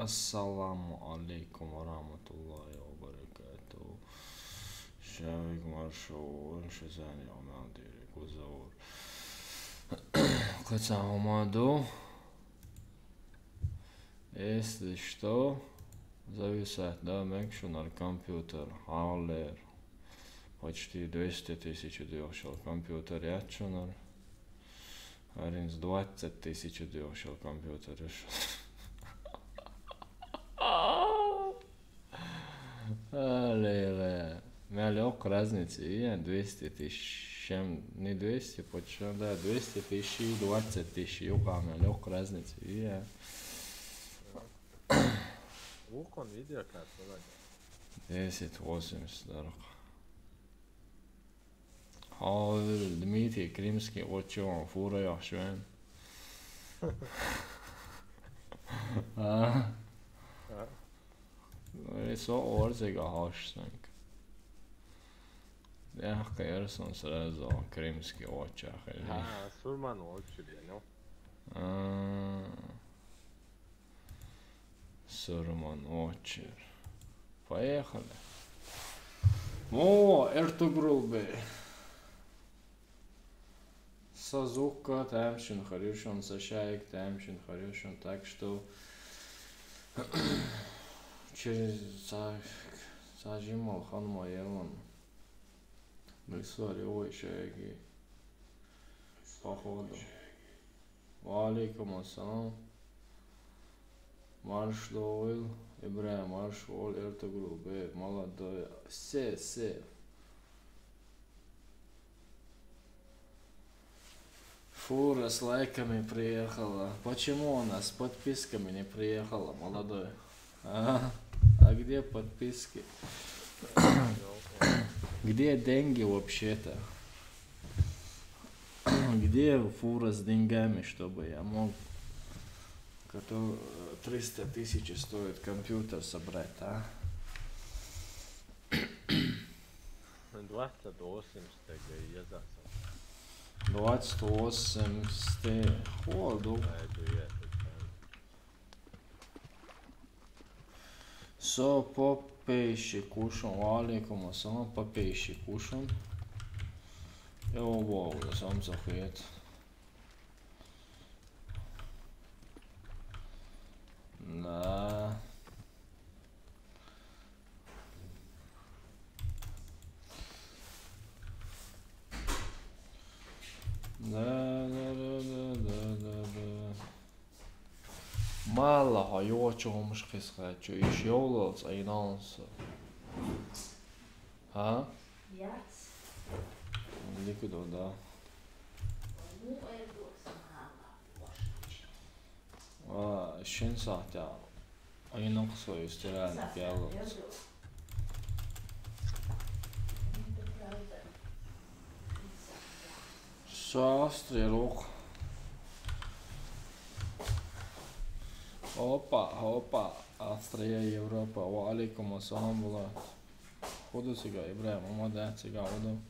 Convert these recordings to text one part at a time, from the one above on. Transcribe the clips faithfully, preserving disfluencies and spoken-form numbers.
Ассаламу алейкум ва рахматуллахи ва баракатух. Шавик маршо, шазани амал дери гузаур. Каца амаду. Если что, зависать, да, мекшунар компьютер, алер. Почти двести тысяч дёхшал компьютер ячунар. Аринс двадцать тысяч дёхшал компьютер иш. Аллилуйя. Мялёк разница, и двести тысяч, чем не двести, почему, да, двести тысяч и двадцать тысяч, юка мялёк разница, и Вукон видео как вроде. Десять восемьдесят, дорог. Хавил Дмитрий Крымский, вот чё он, фура я швен. А? А? Ну, и со орзега хаш, так. Я, конечно, сразу Крымский очах. А, Сурман очи, ну. А. Сурман очи. Поехали. О, Эртугрул бе. Сазукка таймшин харюшон, Сашаик таймшин харюшон, так что через са-, сажимал хан маелан. Мисвари ой шаги. Походу. Ва алейкум ассалам. Марш дойл, Ибраим, марш ол, Эртугрул бе, молодой. Се, се. Фура с лайками приехала. Почему она с подписками не приехала, молодой? А, а где подписки? Где деньги вообще-то? Где фура с деньгами, чтобы я мог, который триста тысяч стоит компьютер собрать, а? Двадцать восемь стега, я за. Двадцать восемь сте-, ходу. Со попейши кушун, ва алейкум ассалам, попейши кушун. Йо, Бог, да сам захует. Да. Да, да, да, да, да, да, да. Мала, ха, ёчу хомуш кисхачу, иш ёвлалц айналса. Ха? Яц. Ликвидо, да. Ну, эрдук сама. А, шин сахта. Айнак сой стиральный пиалец. Со Австрия рук. Опа, опа, Австрия, Европа. Ва алейкум ассалам, була. Худу сига, Ибраим, умада сига, худу.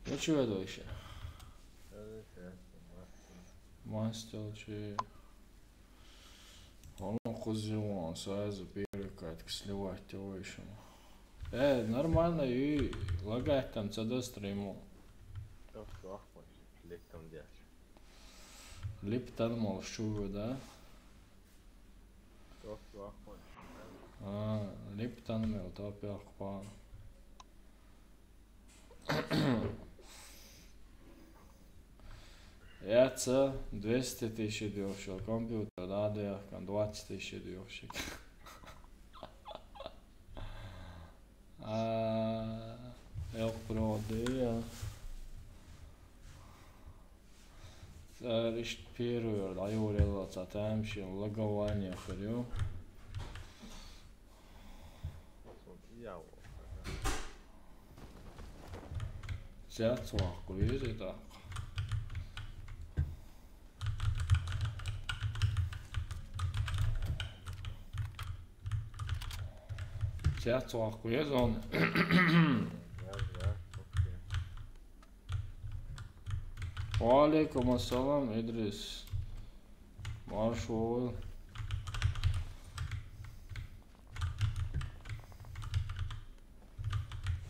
Ну чё, это вообще? Мастер, че? Он кузил, он сразу первый катки сливать его ещё. Э, нормально, и лагать там, цеда стриму. Лип там дядь. Лип там мол шуга, да? А, лип там мел, то пёх пан. Яца двести тысяч дёхшил компьютер, да, да, двадцать тысяч дёхшил. А, я правда, я. Царишт первый, да, я урела цатам, ши лагование хрю. Цяцвак, вижу так. Цяцвак, вижу он. Ва алейкум ассалам, Идрис. Марш вогӀийла.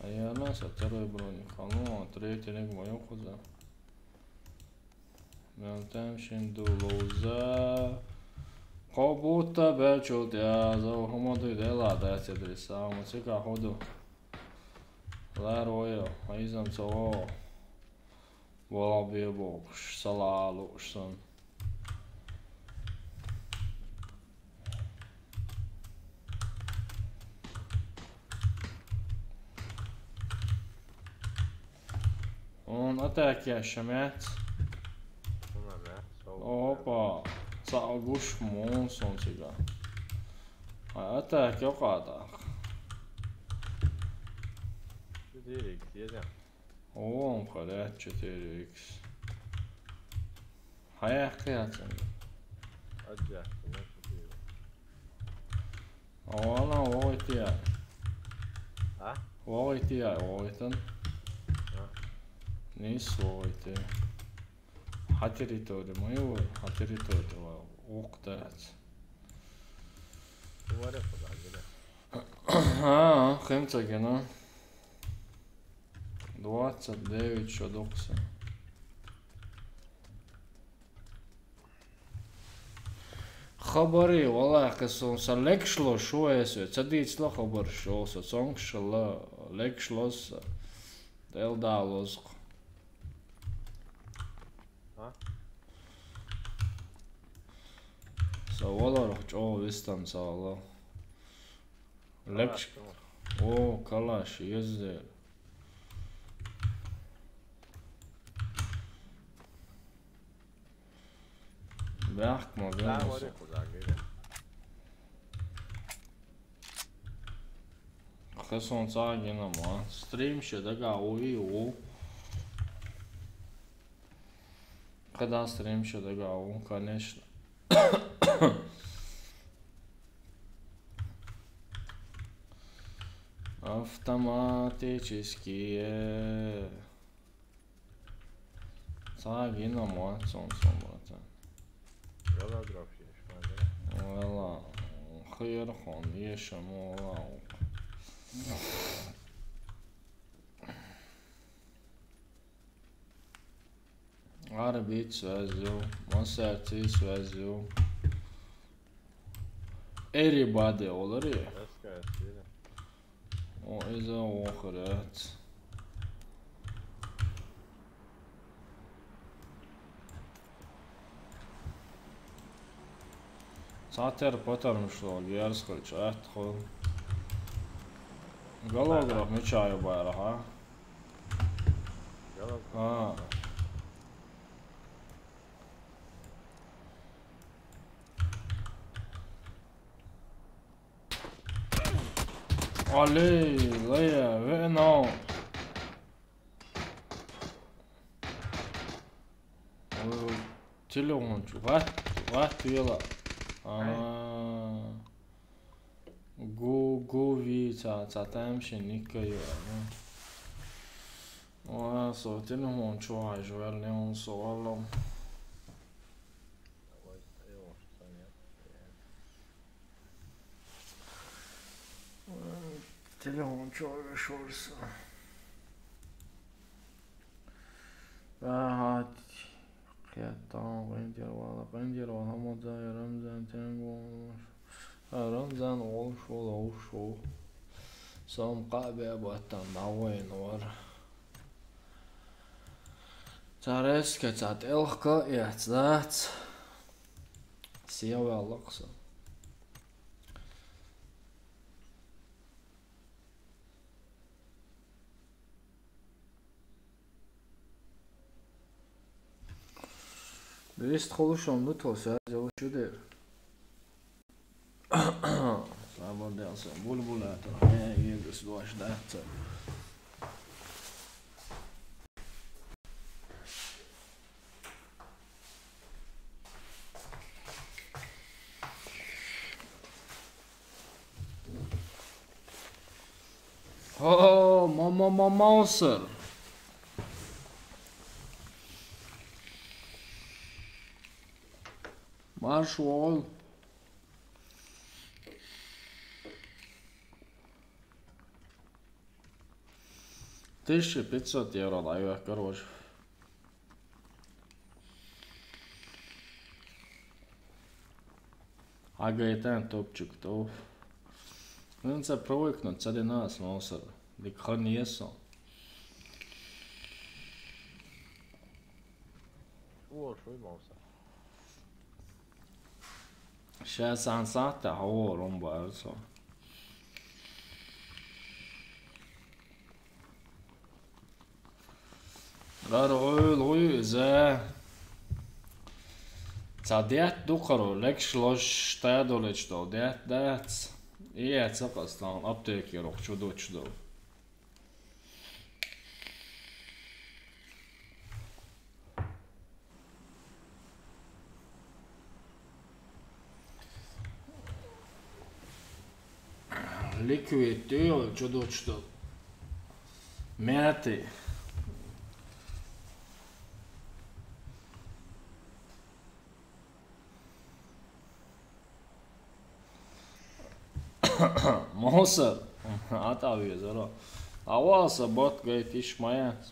Наверное, со второй броник. А ну, а третий ниг ма йохуза. Мел тем шин ду лоуза. Кхо бутта бел чул тӀа, за хӀума дуй дела, да, цедри сама, цика худу. Лар войо, айзам цо. Вала бебокш, сала луш сан. Он атака шамац. Опа, цаӀ гуш мун сон цига. Ай атака йокъадах. Четыре икс еза. О, он халят четыре икс. Хаяхъяцан. Аджа, ну, четыре. О, она вогӀития. А? ВогӀития, вогӀитан. А? Нис вогӀити. Хьа территория, ма ю, хьа территория, ва, укх дац. Говорят, подожди, да. А, хемца гена. Двадцать девять шо дохса. Хабари, валлахӀи, сон са лекшло шо эсо, ца дицла хабар шо, со цонкшала лекшлос, дел далозк. А? Са валарх чӀо вистан сала. Лекш. О, калаш, езде. Бяхк ма гена. Хесон цагина ма. Стрим ше дага уи у. Когда стрим ше дага у, конечно. Автоматические. Цагина ма, сон, сон, братан. Голография, шмагра. Вала, хыйыр хон, ешем, вала. Арбит связью, Масарти связью. Everybody олар я. О, иза охрат. Цатер потом шло, герскал чат хол. Голограф мечаю байра, ха? Голограф. А. Али, лая, ве но. Телефон чугат, чугат вела. А. Гу, гу ви ца, ца там ши никаю. Ва, со телефон чугат, жуэл не он со валом. Телефон чугат шорса. Ага, кьяттан, къиндир вала, къиндир вала, Рамзан, Рамзан, тенгу, Рамзан, ол шол, ол шол. Сом къабе баттан, бавен вар. Цареска, цат элхка, яц, дац. Сия валакса. Бист хулушам ну то сязе учудер. Сабар делса, булбулата, э, егес дуаш датса. О, мама, мама, сэр. Марш вогӀийла. Тысяча пятьсот евро дӀайоьху, короче. Хьагайтан топчик тов. Вайн ца привыкнуть, ца дина ас мовсар. Дика хан еза со. Шо, шо мовсар? Ша сан сахьта хьо румба со. ГӀар гӀойла гӀуй иза. Ца детта дукхаро, лекш лош тадолич дол детта дац. И я ца къастан аптеке рох чу дучу дол. Ликвид дуй, чу дучу дол. Мятый. Мовсар, атӀа везара. Авал са бат гайта иш ма яц.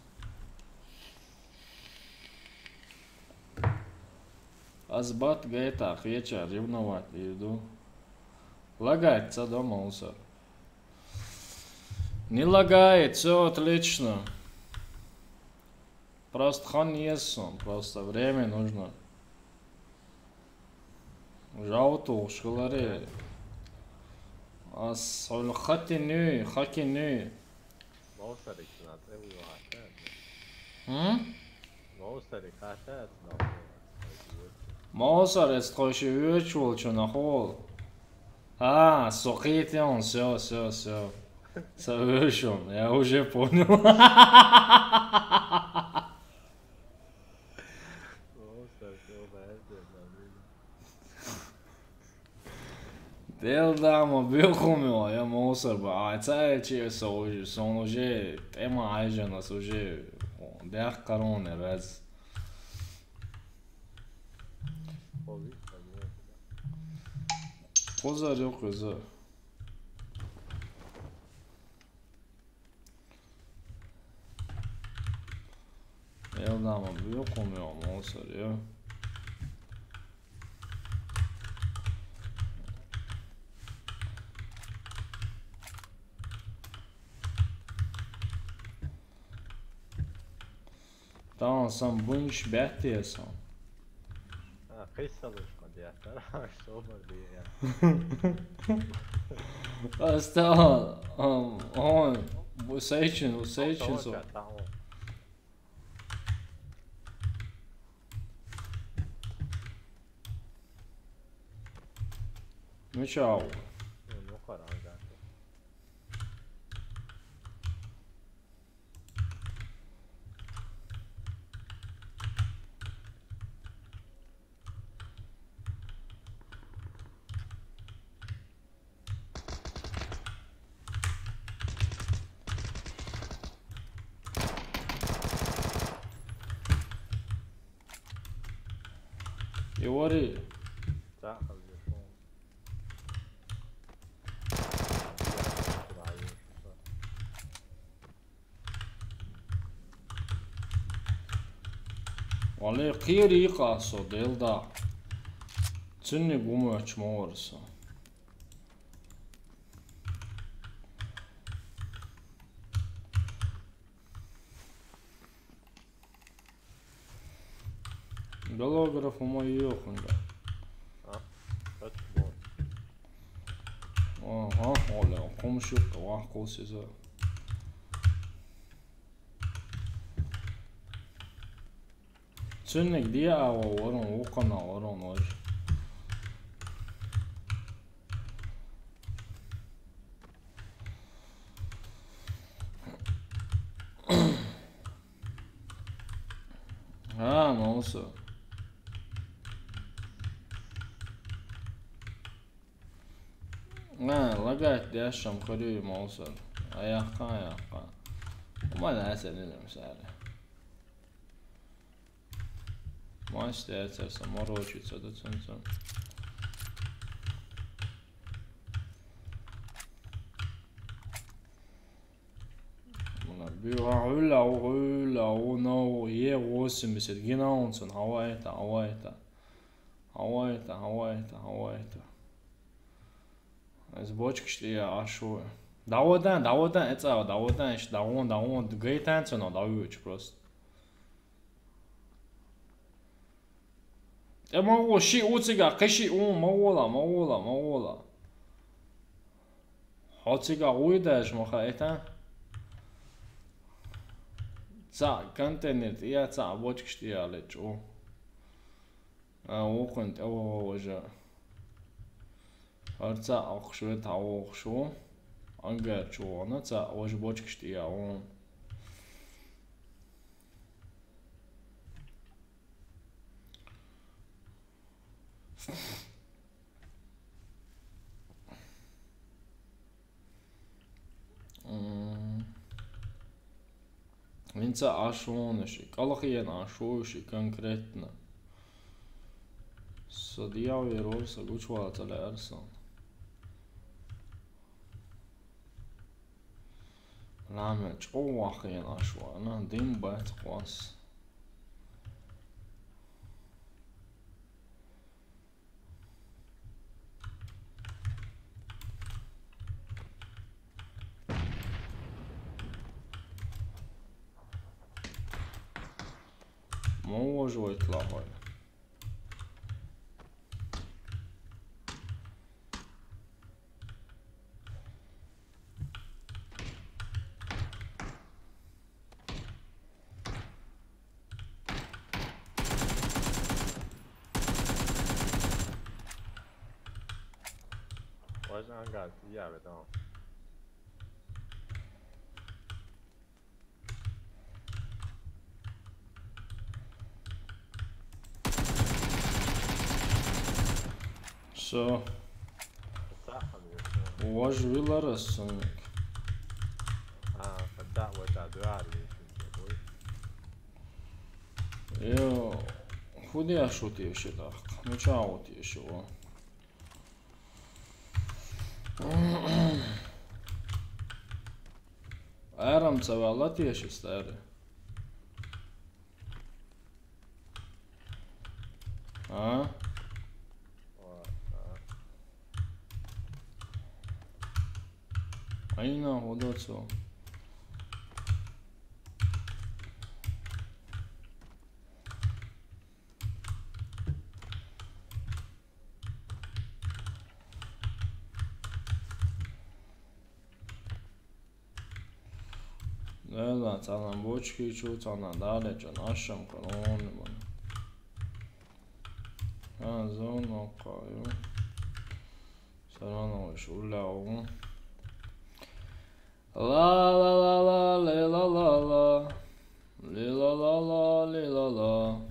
Аз бат гайта хеча ревновать ирду. Лагать ца до, Мовсар. Не лагает, всё отлично. Просто хан еза сон, просто время нужно. Жауту школаре. Ас хатинуй, хакинуй. Мовсарик на тӀе вуй вахьа. М? Мовсарик хата, Мовсар, эс тхойши вуьрч волчу нахула. А, со кхетаелла, всё, всё, всё. Со вуьршун, я уже понял. Дел да, ма бехуме, я Мовсар ба. А, ца чи со уже, сон уже, тема айжанас уже. Дях кароне раз. Козар ёк, козар. Элдама бюкум ё, Мовсар ё. Таун сан бунш беттесан. А, кыйсалыш ма диятар, собар дия. Астаун, ам, он, бу сейчин, у сейчин со. Ну чао. Ну, ну, харага. Иори. Вале кхери къасо делда. Цунни гумач морса. Голограф у моей ёхунга. А, точно. Ага, оля, комшук, вах, косиза. Цунник диа ава ворон, вукана ворон, ой. А, Мовсар. А, лагать дешам хуьруй, Мовсар. Аяккха, аяккха. Ума даса динам сари. Мастер, царь, саморочица, да, царь, царь. Муна, бива, уля, уля, уно, е восемьдесят, гина унцун, авайта, авайта. Авайта, авайта, авайта. Эс бочкаш тӀе ашу. Даводан, даводан, эцӀа, даводан, иш, давон, давон, гайтан цуно, давюч просто. Э, ма во, ши у цига, кхы ши у, ма вола, ма вола, ма вола. Хьо цига уйдаш, ма хаита. Ца контейнер тӀе, ца бочкаш тӀе лечу. А, вукхун тӀе вожа. Арца ахшвет хавохшу. Ангар чуона, ца вож бочкаш тӀе вон. М. Винца ашонаши, калахиен ашоши конкретно. Со дьявол вервор, со гучвал цале арсан. Ламе чӀо вахиен ашо, ана дим бац квас. Мо вожвайт лагьай. Важно ангар, я ведь там. Всё. Вож виларас сумик. А, когда вот а дуар. Йо, худи ашути еши дах. Ну чао ти еши во. Арам цавалат еши старый. А? Айна, удоцо. Лела, цалан бочки чу, цалан дале чан ашам калон бан. А, зон окаю. Сарано шуляу. Ла ла ла ла, ле ла ла ла. Ле ла ла ла, ле ла ла.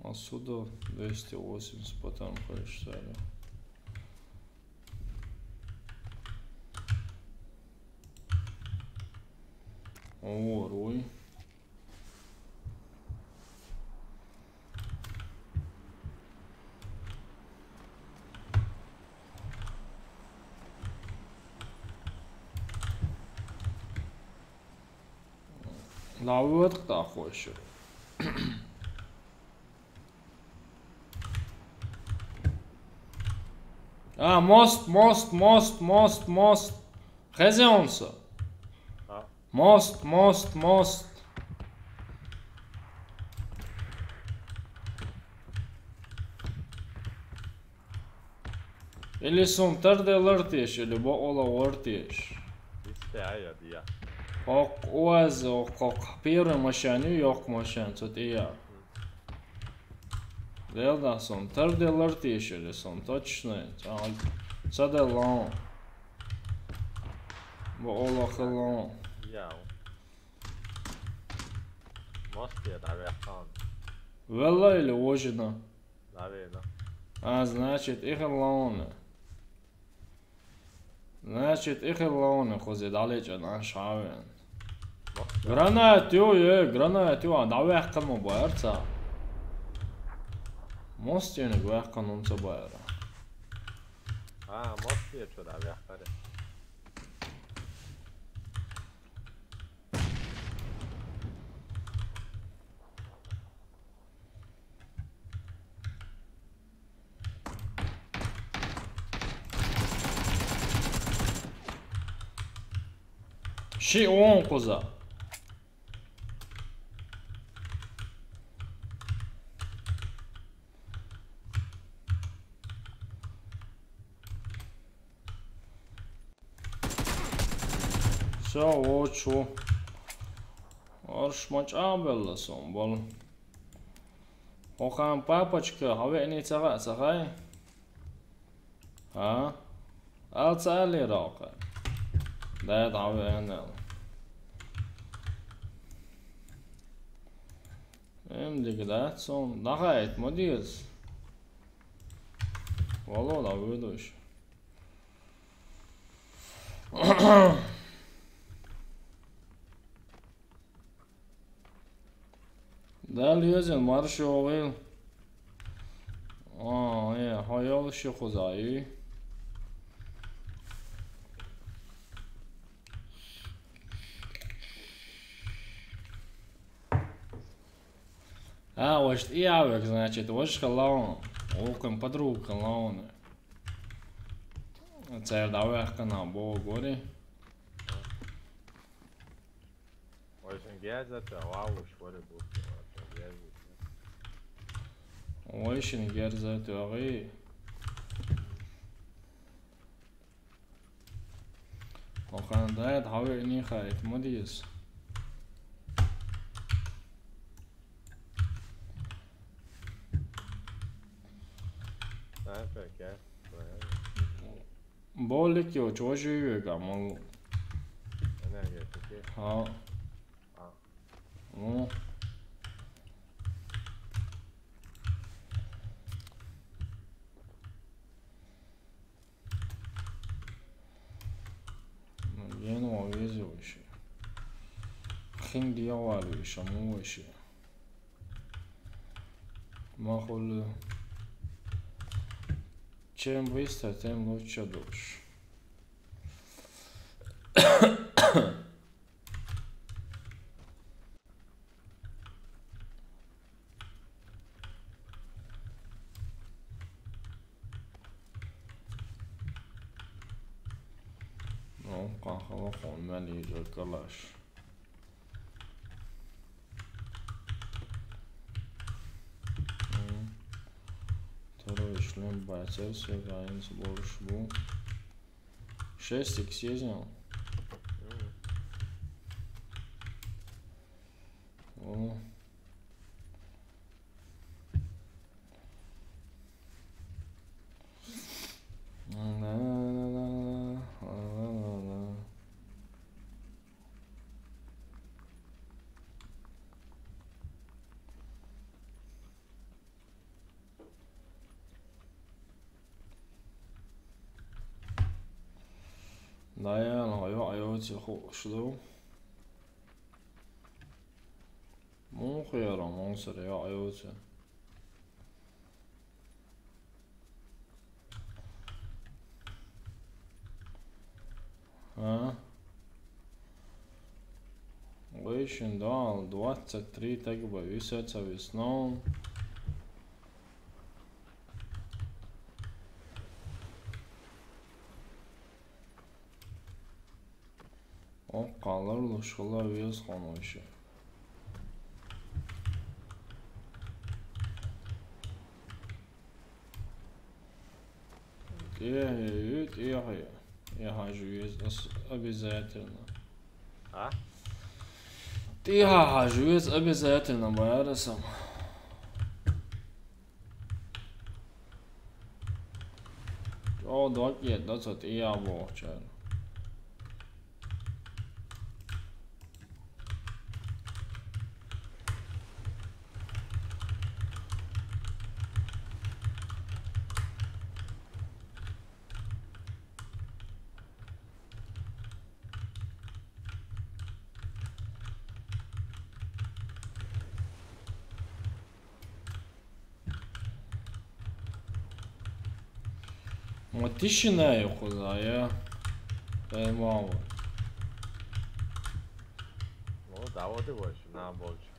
Отсюда двести восемьдесят, потом хочешь, сами. О, руй. Лавы отык да хойшы. А, мост, мост, мост, мост, мост. Хезионса. А. Мост, мост, мост. Или сум тардэ лартиш, или бо ола вартиш. Истэ ая дия. Ок, уаз, ок, ок. Первый машине, ёк машин, тут и я. Лелда сум тардэ лартиш, или сум точно. Цадэ лон. Бо ола хэ лон. Яу. Мост я да вяхан. Вела или вожина? Наверное. А, значит, их лоны. Значит, ихилла вуна кхузе далечӀан аша хьавен. Гранат ю, е, гранат ю, а дӀаваьккхана ма баьр ца. Мостениг ваьккхана ун ца баьра. А, мостечу дӀаваьккхара. Ши он кхуза. Всё, вот что. Орш ма чӀагӀбелла сон, бол. Хьо хан папочка, хьо веъни ца хаьа, ца хай? А? Ал ца аллера хьо кхай? Дай дӀа веънел. Эм дика дац сон, дӀахайт ма деза. Вало, дӀавоьдуш. Дала везен маршо вайл. А, э, хьо йолуш ю кхуза, и? А, ваша тӀе а век, значит, ваша хала вон. Вукхун подруга хала вон. Церда вехкана богори. Вайшин герза тӀе валуш вара бутта, вайшин герза тӀе. Вайшин герза тӀе ваги. Хьо хан дай, хьо веъни хайт ма деза. Дай, феке. Болик йо, чожи йо, гамал. Энергетики. Хьо. А. Ну. Ну, ен ва везу ваще. Хин дия валу ваще, му ваще. Махул. Чем быстро, тем лучше душ. Ну, кахала хон мел йижа калаш. М. Второй шлем байцер, все, гаинс борш бу. Шесть икс съездил. О. Даян, айо, айо, тихо, что? Мун хуяра, мун саря, айо, тихо. А? Вышин дал двадцать три так бы висятся в основном. О, къалар лушхала вез хонуйши. Тихо, тихо. Я хажу вез ос-, обязательно. А? Тихо, хажу вез обязательно, барасам. О, док, я, да, цот, я, бо, чай. Ма тишина юкъуза, я. Э, мама. Ну, давай ты больше, на больше.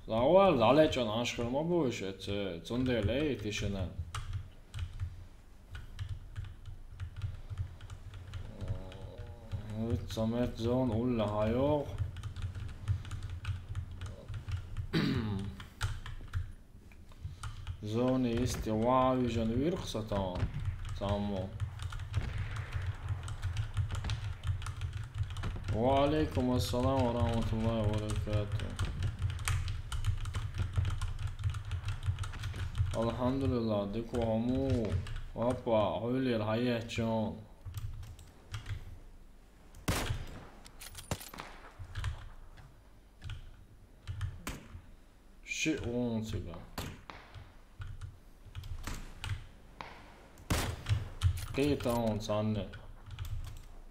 Завал, далечан ашхар ма больше, це цунделей тишина. Цамет зон улла хайох. Зони исти вави жан вирхсатан. Само. Ва алейкум ассалам ва рахматуллахи ва баракатух. Алхамдулилла, диква хаму. Вапа, хуйлир хаячон. Ши он цига. Кита он цанне.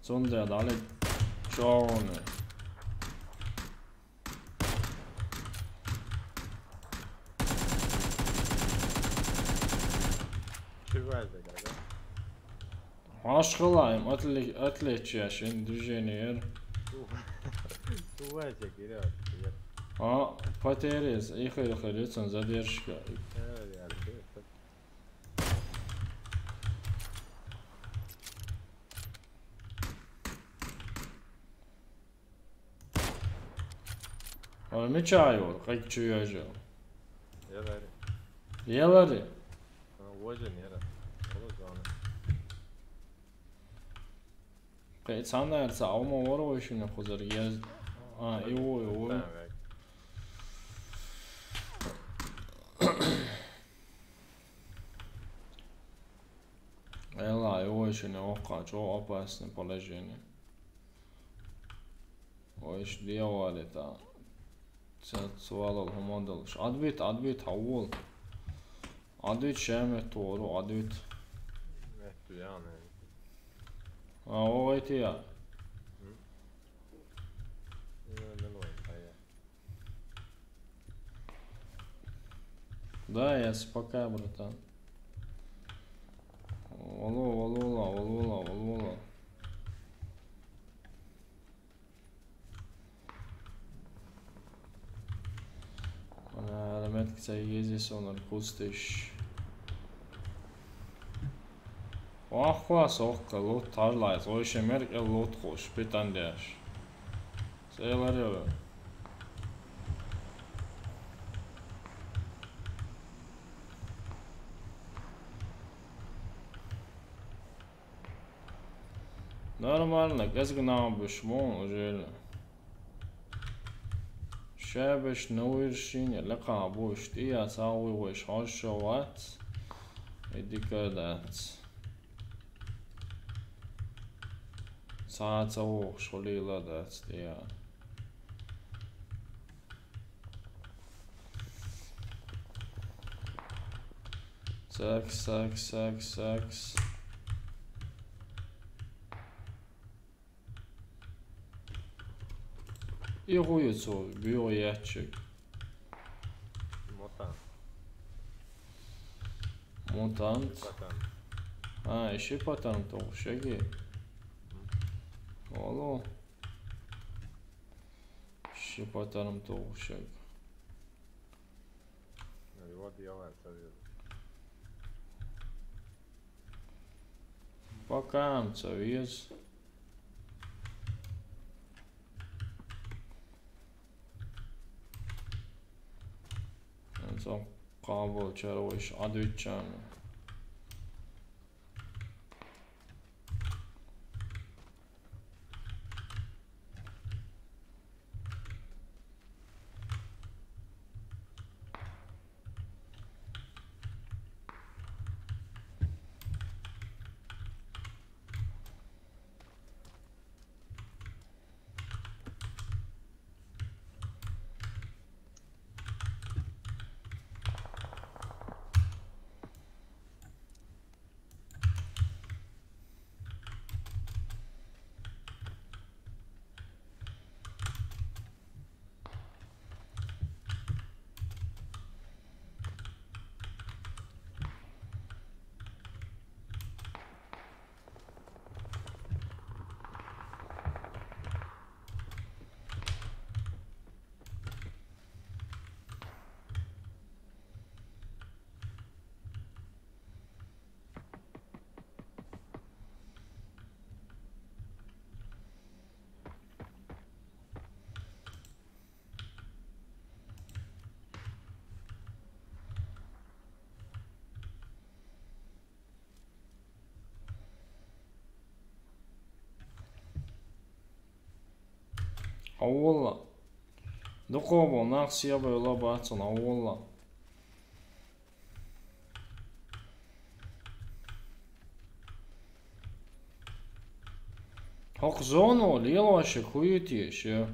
Цунде дали чоне. Чего это, когда? Ашхалайм, отли-, отличие, шин движение. Тувайся, Кирилл, привет. А, потеряс, ихо, ихо, лицом задержка. Э, реально. Ана мичайор, къек чуяжа. Ялари. Ялари. А, важен яра. Оло зона. Къе цанар ца алма варо ишина хузар яз. А, иво, иво. Тамам, бек. Эла, иво ишина окъа, чо опасное положение. Ой, иш диавалета. Ца цвалал хумадал. Ш-, адвит, адвит, хаввал. Адвит шеме тору, адвит. Метту яна. А, о, эти я. М? Я не лой, а я. Да, я с-, пока, братан. Валу, валула, валула, валула. Ана аламат киса ези сонар кустиш. Вахва сохка лут тарлай, зой шемер ке лут хуш, питан деш. Сейлар ёве. Нормально, кӀезиг наб буш мун, ужели. Шабаш нур шин, лекха буш, тӀия цауи веш, хашо вац. Идика дац. Ца цаух шулила дац, тӀия. Секс, секс, секс, секс. И хуюцу, био ячик. Мутант. Мутант. Патан. А, иши патан то шеги. Оло. Ши патан то шеги. Его делаем совет. Пока ам цавиз. Анцо къабул чарвиш адвичан. Хьо волла. Дукхо бо нах сиа бевла бацун, хьо волла. ХӀокху зоно лелоша хуьйтеша.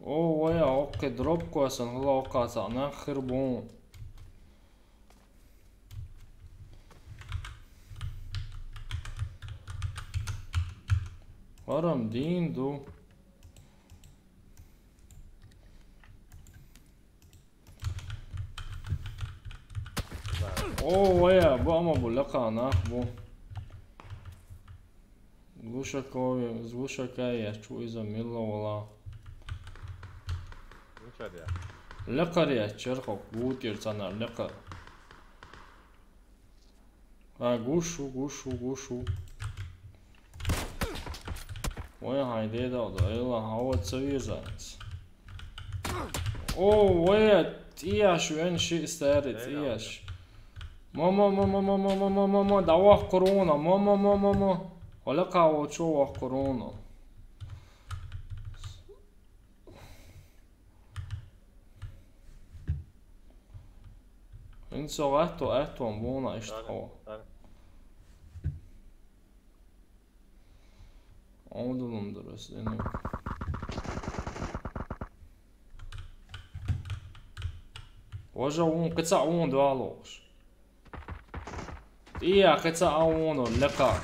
О, вая, хӀокху дропкосан хӀула хӀокхаца нах хир бу. ХӀарам дийна ду. О, вая, бу ама бу лекха нах бу. Глушакови, глушака яц чу иза милла вала. Гучаря. Лекхар яц чархок, гутир цана лекхар. А, гушу, гушу, гушу. Вай, хьайн деда, да, эла, хьава ца везац. О, вай, тӀеш вен ши старый, тӀеш. Мама, мама, мама, мама, мама, да вах корона, мама, мама, мама. Оля каво чо вах корона. Ин со гатто, атто, мона иштхо. Ондулум дурас, эне. Важа вон, кыца вон дуалош. Тия, кыца вон, лекха.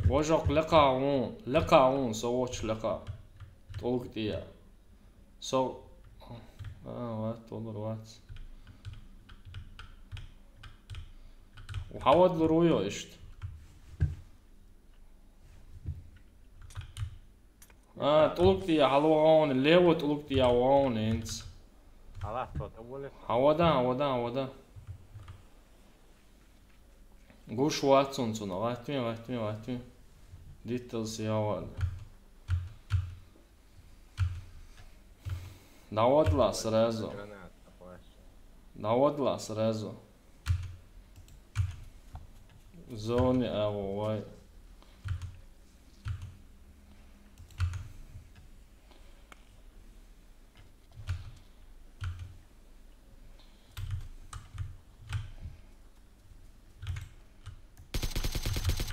Важок лекха вон, лекха вон, со воч лекха. Толк тия. Со, а, ват, толор ват. Хьавад луруйо ишт. А, тӀулг тӀе хьалавогӀун, лево тӀулг тӀе вогӀун хӀинца. Хьалац тхо тӀе волуш. Хьавада, хьавада, хьавада. Гуш вац цунна, цунна. ГӀаттаме, гӀаттаме, гӀаттаме. Дитталла сиявала. Давадла сразу. Граната, хваща. Давадла сразу. Зони авой.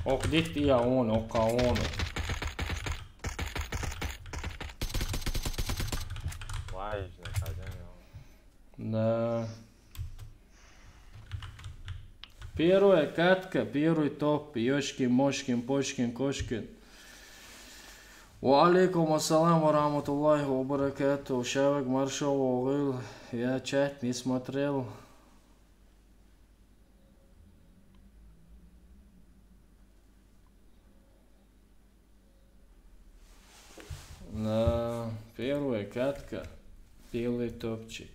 Ох, дитт я он, ох, а он. Вай, жна, хозяин, он. Да. Первая катка, первый топ, ёшкин, мошкин, почкин, кошкин. Ва алейкум ассалам ва рахматуллахи ва баракатух. Шавак маршо вогыл. Я чат не смотрел. Да, первая катка, белый топчик.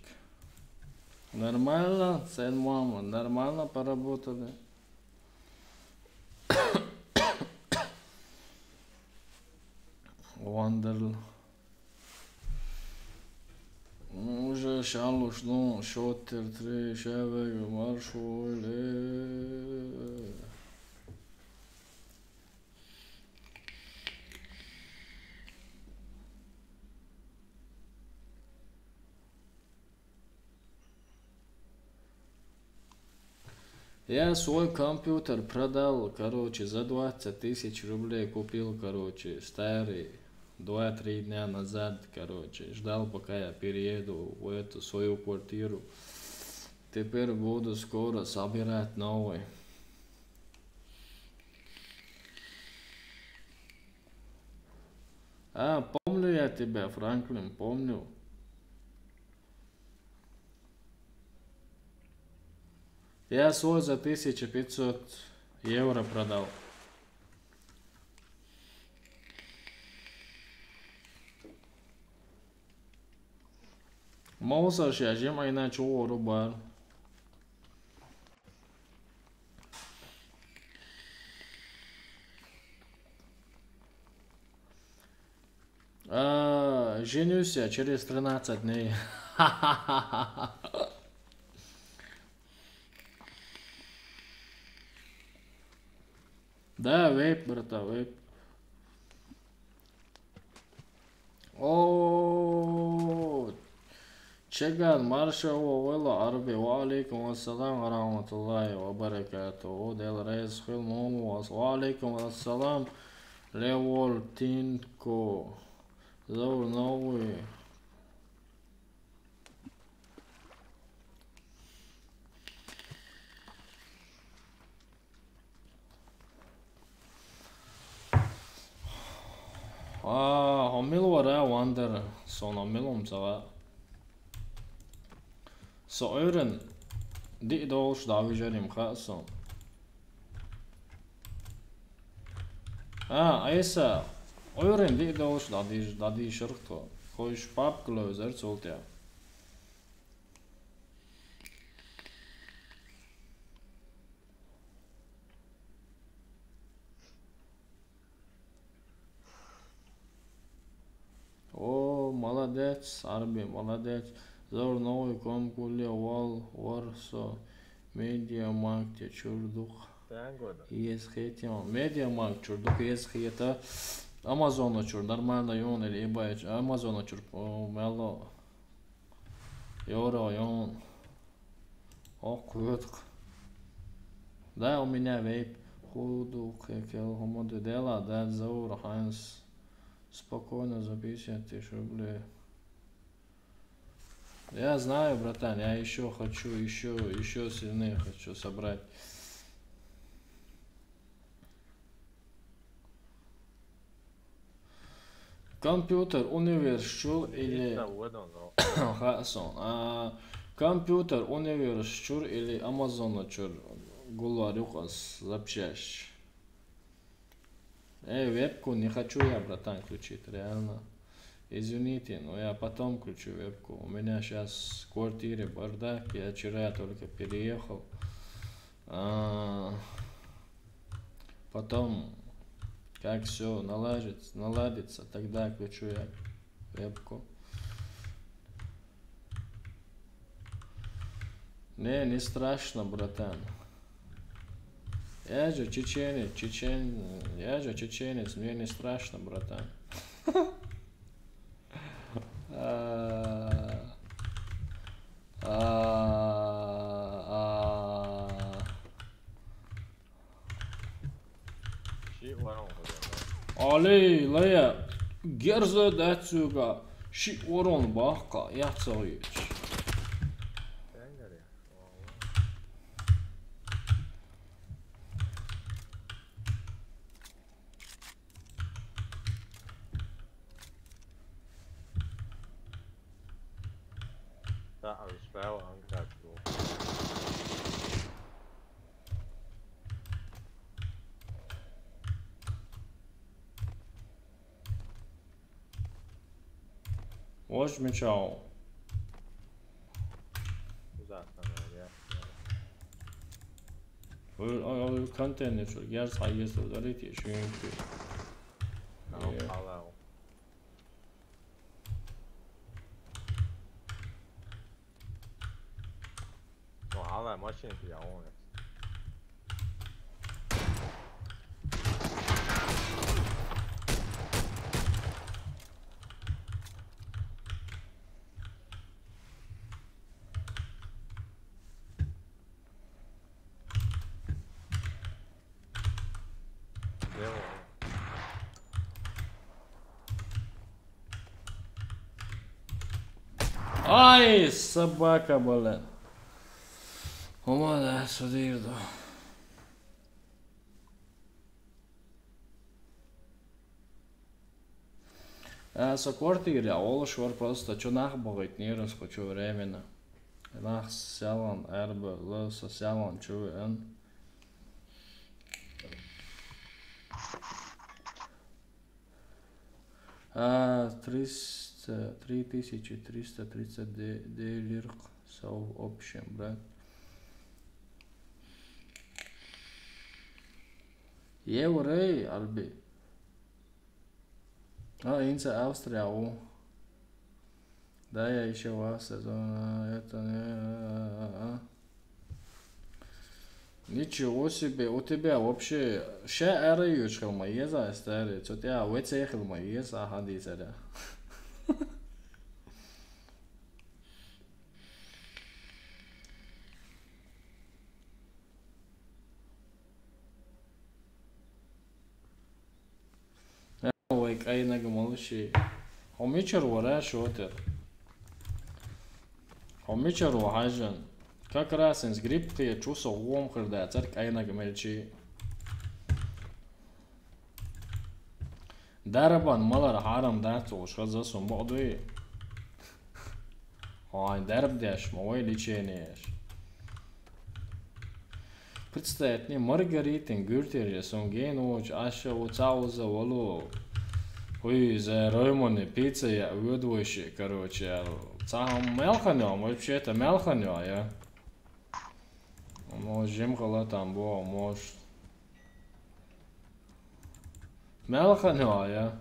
Нормально, сын мама, нормально поработали. Вандал. Уже шалуш, ну, шот тер три, шавега маршо вогыл. Я свой компьютер продал, короче, за двадцать тысяч рублей купил, короче, старый, два-три дня назад, короче, ждал, пока я перееду в эту свою квартиру. Теперь буду скоро собирать новый. А, помню я тебя, Франклин, помню. Я свой за тысяча пятьсот евро продал. Мовсар ша жимайна чугӀуру бар. А, женюсь я через тринадцать дней. Да, вейп, брата, вейп. О, Чеган, маршава вела арби. Ва алейкум ассалам ва рахматуллахи ва баракатух. О, Дела рази хилва, муну вас. Ва алейкум ассалам. Левол Тинко. Зор новый. А, хьо мила вара, Вандер? Со хьо мила ву цӀа? Со Ӏуйран диъ долаш дӀавижар-м хаьа сона. А, Ӏийса, Ӏуйран диъ долаш дӀадийш-, дӀадийшар тхо. Хойш папка ловзар цул тӀехьа. О, молодец, Арби, молодец. Зор новый ком куле вал ворсо. Медиамаркте чурдух. Тангода. Ес хетим. Медиамаркт чурдух, ес хета. Амазона чур нормально ён или ибач. Амазона чур, о, мало. Евро ён. Ох, круто. Да, у меня вейп. Худу кекел хумуды дела, да, Заур Хайнс. Спокойно за пятьдесят тысяч рублей. Я знаю, братан, я еще хочу, еще, еще сильнее хочу собрать. Компьютер универс чур или... Хасон. А, компьютер универс чур или Амазона чур гулвар юкъас запчасть? Эй, вебку не хочу я, братан, включить, реально. Извините, но я потом включу вебку. У меня сейчас в квартире бардак, я вчера только переехал. А, потом, как все наладится, наладится, тогда включу я вебку. Не, не страшно, братан. Я же чеченец, чечен-, я же чеченец, мне не страшно, братан. А, а, а. Ши варон хозяин. Али, лая, герза дацуга, ши варон бахка, я цаич. That was fail and got cool. Watch me, ciao. Uzaktan var ya. Öyle, öyle content yapıyor. Gerçi hayır sözleri diye çünkü. Tamam, yeah. Hello. No, hala mašina ti ja on. Ай, собака, блин. Ома да, судирду. Э, со квартире олаш вар просто, чу нах багӀийт нерас хочу временно. Нах селан, эрба, ло со селан чу эн. А, триста, три тысячи триста тридцать де-, делирк со в общем, брат. Еврей, Арби. А, инца Австрия, о. Да, я ещё вас сезон, а, это не, а, а, а. Не Ничего себе, у тебя вообще ша ара юч хилма еза старый, цо тя веце хилма еза хадизара. Вай кӀайнаг малши. Хьо мичара вара шотер? Хьо мичара ва хьажан? Как раз инс грипп кхечу со гӀом хир дацар кӀайнаг мелчи. Дарбан малар хьарам дац, уж хаза сум бакъдуй. Ой, дарб деш, ма вай лечение еш. Представить не, Маргаритин гуртер же сон ген уч, аша у цауза валу. Уй, за Роймони пицца я выдвойши, короче, я. Цаха мелханё, вообще-то мелханё, я. Ну, жим хала там бо, может. Мелханё, я.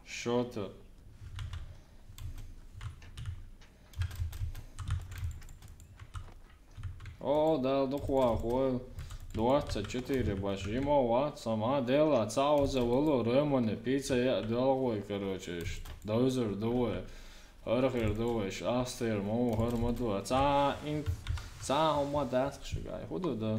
Шо ты? О, да, духуа хуй. Двадцать четыре баш. Имо ва, сама дела, цауза валу, Роймони пицца я, долгой, короче, ш-, довзер, довой. Арахир довой, ш-, астер, мо, хар ма дуа. Ца, ин, ца, хома дас, шагай. Худу да.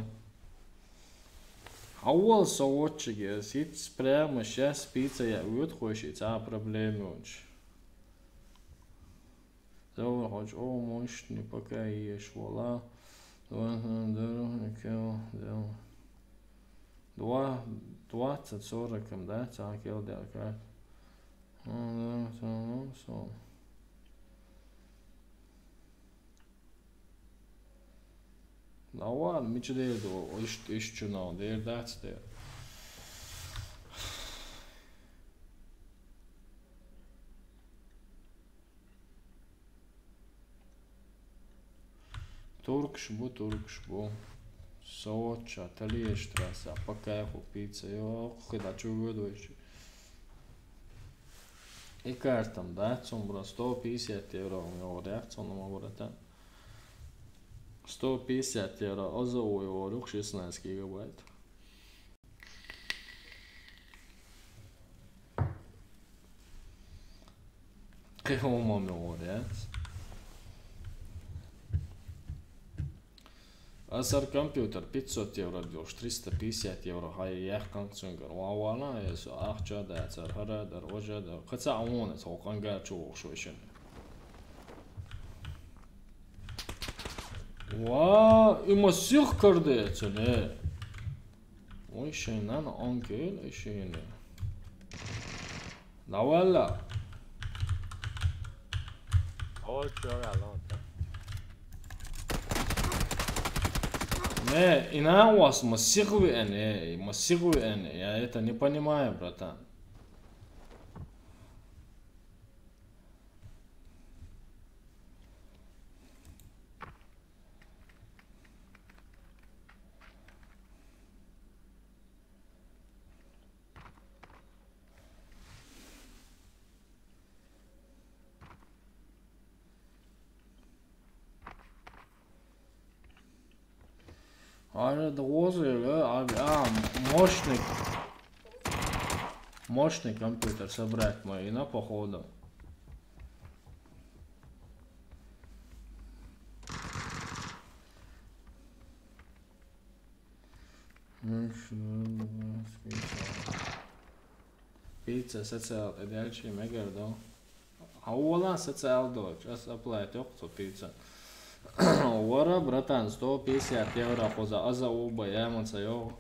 Аввал совоччиге, сиц прямо щас пицца я, вот хойши, ца проблемуч. Зовр хоч, о, мощный, пока еш, вала. Два, два, двадцать сорок, да, ца кел дяка. Сон. Навар, мичи дер ду, иш, иш чуна, дер дац дер. Туркш бу, туркш бу. Соча, талиеш траса, по кайфу пицца, ё, хыда чу выдвоишь. И картам, да, цумбра сто пятьдесят евро у него, да, цумбра, да. Сто пятьдесят евро, а за у его рук шестнадцать гигабайт. Кхы хӀума мегӀур яц. Асар компьютер пятьсот евро деш, триста пятьдесят евро хьай яхкан цунгар. Ва вана, эсо ахча дацар, хара дар, важа дар. Кхы ца авуна, со къанга чу вохшо шин. Ва, има сих кардецане. Ой, шейнан онкел, ой, шейне. Давала. Ой, чё, я лонта. Не, и на вас массивы, э, не, массивы, э, не. Я это не понимаю, братан. Ара дгъозы, а, а, мощный. Мощный компьютер собрать мы и на походу. Пицца социал, дальше мегарда. А у нас социал дочь, ас оплатил, кто пицца. Вара, братан, сто пятьдесят евро хоза, а за уба я ему цаёл.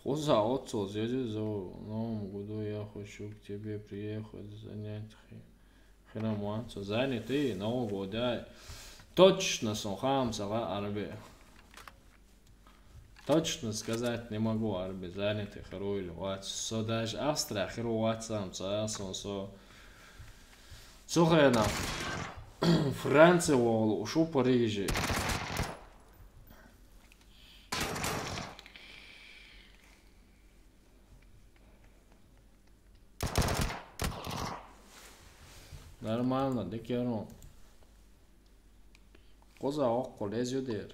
Хоза отцо, зезе зо, в новом году я хочу к тебе приехать, занять хи-, хирамуанцо. Занятый, Нового года. Точно, сон хам сага арбе. Точно сказать не могу, Арби, занятый хир ву или вац. Со даже Австрия хир ву вац, ам, ца, сон, со. Со хенах. Франция волу, шу Париже. Нормально, декерон. Коза окко лезю дер.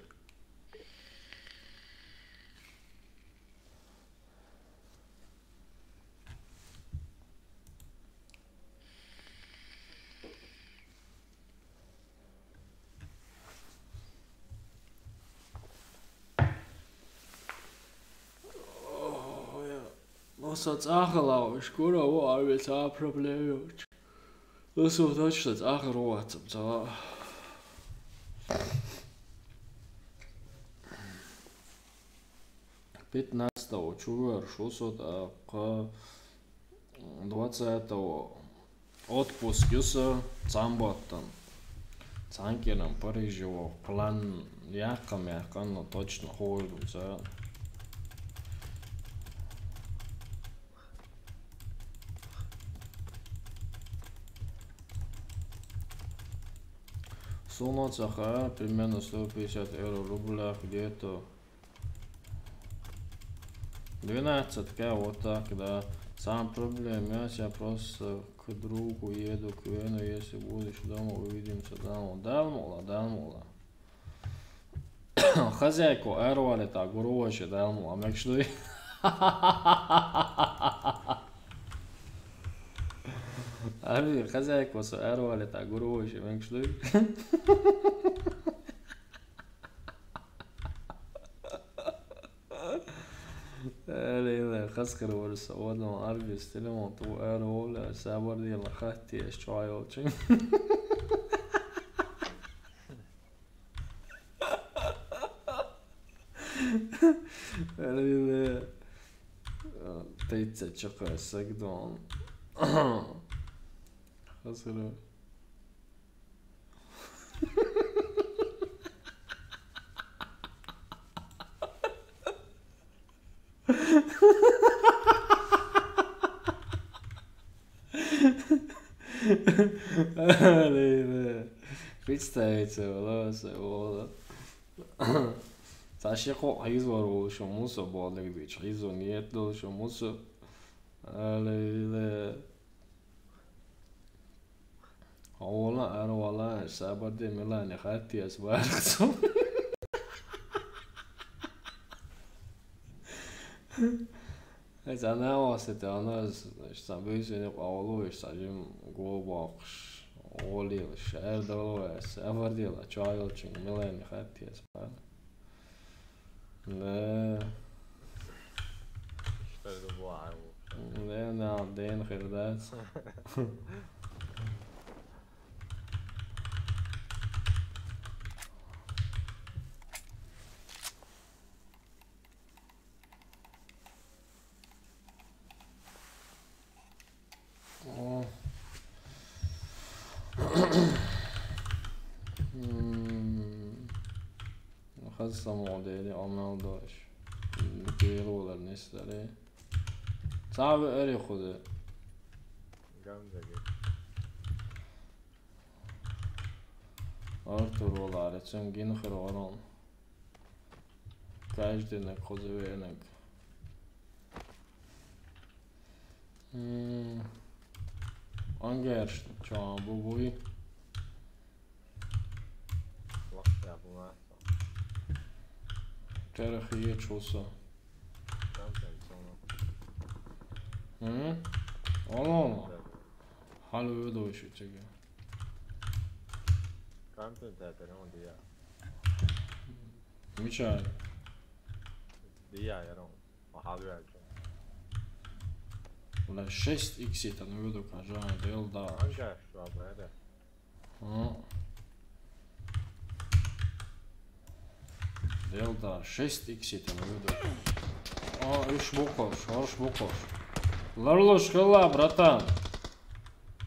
Ну, со цӀахалав, шкура ву, а ведь а проблема. Ну, со точно цӀахар ву, а цам цава. Пятнадцатого чувар шусот, а ка двадцатого отпуск юса цамбаттан. Цанкерам Парижево план яхкам яхкан, но точно хойдуца. Сумма цаха примерно сто пятьдесят евро в рублях где-то. Двенадцать К, вот так, да. Сам проблем, я сейчас просто к другу еду, к Вену, если будешь дома, увидимся дома. Далмула, далмула. Хозяйку эрвали та гурвочи далмула, мекшдуй. Ами, хозяйку со эрвали та гурвочи, мекшдуй. Эле, эле, хасхыр вырса, одно арбис, телефон, ту, эр, оля, сабар дела, хатти, эш, чуай, олчун. Эле, эле, тейца, чака, сагдон. Хасхыр. Представить себе, да, своего, да. Саши ко хизор болушу мусо болдык дич, хизор ниет болушу мусо. Алейде. Ола, ар вала, сабарде милани хаттиас бархсу. Эс ана васыта, ана, значит, сам бюсени авалу, сажим гол бакш, олил, шер долу, сабардила, чайыл чин, милани хаттиас бар. Да. Что это было? Да, да, день хердац. О. М. Хаза самоделе амал дош. Битер олар нестаре. Цави эри худы. Гамзаги. Артур олар, цун гин хыр орон. Каждый на козы вернек. М, ангер, чё, бубуй. Лак я була. Терхи чуса. Там там соно. М? Алло. Хал виду ещё тебе. Контент это, ну, я. Мичай. Дия, я рон. Махал я. Бля, шесть икс это, ну, виду, кажа, дел да. Ангер, что, бля. О. Дел да, шесть икс это, ну, виду. О, иш бокош, орш бокош. Ларлош хыла, братан.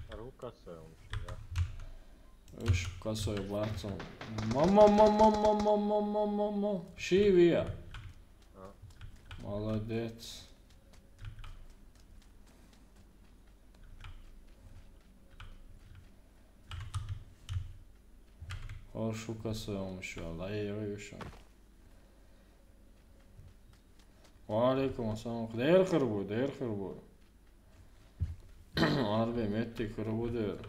Рука своя, он что, да? Иш косой, братан. Мама, мама, мама, мама, мама. Шивия. А, Молодец. Хорошо касаем ещё, да, я вижу. Ва алейкум ассалам. Дер хыр бу, дер хыр бу. Арби метти хыр бу дер.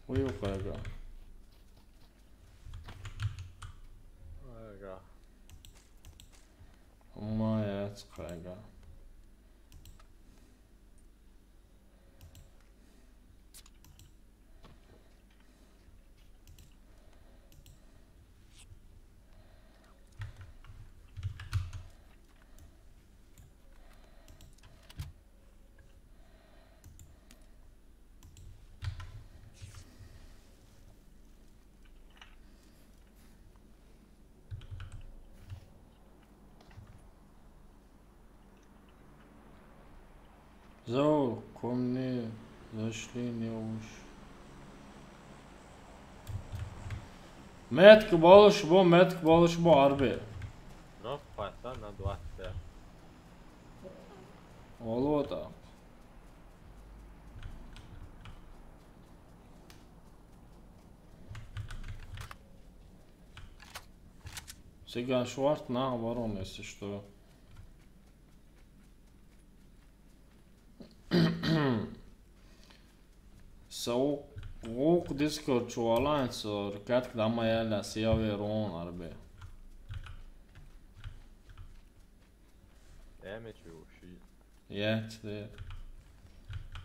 Уюкайга. Ага. Умаяц кайга. Заур, комни, зашли, не уж. Метк болуш бу, метк болуш бу, арби. Нок паса на двадцать пять. Олота. Сега шварт на ворон, если что. Саук, гук Discord чуалан, со ркатк дама яла сияве рон арбе. Эми чу ши. Яц де.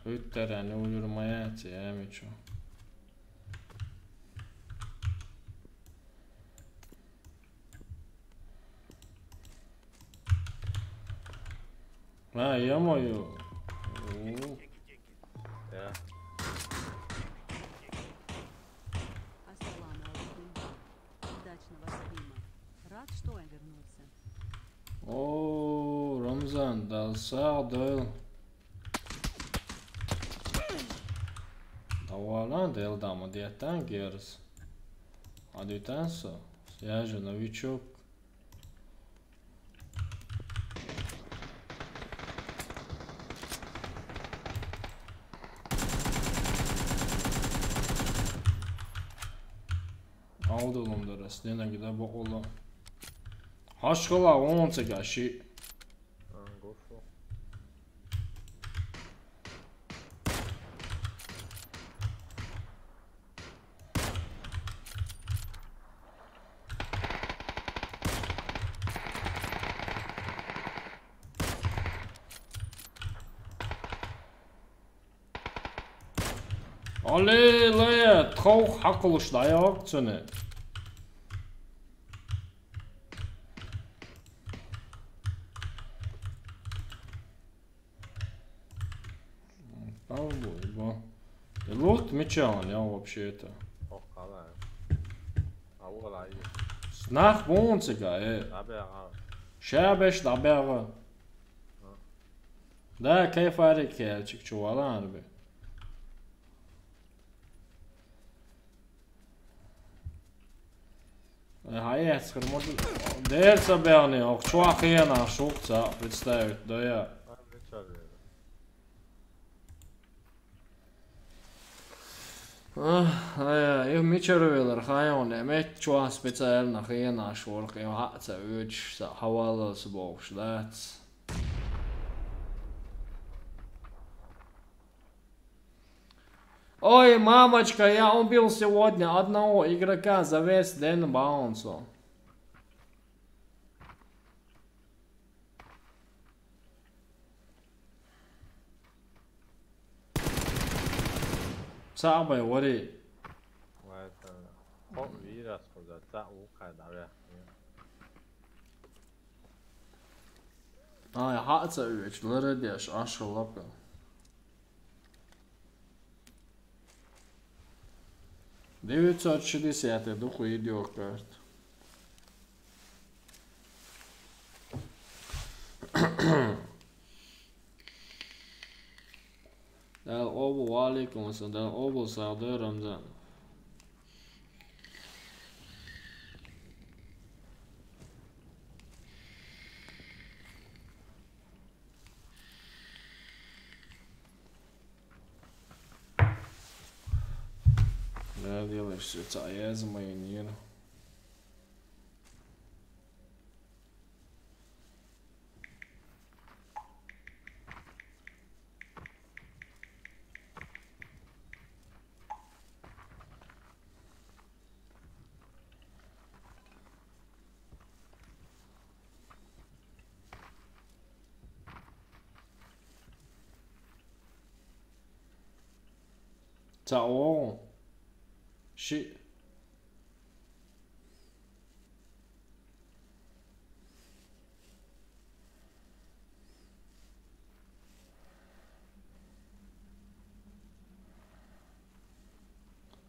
Уттаран улюрма яц, эми чу. А, ё-моё. Я. Ассаламу алейкум. Удачного стрима. Рад, что я вернулся. О, Рамзан, дал сагъ дал. Давалан дел дама диятан герз. Адитан со. Я же новичок. Алдылым дырыс, ненеги да бокъулу. Хашгъыла, он сегиз ши. А, гофу. Али, ле, тхов хакълуш даяг цуне. Павло, ебо. Лут мечан, я вообще это. Ох, кала. А угла и. Снах бонцега, э. Абе, а. Шабеш дабега. Да, кайфарик, я чик чувалан, ребят. Э, хай, эцхэр мод. Дэр са бягни, ох, чуа хиена, шук ца, представить, да я. А, ай, ай, ай, мичэр уйлар, хайон, эмет чуа специально хиена, шур, ким ха, ца, үч, са, хавалас, бокш, дац. Ой, мамочка, я убил сегодня одного игрока за весь день баунсу. Сабай, вари. Вай, та, хо, вирас хоза, та, у, кай, давай. Ай, ха, ца, үч, лара деш, ашалапа. Девятьсот шестьдесят, я духу идёт, кажется. Дал обу, ва алейкум ассалам, дал обу, саудой Рамзан. Делаешь, всё, цаӀ яьзмайнира. ЦаӀ вогӀу. Шиъ.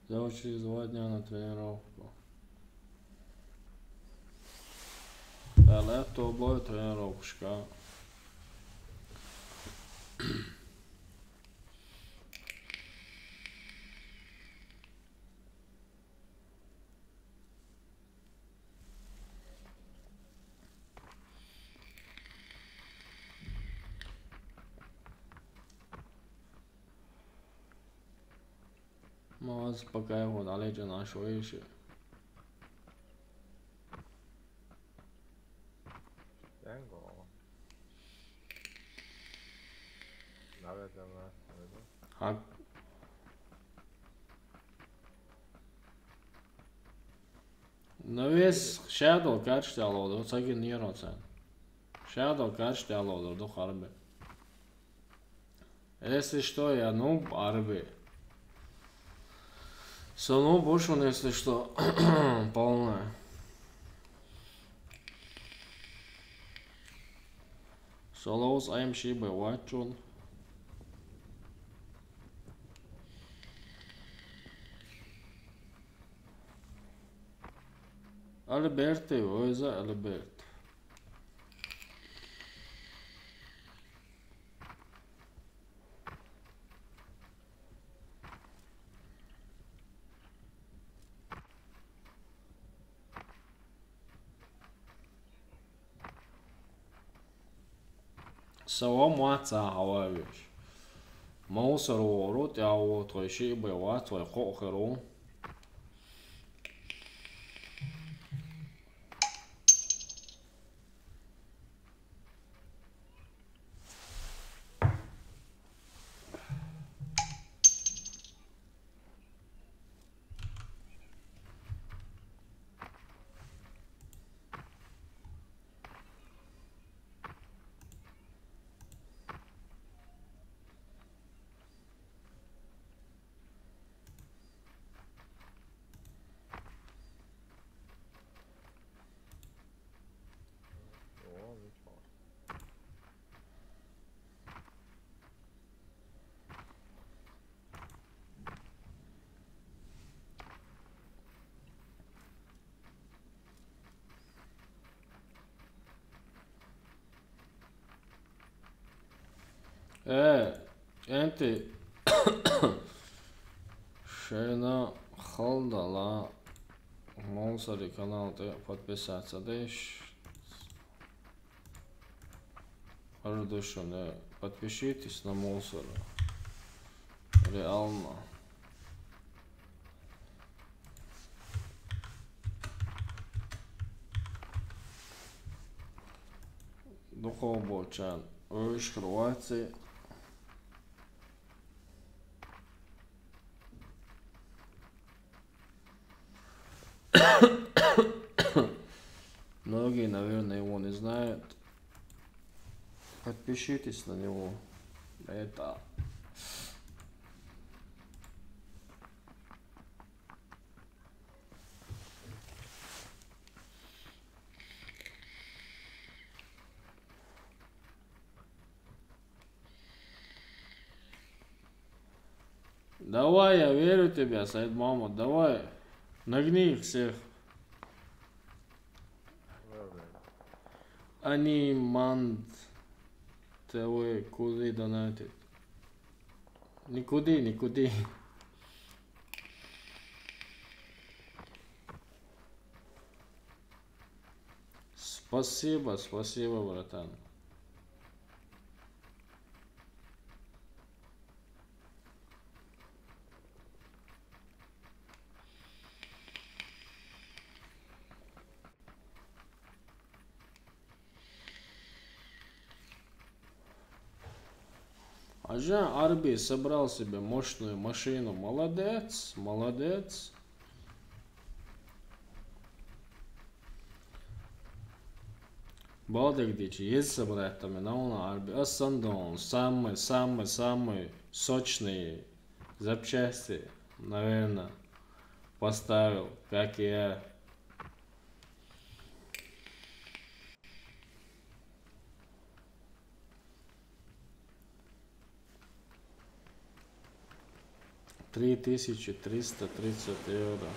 Я через два дня на тренировку. Ала тӀоблой тренировкашка. Ма ваз пока йогӀун гӀалайчӀун ашо йиши. Тенго. Наведена. Хак. Навес шадо карш тялодо, цагин нервоцен. Шадо карш тялодо, до харбе. Если что, я нуб, арби. Со нуб ушун, если что, полная. Со лоус айм шибы вачун. Альберты, ойза Альберт. Сава маца гьававеш. Мавсар вору, тӀяву, твой шибы ва, твой хохеру. Э, энти шена халдала Мавсари канал тӀа подписаться деш. Ардушуне, подпишитесь на Мусора. Реально. Духовбочан. Уж Хорватия. Многие, наверное, его не знают. Подпишитесь на него. Это. Давай, я верю в тебя, Саид Мамут, давай. Нагни их всех. Анимант ТВ, куди донатит? Никуди, никуди. Спасибо, спасибо, братан. Жан Арби собрал себе мощную машину. Молодец, молодец. Балдык дичи, есть собрать там, и на уна Арби. Асандон, самый, самый, самый сочный запчасти, наверное, поставил, как и я. Три тысячи триста тридцать евро.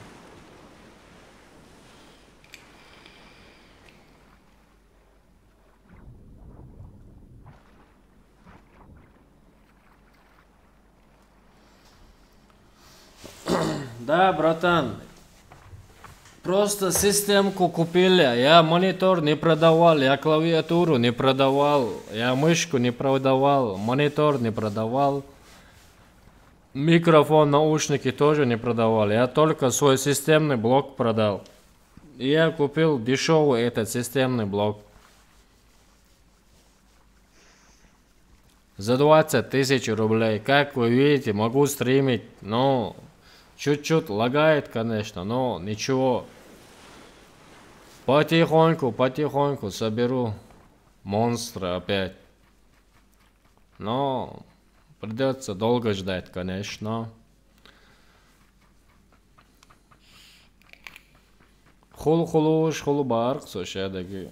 Да, братан. Просто системку купили. Я монитор не продавал, я клавиатуру не продавал, я мышку не продавал, монитор не продавал, микрофон, наушники тоже не продавал. Я только свой системный блок продал. И я купил дешевый этот системный блок. За двадцать тысяч рублей. Как вы видите, могу стримить. Ну, чуть-чуть лагает, конечно, но ничего. Потихоньку, потихоньку соберу монстра опять. Но придётся долго ждать, конечно. Хул хулуш, хулу барк, сошедеги.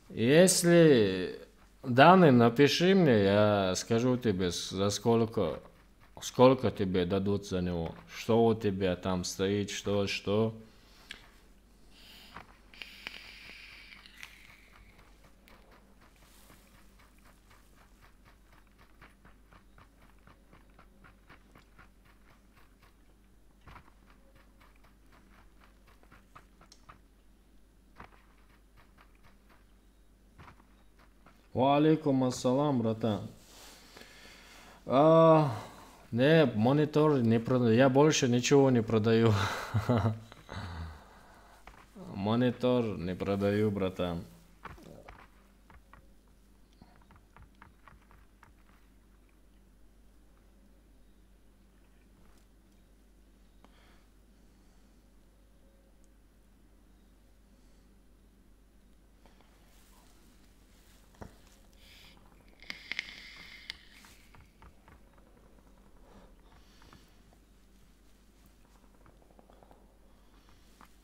Если данные, напиши мне, я скажу тебе, с- за сколько, сколько тебе дадут за него, что у тебя там стоит, что, что. Ва алейкум ассалам, братан. А, не, монитор не продаю. Я больше ничего не продаю. Монитор не продаю, братан.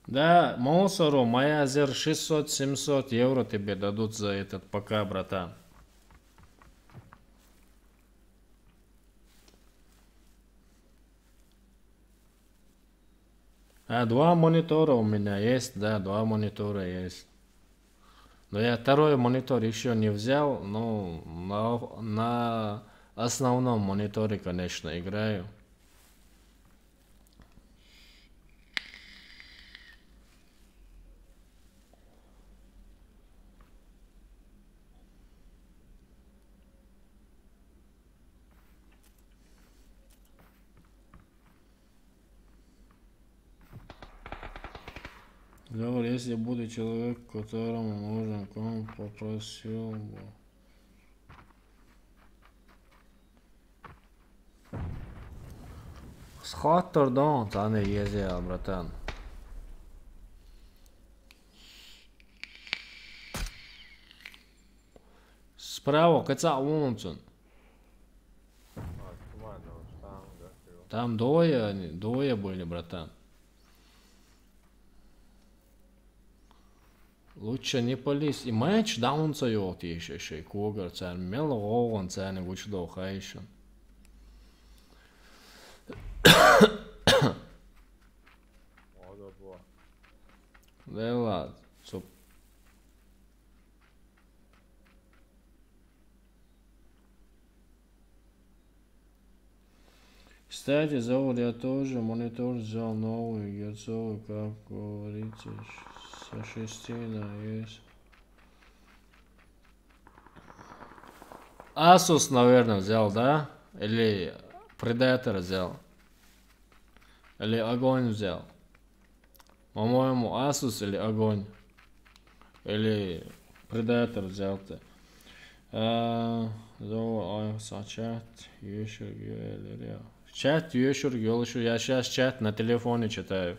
Да, монсору, моя зер шестьсот-семьсот евро тебе дадут за этот ПК, братан. А, два монитора у меня есть, да, два монитора есть. Но я второй монитор еще не взял, но на, на основном мониторе, конечно, играю. Лёва, если будет человек, которому нужен комп, попросил бы. Схаттырдың, таны езі, братан. Справа, кыца унцун. Там двое, они, двое были, братан. Лучше не пались. И матч даунца йоти шей, шей когар цар мел гогон царни гучдо хайшин. Лела, суп. Кстати, Заур, я тоже монитор взял новый, герцовый, как говорится, со шести на есть. Asus, наверное, взял, да? Или Predator взял? Или Огонь взял? По-моему, Asus или Огонь. Или Predator взял ты. А, зо-, ой, са чат, йошур, йо-, йо-, йо-, чат, йошур, йолшур. Я сейчас чат на телефоне читаю.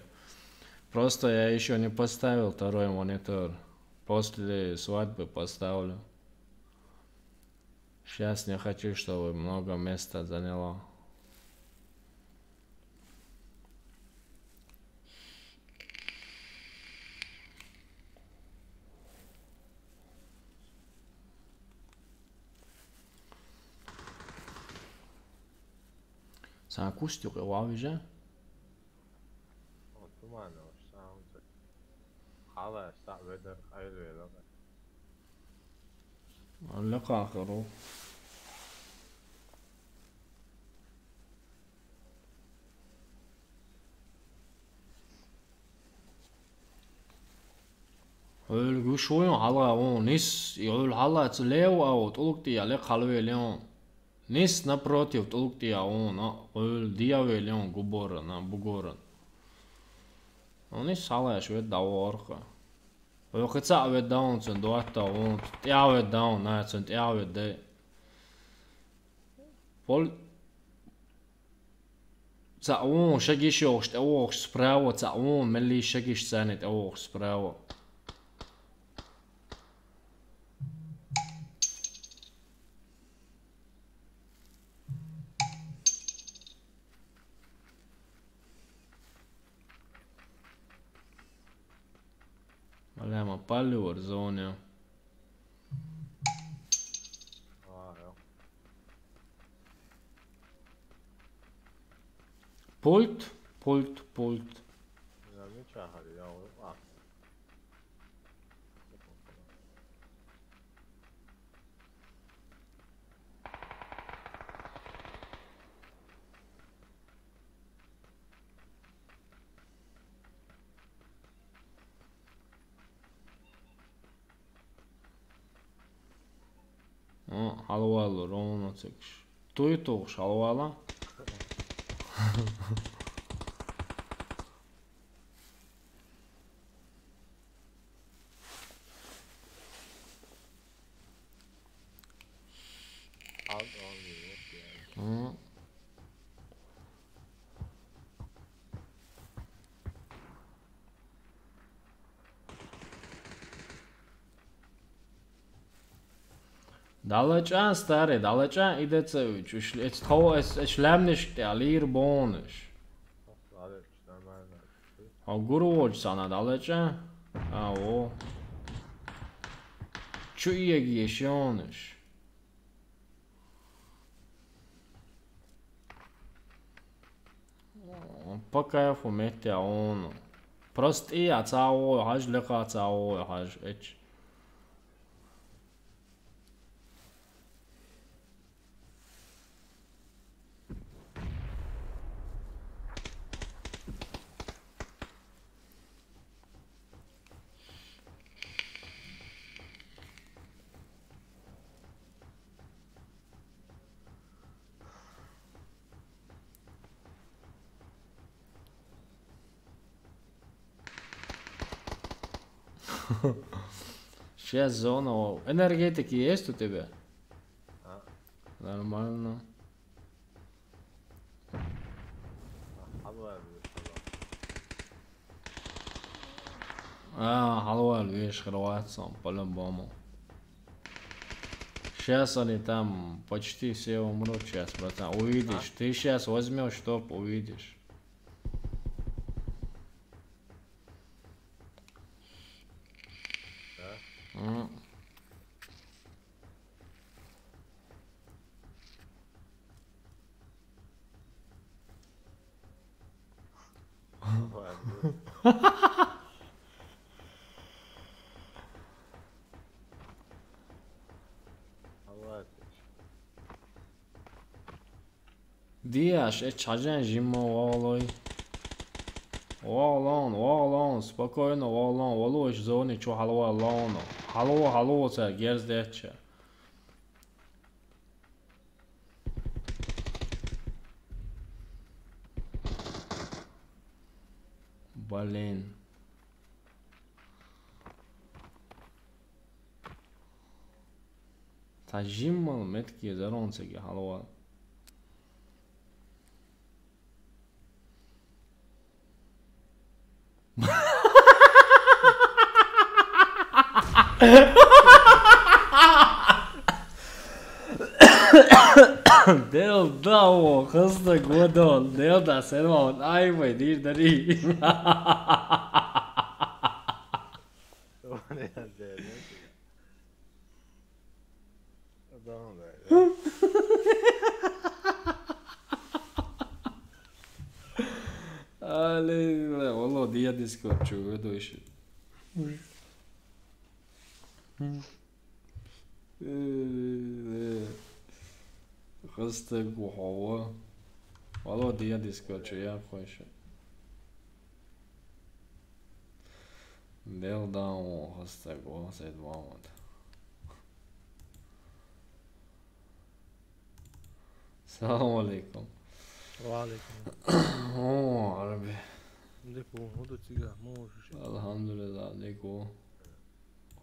Просто я еще не поставил второй монитор. После свадьбы поставлю. Сейчас не хочу, чтобы много места заняло. Сакъустук вавижа? О, туман, о, саунд. Хала, са ведер, айрвела. Алла кахыру. Өлгүш оюн хала он, нис, өл хала цу лев ау, тулук тия ле халве леон. Нис напротив тулук тия он, а, өл диаве леон губоран, а, бугоран. Нис халаш ве даворха. Ой, хица ве даун цун дуатта он, тя ве даун, на цун тя ве де. Пол Ца он шагиш йогъуш тӀе вогъуш справа, ца он мелли шагиш цани тӀе вогъуш справа. Малама палли вар зоне. Пульт, пульт, пульт. О, халвалу, ровно цекш. Туй тугш халвала. Далачан, старый, далачан идеца чуш эц тхо эц эч лямниш тя лир бониш. Нормально. А гурвоч сана далачан. А, о. Чу иеги ешониш. По кайфу метя он. Просто и ацао, хаж лека ацао, хаж эч. Сейчас зона. Энергетики есть у тебя? А? Нормально. А, халва веш хрватцам, по-любому. Сейчас они там почти все умрут сейчас, братан. Увидишь. А? Ты сейчас возьмешь топ, увидишь. Да? М. Диаш, э, чаджан жимо валой. Валон, валон, спокойно валон, валуш зони чу халва лоно. Халва, халва ца герздеча. Блин. Цхьа жиммал метке заронцаги хьалавал. Дел да, о, хазна годон, дел да, сен вон, ай, вай, дир дари. Алло, дия Дискорд, чё, ведущий? Хазна гохова. Алло, дия Дискорд, чё, я хойша. Дел да, о, хазна гохова, сед вамат. Салам алейкум. Ва алейкум. О, Араби. Дик у, худа цига, можеш. Алхамдулилла, дик у.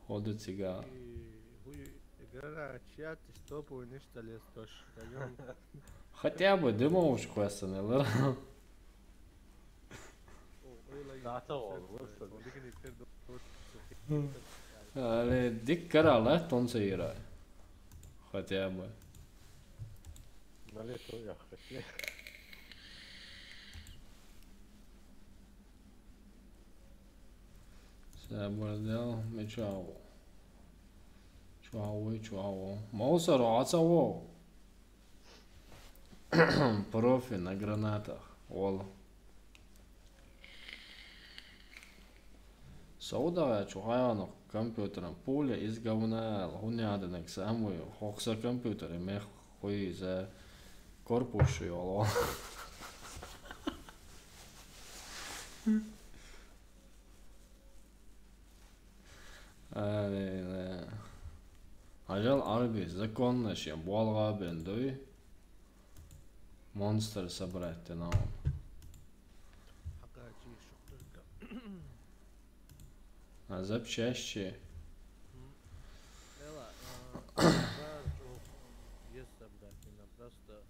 Худа цига. И хуй, игра чат, стоп, у, ништа лестош. Хотя бы дымовушку остановил. Али дик карала, тонца ира. Хотя бы. Нале то я хотел. Сабардел, мечаво. Чуаво, чуаво. Маусаро, ацаво. Профи на гранатах. Ол. Саудага чухаяно компьютером. Пуля из говна, хуняданек самый хокса компьютер, и мех хуй за корпус шуй ол. Ай, да. Ажал Арби, законно шен, буалга бен дуй. Монстр собрать тенал. Хакачи шуктырка. А запчасти? М, эла, а, бар, чё, есть собрать, именно просто.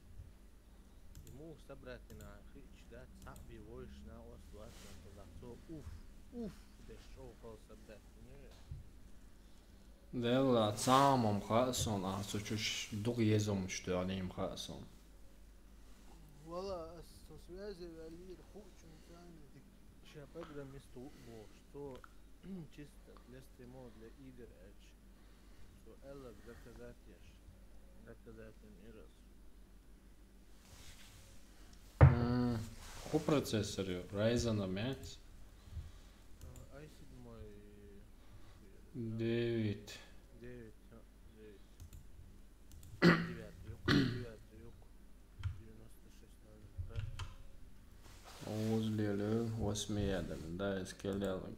Ему собрать не надо, хич, да, цаби войш на ослать, на туда, то уф, уф, деш, чё, кол собрать, не? Дела, цамам хасон, а, цо чуч дуг езом, что они им хасон. Вала, со связи валир, хучун цани. Ща программисту бо, что чисто для стримов, для игр, эч. Что Элла заказать еш. Заказать им и раз. М, ху процессор, Ryzen ем пять? Э, ай седьмой, э, девять. Девять, а, девять. Девятый, юк, девятый, юк. Девяносто шесть надо, да? Возле восьми ядами, да, из келялок.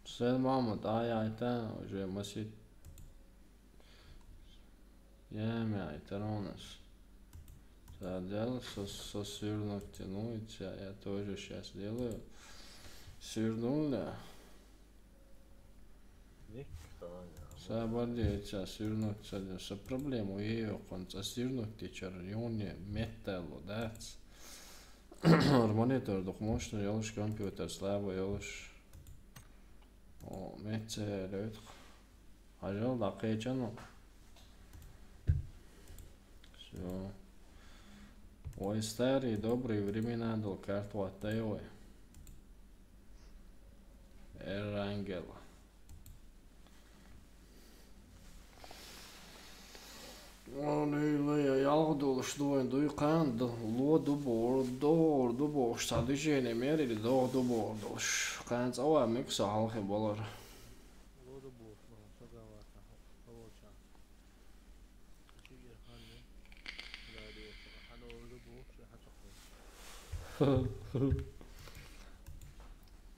Сен мамут, ай, айта, уже масит. Яме, айтаронас. Та дел, со, со свернуть тянуть, я, я тоже щас делаю. Свернул, да. Никто не. Са бардеца свернуть, са, са проблема, её конца свернуть, течер, юне, металлу, да. Монитор дук мощный ёлуш, компьютер слабый ёлуш. О, меце лёйт. Ажал да кечану. Всё. Ой, старые добрые времена дал, карт ваттай, ой. Эрангел. Ой, лай, лай, ялгъа долуш дуйн, дуй къан, ду-, ло дубур, дор, дубуш, са движение мер или дор дубур долуш. Къан цава мекса халхи болар.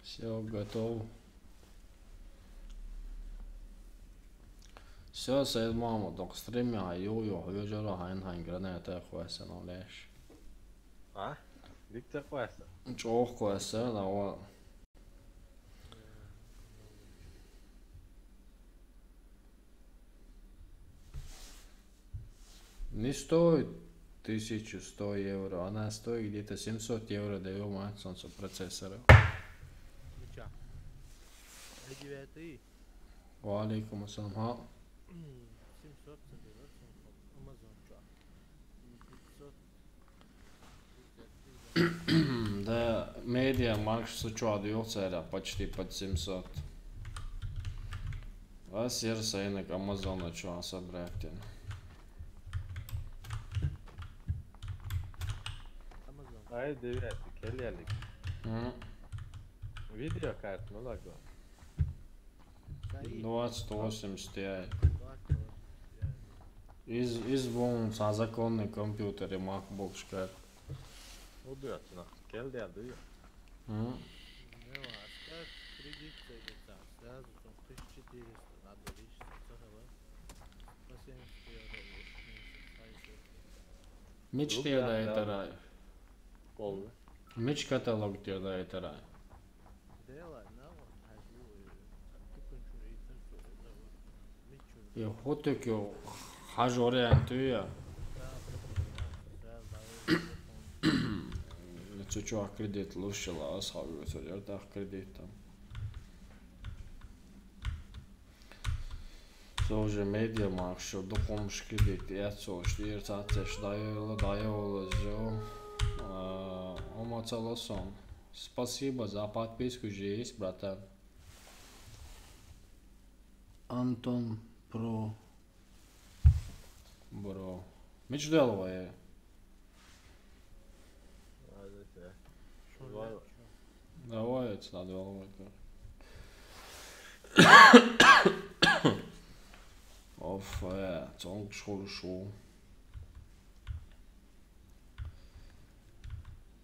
Всё, готов. Всё, Саид Мамут, док стримя, ю, ю, ю, жора, хайн, хайн, граната, хуэсен, олеш. А? Дика ца къоьсса. ЧӀогӀа къоьсса, да, ва. Не стоит тысячу сто евро, она стоит где-то семьсот евро, даёт максимум со процессора. Мича. Девятый. Ва алейкум ассалам. Ха. Семьсот собирать, Amazon чё? Пятьсот. Да, Медиамаркт со чё дают цера почти под семьсот. А сервис айнак Амазона чё собрать. Ай, девятый, келялик. М. Видеокарт, ну лаго. Двадцать восемьдесят Ti. Из, из вон са законный компьютер и MacBook шкаф. Удачно. Келдя, да? М? Не, а скажешь, кредит сойдётся, сразу там тысяча четыреста надо лишь целого. По семьдесят евро в месяц, а ещё. Мечты Рубля, да, это да. Рай. Полный. Меч каталог тебе да это рай. Я хоть так я хожу ориентую. Цу чувак кредит лучше ла, а схавы цу ярдах кредит там. Со уже Медиамаркт шо дукхумш кредит, я цо штир цацеш дайола, дайола зо. А, ома целосон. Спасибо за подписку, же есть, братан. Антон Про. Бро. Меч деловая. Давай, это надо деловать. Оф, э, цонг школу шоу.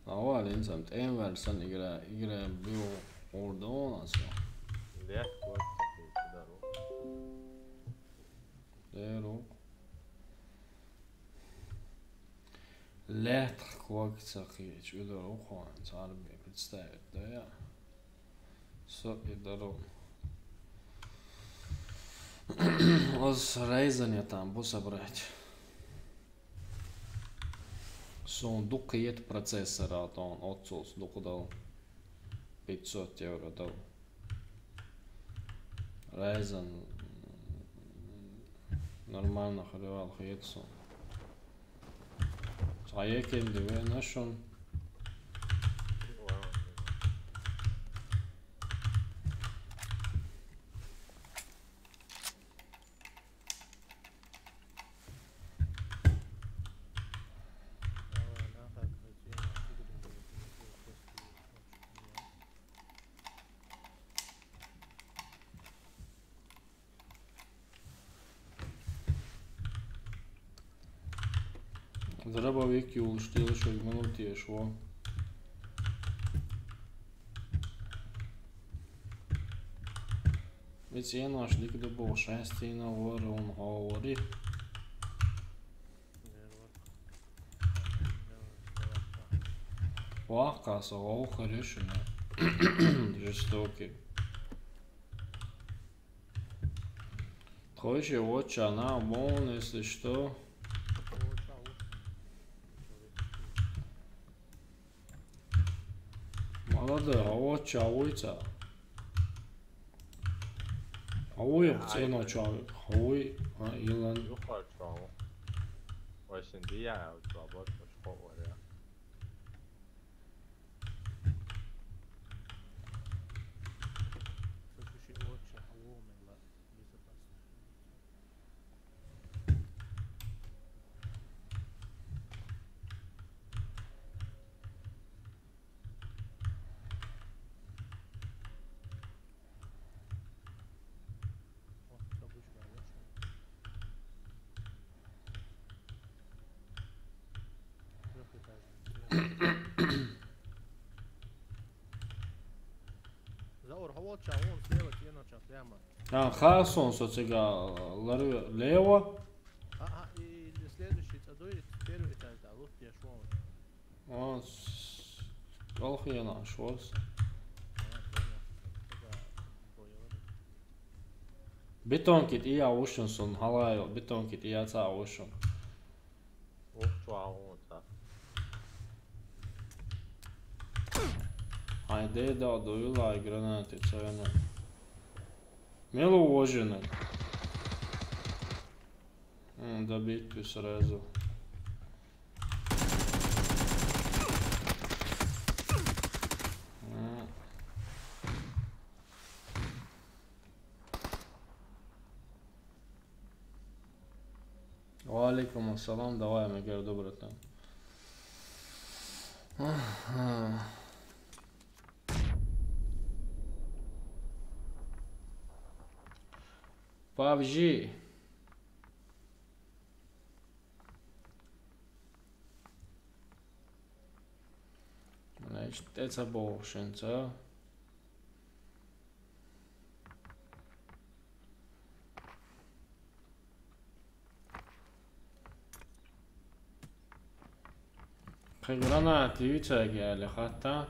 Ава, линзам, тем версан игра, игра бил ордон асо. Лет, вот, такой, да, ру. Деро. Лет, квак, цахи, чудо, рухуан, царби, представить, да, я. Со и даро. Оз Ryzen я там бу собрать. Сон дукха ет процессора, а то он отцус дукха дал. Пятьсот евро дал. Ryzen нормально хревал хет сон. Цхьа екин диве нашун. Дробовик юлуш, тилуш, минут еш, во. Вец енваш дик дубо шестина вор он говори. Ваха со, о, хорошо, жестокий. Тхойше вот чана, вон, если что. Молодой, а вот ча уйца. А уй, цена ча, а уй, а, Илон. Юха ча. Ой, син дия, а вот ча, вот, вот, вот, вот, я. Заур, хавал ча, вон слева, тена ча, прямо. А, хасон со цега ларви лево. А, а, и следующий, а, дуй, первый этаж, да, вот я шел. А, с-, Галхиена шуос. Бетонкит ия ушун сун, халайо, бетонкит ия ца ушун. Ух, чуа, ух, ца. Ай, де, да, доюла, ай, гранаты, цена. Мелу уожены. М, добить ты сразу. М. Ва алейкум ассалам, давай, мегер добро там. Аха. Павжи. Значит, это бошенца. Кхы гранаты ю цаги али хатта.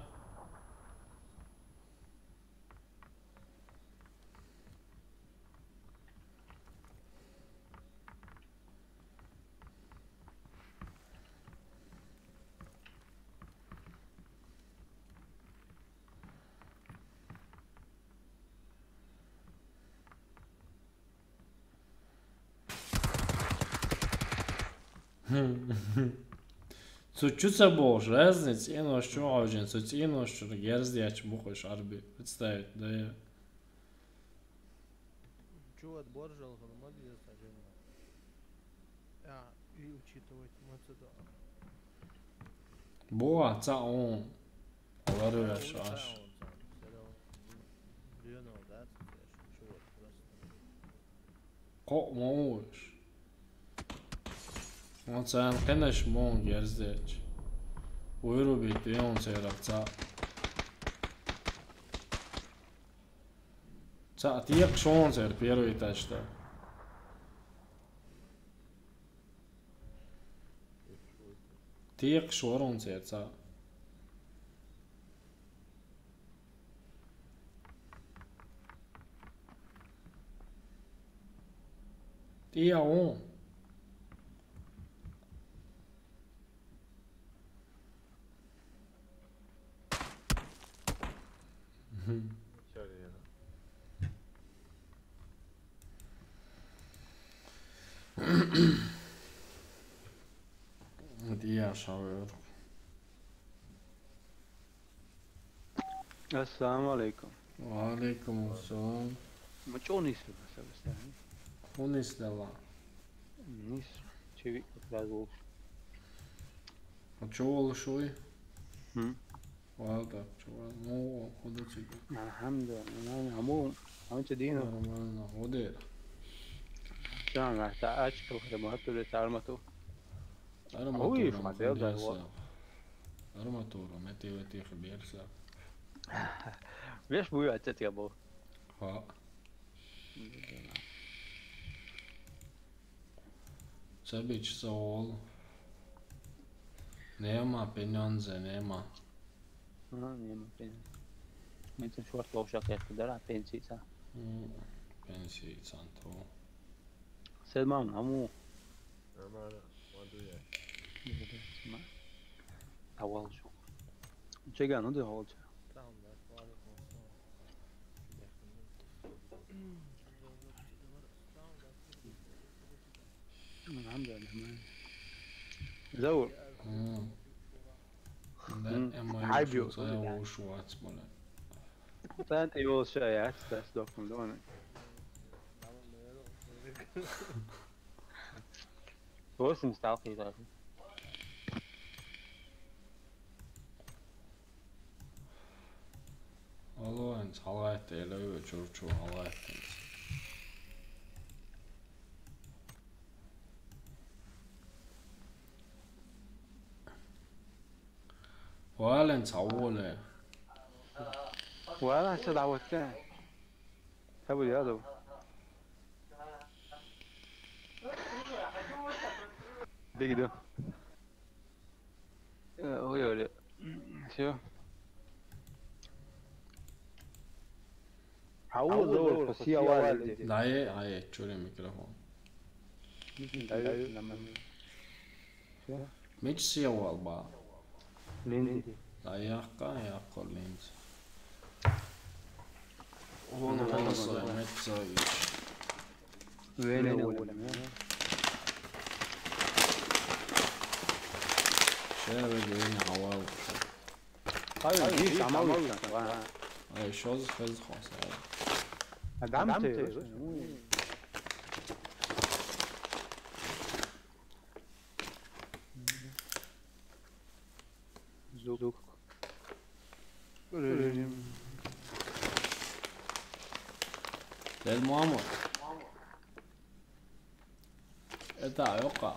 Цу чу ца болуш, разница, цӀенош чу гӀовжин, цу цӀенош чу герз дечу бухуш Ӏарби. Представить, да я. Чу от боржал, хана магия сажена. Я и учитывать мацада. Буа, ца он. Лару яш аш. Кхоъ ма вуш. Вон царна кхинаш мон герздечу. Вуьру бит вен церах цхьаъ. Цхьаъ текхаш вон цер первый этажда. Текхаш вара вон цер цхьаъ. ТӀе а вон. ТӀе а шавер. Ассаламу алейкум. Ва алейкум ассалам. Ма чӀогӀа нислуш аса вистани? ХӀун нисдала? Нис, чевиъ разлуш. А чо волуш вуй? Хм. Валда, чо вал? Мо, куда чига? Алхамдулилла, нормально. Аму, аму чо дийна? Нормально, гӀодер. Чан, а, та ач, кал хада махату, та армату. Арматура. Ой, ма, смотрел, да, берса. Вот. Арматура, мети, вети, берса. Веш буй, а, цет я бу. Ха. Ца бича ца волу. Нема, пенёнзе нема. Ага, нема пенёнзе. Мин ца шорт ловшак яхка дара, пенсица. М, пенсица то. Сед мам, аму. Нормально. What do you? Ма. Авал шу. Чеган, ну, де холча. Алхамдулилла, нормально. Заур. М. Да, м, эмойл айбио, шуца, да. Уж вац, бля. Тан ты его шая, тас докум, да, он. Восемь стал, хи, да. Алло, энц хьалгӀайтта, элаве, чур-чур хьалгӀайтта энц. Вален, цхьа воле. Вала, ца дӀаватта. Ца бу яду. Бигду. Э, ой, ой. Всё. Хьауза, хӀусия валиди. Дае, ае, чури микрофон. Мичи сия вал ба? Линзи. Дае, якка, якка линзи. Вон, вон, сой, мет сой. Вене волем, я. Шеве вене авал. Хайр, гиш амал ишан. Ай, шоз хез хос. Адам те. Зук. Режим. Дед мама. Это, а, ёка.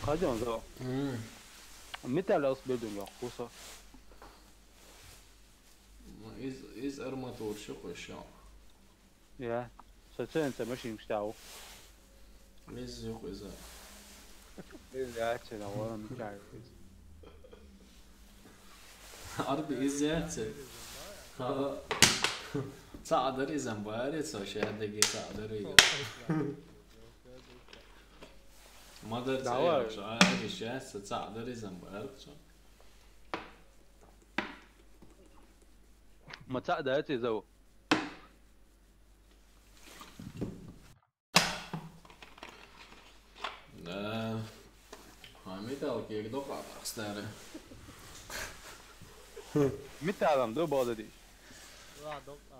Хадян за. М. Металл ас берден я, хуса. Ну, из, из арматур шо кошо. Я. Соцен це машин штау. Из юк из. Из я це на ворон чай. Арби из я це. Ца адар изан бари, со шеде ги ца адар ига. Мадар ца Давай. Яш, а, аги шест, ца адар изан бари, со. Ма ца адар ца изау. Да. А металл кек докъа старе. Металлам до бодадиш.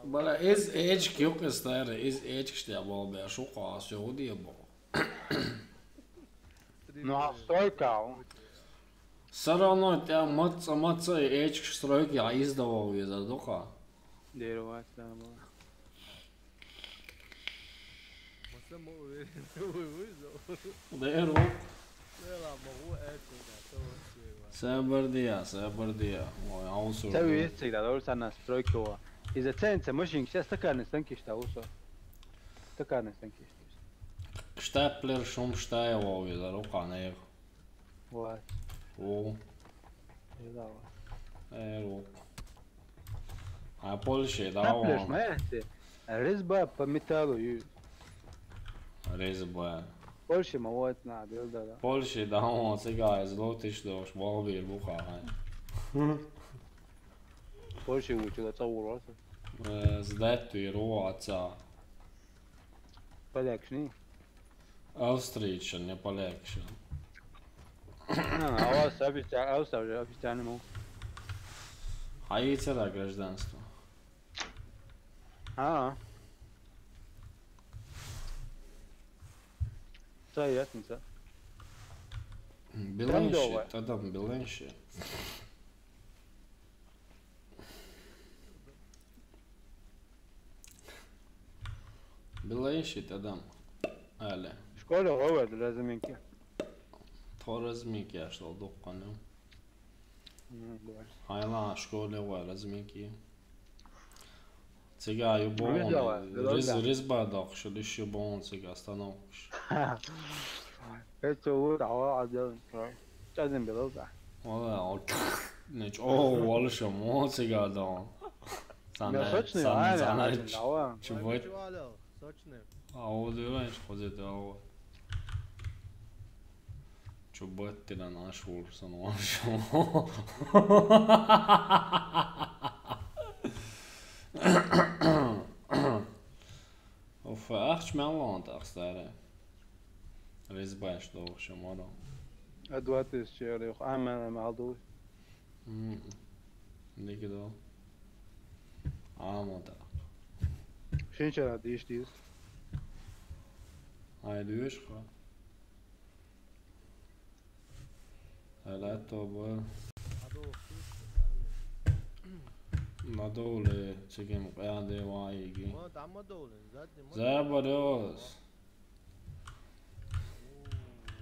Бала из эчк юк старе, из эчк штя бол бе, шу къас, ё, уди бо. Ну, а стойка, о. Всё равно тя маца, маца эчк стройки, а издавал веза докъа. Дерево, да, бо. Маса мо уверен, уй, уй, зо. Дерево. Села, мо у эчк да, то вот села. Сабар дия, сабар дия. Ой, аусур. Сабар дия, да, дор сана стройка. Из-за ценца машин, сейчас такая не станки, что усо. Такая не станки, что. Штаплер, шум штая, вау, из-за рука на их. Вот. О. Э, давай. Э, рук. А Польша, да, Штаплер, он. Знаете, резьба по металлу, ю. Резьба. Польша, ма вот на, билда, да. Польша, да, он, сега, злотиш, да, уж, балбир, буха, ай. Польша, учила, ца урваса. Э, сдать, ты, руаца. Полякшни. Австрийча, не полякша. А, а у вас официа-, а у вас официальный мол? А яйца, да, гражданство. А. Ца ясно, ца. Беленши, Трендовая. Тогда Беленши. Билайшит адам. Али. Школа гъовад разминки. Тхо разминки ашла дуккъану. М, баш. Хайла школа гъовад разминки. Цига ю бон. Риза ва, Риз, риза. Ризба дохш, лиш ю бон цига остановкш. Это вот, а, а, да. Чазин билал да. Вала, о, не ч-, о, вала шо, мо цига да. Сана, сана, сана, сана, чубат. Сочный. А, о, дуран, ич, хозет, а, о. Чубат тина наш вурсан, вала шо. Оф, ахч меллон тахстаре. Резбаш долх шамара. А два тысячи евро, ама, ама, алду. М. Никидо. Амада. Шинчара диш дис. Ай, душ ха. Ала тоба. Надоле, чекем, къяде вайги. Ма, там надоле, задний, ма. Забарос.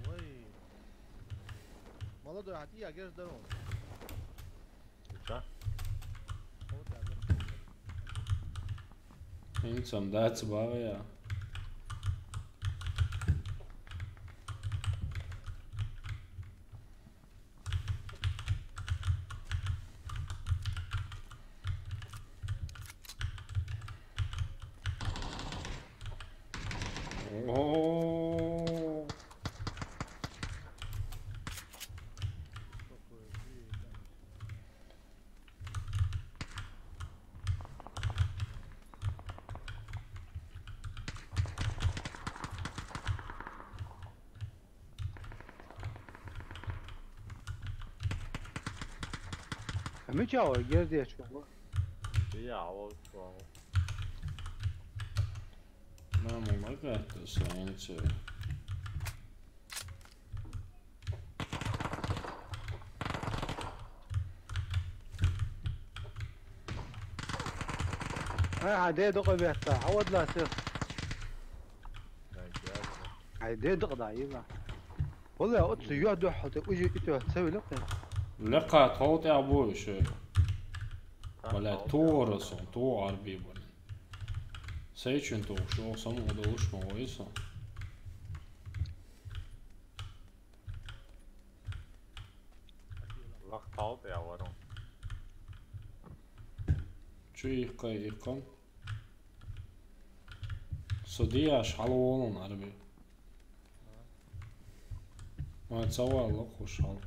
Ой. Молодой, а ты, я геш даром. Ча? Вот так, да. Ин сам дац бавя. О. Мича вай гердечко? Я вот. Нам умагатта сайнче. Ай, ха, де дукъа бетта, хьавадла сир. Ай, де дукъа да, йила. Валла, оцу юхь духьал те уже итоьх ца вилла кхин. Лекха тхов тӀехь бу иша. Валла, тугӀара сон, тугӀа Ӏарби бу. Сайчун тугӀуш, оха саму долуш ма вай со. Лах тхов тӀехь варон. Чу иккхай иккхам. Со дияш хьалаволун Ӏарби. Ма ца валла кхуш хьал.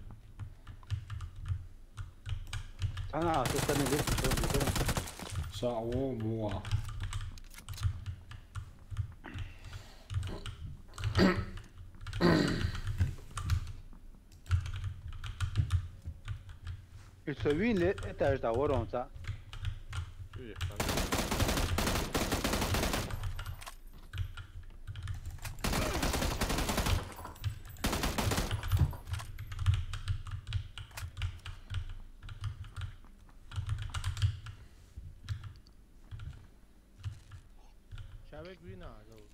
Цхьана а со санна вешта шо дитара. Са а во буа. И со вин ле этаж да воронца.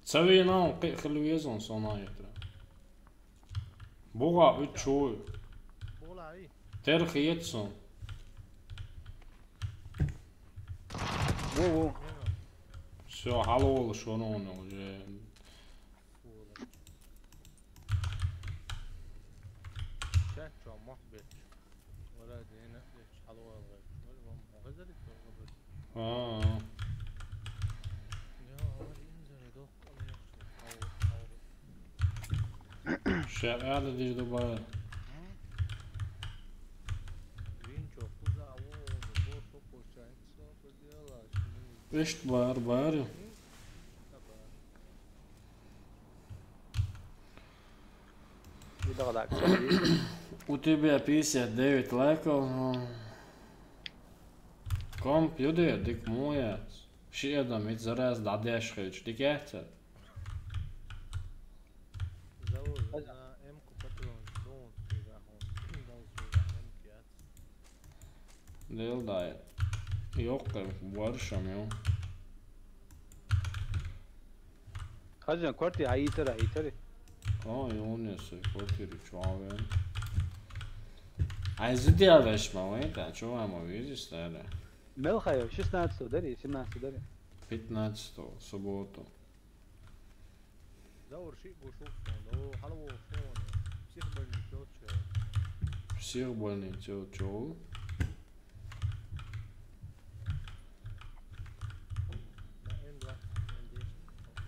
Ца вина он кхи хила везан со наитра. БугӀа уьттуш вуй. Терхи еццун. Во, во. Всё, хьалаволуш вара хьуна уже. Чат чо мах бетчу. Вара дена бетчу хьалаволуш. Вара вон магазин. А. Ша ала диж ду бара. Ишт бар, бар. У тебя пятьдесят девять лайков, но комп юде, дик муяц. Ши адам ит зараз дӀадеш хилча, дикехь ца? Дел дай. Йоккхай, баршам ю. Хазан квартира хьаийтара, хьаийтара. А, юнес квартира чуавен. Ай, зудя веш ма вай, та чуа ма вижиш, старая. Мелхайо, шестнадцатого дари, семнадцатого дари. Пятнадцатого, субботу. Заур шиъ бу шух сон, до хьалаволуш сон, психбольницо чу. Психбольницо чу.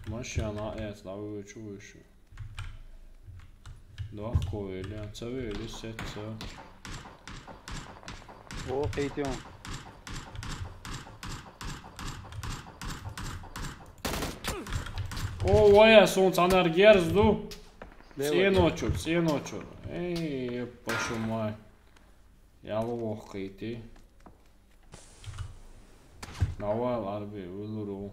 Машина эц дӀавоьчу вуьшу. Дохко вели, ца вели, сет ца. О, кхийтин. О, вая, суна цхьанар герз ду. Слева. ЦӀеночур, цӀеночур. Эй, вашу мать. Ял вохкхийти. Навал Ӏарби, вилуру.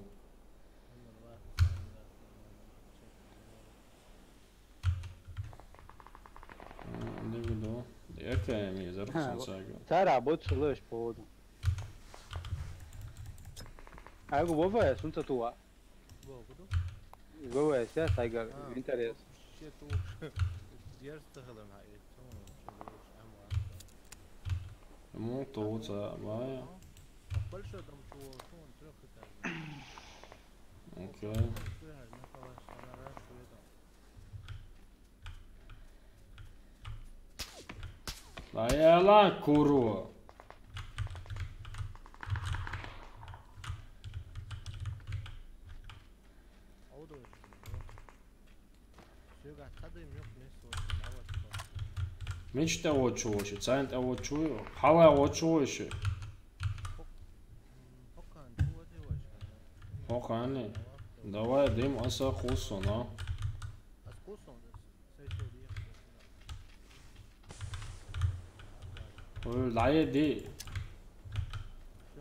М, дивидо. Экая мизер, ха, сенсаго. Цара боцу лош поводу. Айгу вовая, сунца туа. Вовая, ся сайгар, а, интерес. Дерста халам хай. Ему тоца, вая. Окей. Аяла куру. Мича тӀе вода шу вайши? Цайна тӀе вода шу вайши? Хьалай вода шу вайши? ХӀокхарни? Давай, дим аса кхувс сона. Ой, дӀаеди.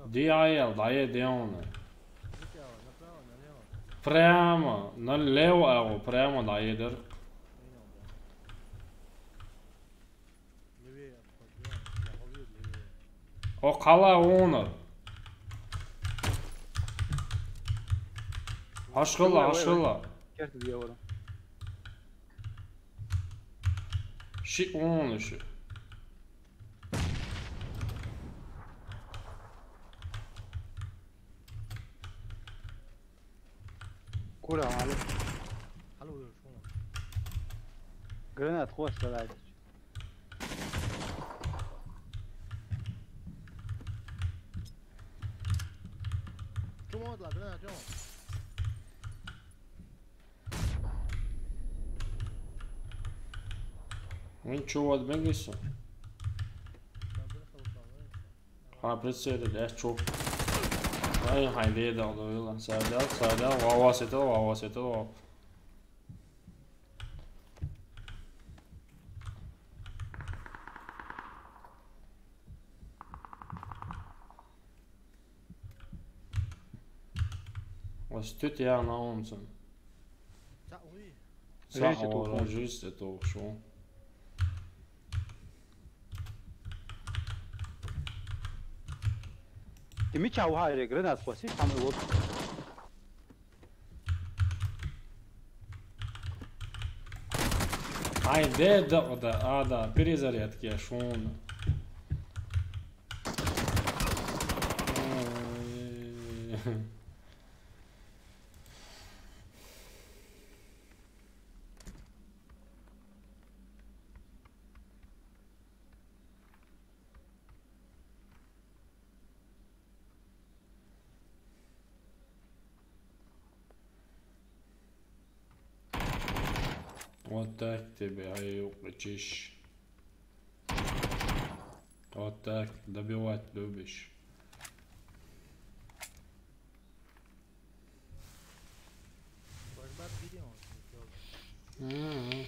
Ди айал, дӀаеди уна. Прямо налево агӀо, прямо дӀаедир. О, хьала уна. Ашхала, ашхала. Керт диавара. Ши уна ши. Кура, али. Хьала уйла шуна. Гранат хвост давай. Чума ла гранат, чума. Ничего, двигайся. Ха, прицеле, да, чё? Ай, хай, беда, да, вела. Садял, садял, вава, сетел, вава, сетел, вава. Ва стут я на унцен. Са Режет ора ухшун. Жист это ухшун. Ти мича уха ре гранат хвоси, там и вот. Ай, де да, да, а, да, перезарядки, шун. Ой. Вот так тебе, ай, укъичиш. Вот так, добивать любишь. Мгм.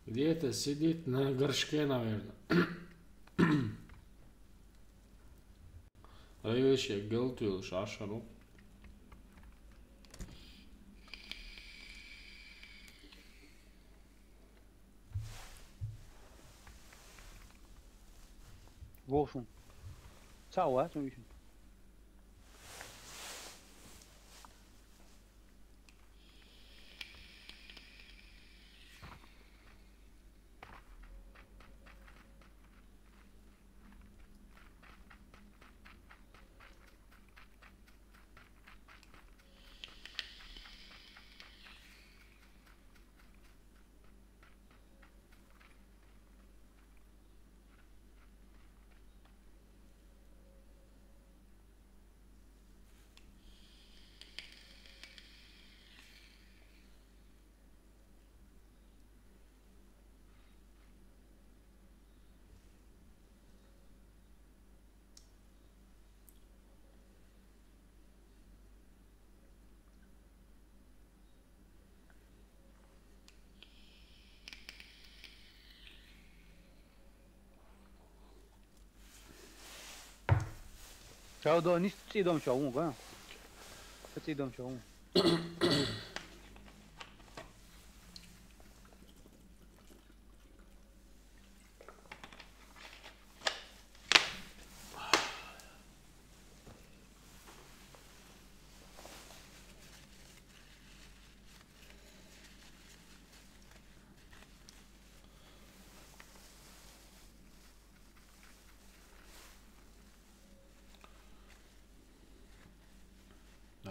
Где-то сидит на горшке, наверное. Ай, вообще, гылтуыл шашару. Волшун. Цауа, цун ишин. Чаудо ниш цӀидом шоу, га? ЦӀидом шоу.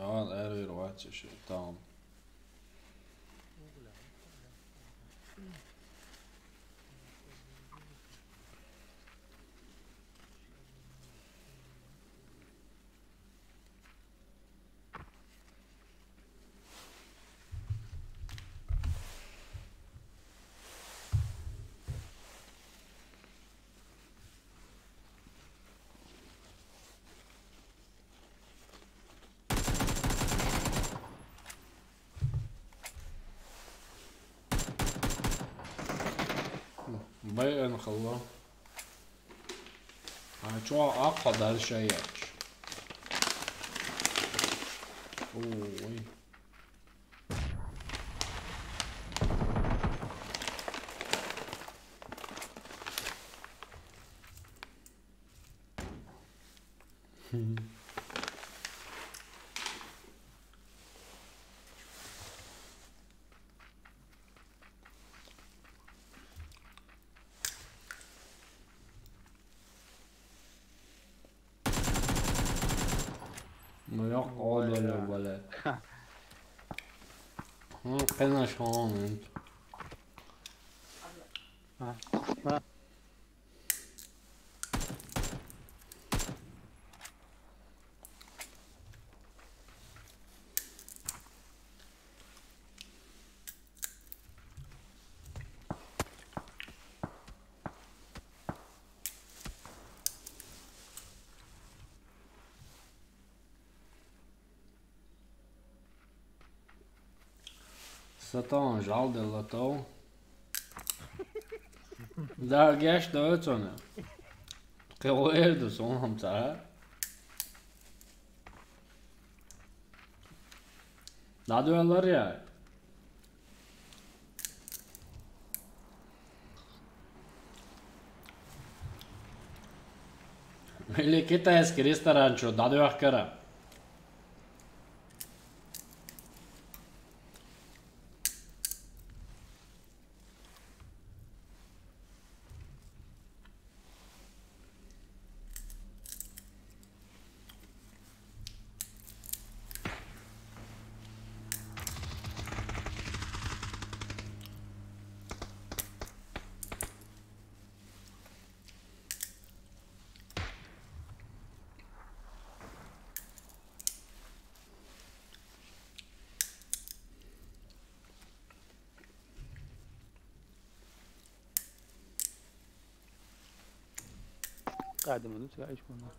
Aa, er weer wat is het dan? Ай, эн халла. А чё, а кадар шаярч? Ой. Ну, я кодоле, блядь. Ну, конечно, он. А, а. Сатан, жал делла тов. Да, геш да цона. Кевер да сон хамца. Надо ларя. Или китайский ресторан, чё, да, да, кара. قاعدة ما نمسك عيش والله.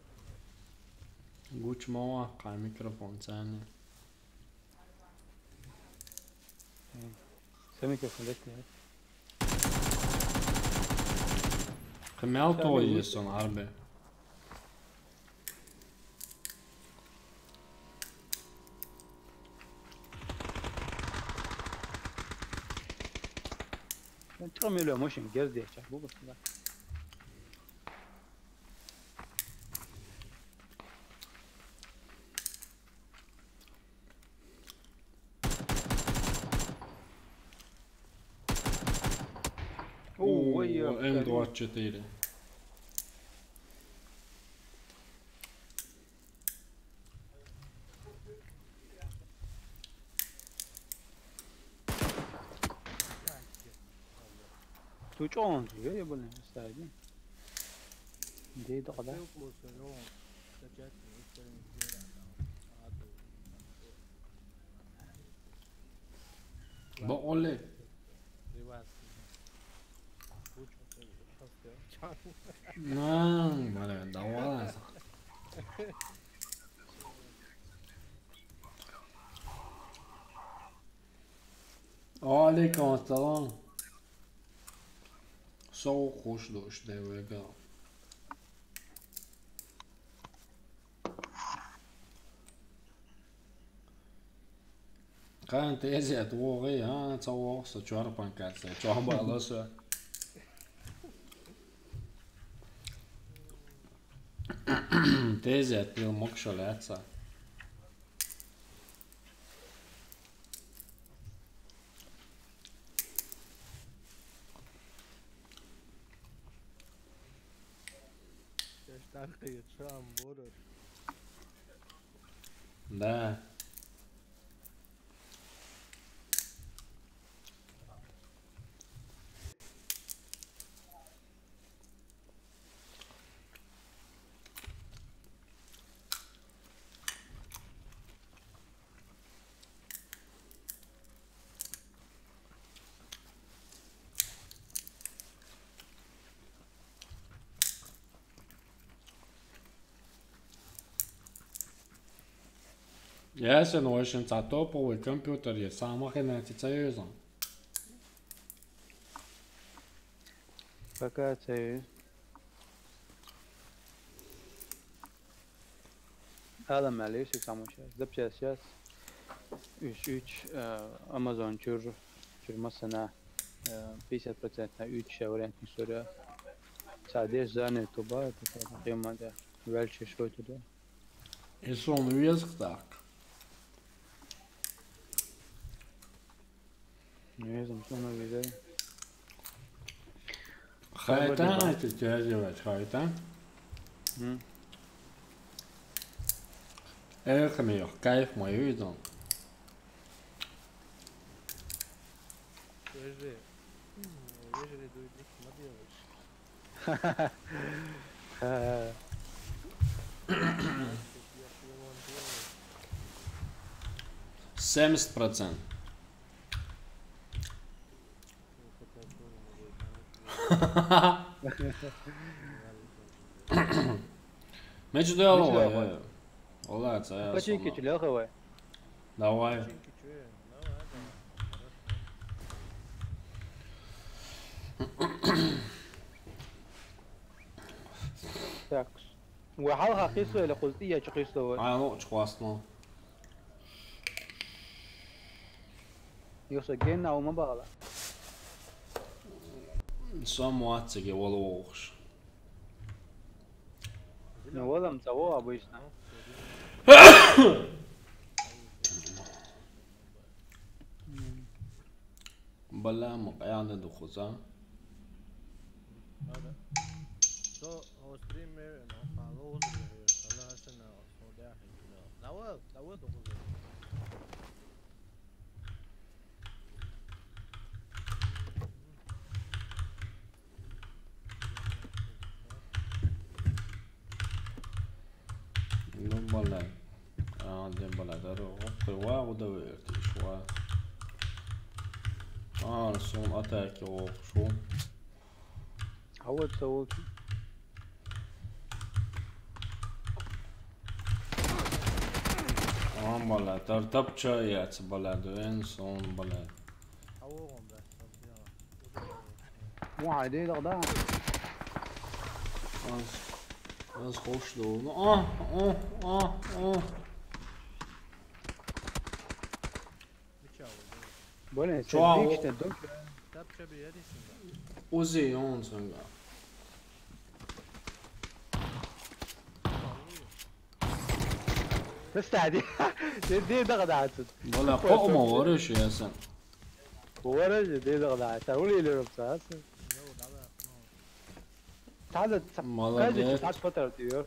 قوتش ما واقع ميكروفون ثاني. سميك يا خليك يا. Кем алты ой есть он арбе. Чё миллион машин герде чак бу бу. Ой, М двадцать четыре. Тучон, я, я блин, стади. Дейди къада. Бо оле. Нан, бале, давай. Алейкум ассалам. Соу хуш душ девега. Къан тезет вогъи, а, ца вогъ са чорпан калса, чорба аласа. Тезет пил мокшалаца. Esta que yo chamo, bro. Да. Ясен, ошен ца топовый компьютер, я сама хрена ца юзан. Пока це. Ала мали сик самуша. Запчасчас. Уьш, уьш, э, Amazon чур, чур масана, э, пятьдесят процентов уьш вариантный суря. Садеш зане туба, это прямо да. Вальчи шой туда. И сон веск так. Не знаю, что она видела. Хайта, это тебя делать, хайта. М. Эх, мой, кайф мой видел. Подожди. М, подожди, дуй, не смотри, вот. Семьдесят процент. Меч дало, Меч дало. Вала, це я Починки сломав. Чуляховой. Давай. Так. Вахал хахисло или хултия чухисло. А, ну, чухласно. Йоса генна ума багала. Сам ватсиге вала вохш. Ну, валам того обычно. Бала мукъяна духуза. Надо. Что, о, стример, ну, положили, согласен, ну, смотря, ну. Давай, давай духуза. Ну, блядь. А, де, блядь, дорога. Кыва удовольствие, шва. А, сон атаки, о, шо. А вот, а вот. А, блядь, тар тапча яц, блядь, дуэн сон, блядь. Ву, гьайда дагъда. Аз, аз хош дов. А, а, а, а. Блин, Чё, сен а, икс о- де док. Тапча бери, яди сен. Узи, он сен. Тестади. Де, де дагъда ацыт. Бала, Просто къокъма, вориш ясан. Вориш, де дагъда ацыт. Ули иле рубсас. Тада, Молодец. Каждый час фотор диё.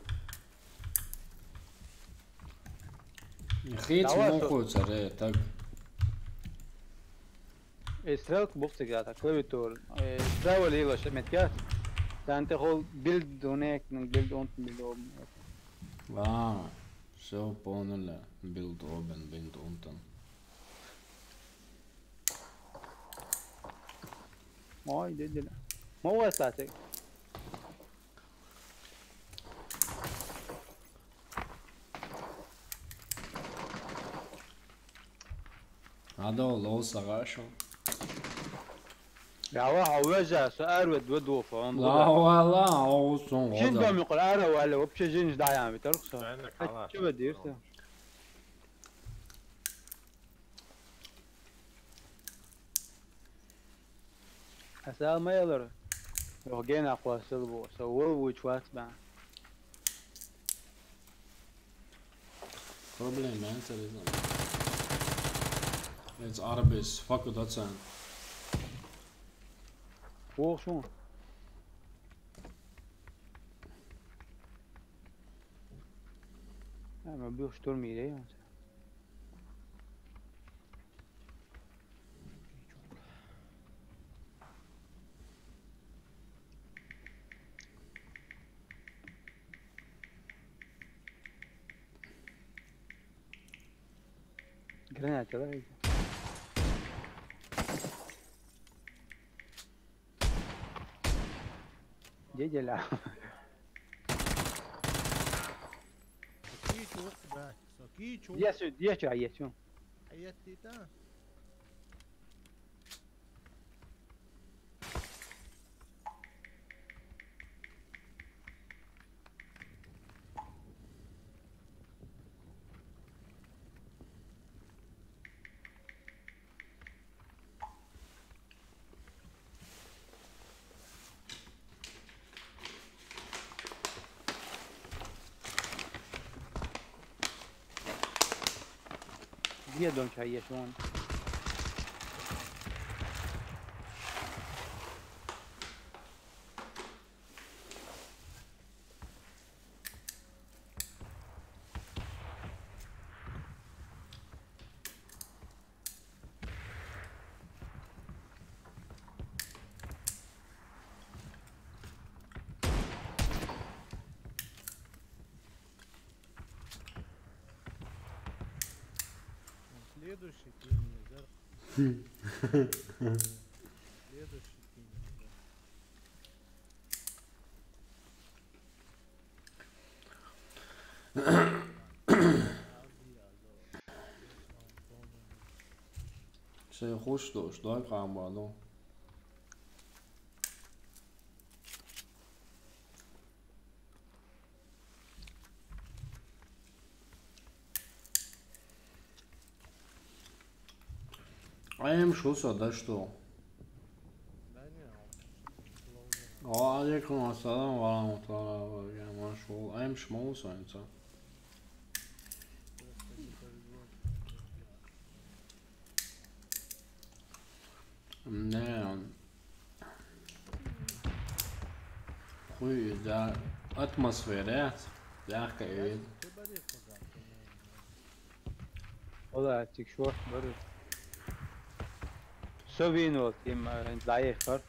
Хит Давай, моху царе, так. Э, стрелка бухты гата, клавиатура. Э, справа лила шеметка. Танте хол билд дунек, билд он, билд он. А, всё, понял. Билд обен, билд унтен. Ой, деделя. Мова статик. Адо лоу сагашо. Я ва, а вежа, со арвед вед вофа, он Ла вала, а усон Жин года. Доми къур, ара вала, вообще жин ждая, ми тарх со. Чайна кала. Чего дирса? Асал маялар. Рогена акъвасыл бу. Со вол вуч вац ба. Проблема, я не знаю. Эц арбес, факт ацан. Ох, шо. Ама бу штурм ире. Гранатаlar. Деделя. Кичу, да, со кичу. Я сю, я чё, я чё? А я ты да. Дедом чай ешон. Следующий день, Назар. Следующий день, Назар. Sen hoş da, hoş da kalmadı. Aynen şu sırada что? Алейкум ассалам ва рахматуллахи ва баракатуху. Машалла. Айм шмол сонца. Не, хуй да атмосфера. Ярко и Ола тик шорт бару. Со вин вот им, э, лайхар.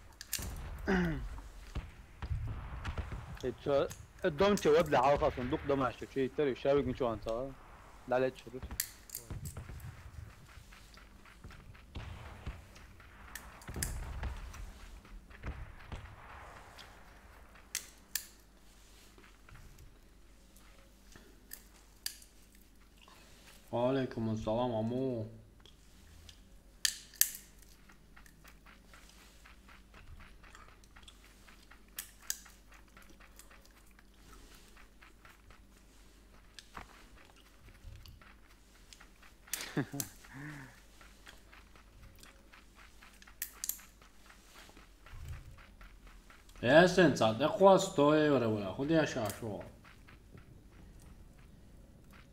Эцо дом че вот ла халха сон дук домашчо чи тери шавиг ничо анца. Дале чуру. Алейкум ассалам, аму. Эсен ца, да хвас сто евро, бля, худи я шашо.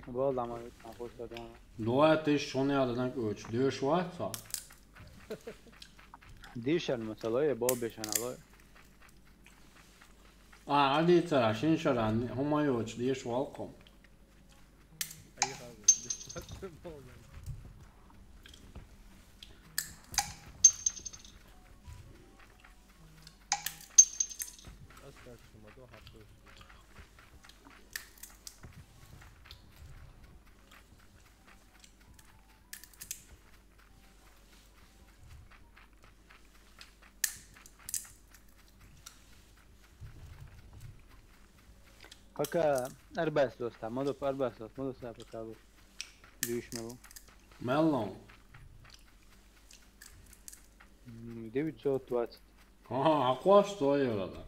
Бол, дама, там просто дома. Два тысячи он я да так уч, дюш ватса. Дишан масалой, бол бешан алой. А, ади цара, шин шаран, хумай уч, диш валком. Пока арбас доста, модо арбас доста, модо са пока бу. Дюш мало. Мало. М, девятьсот двадцать. Ага, а квас стоит это?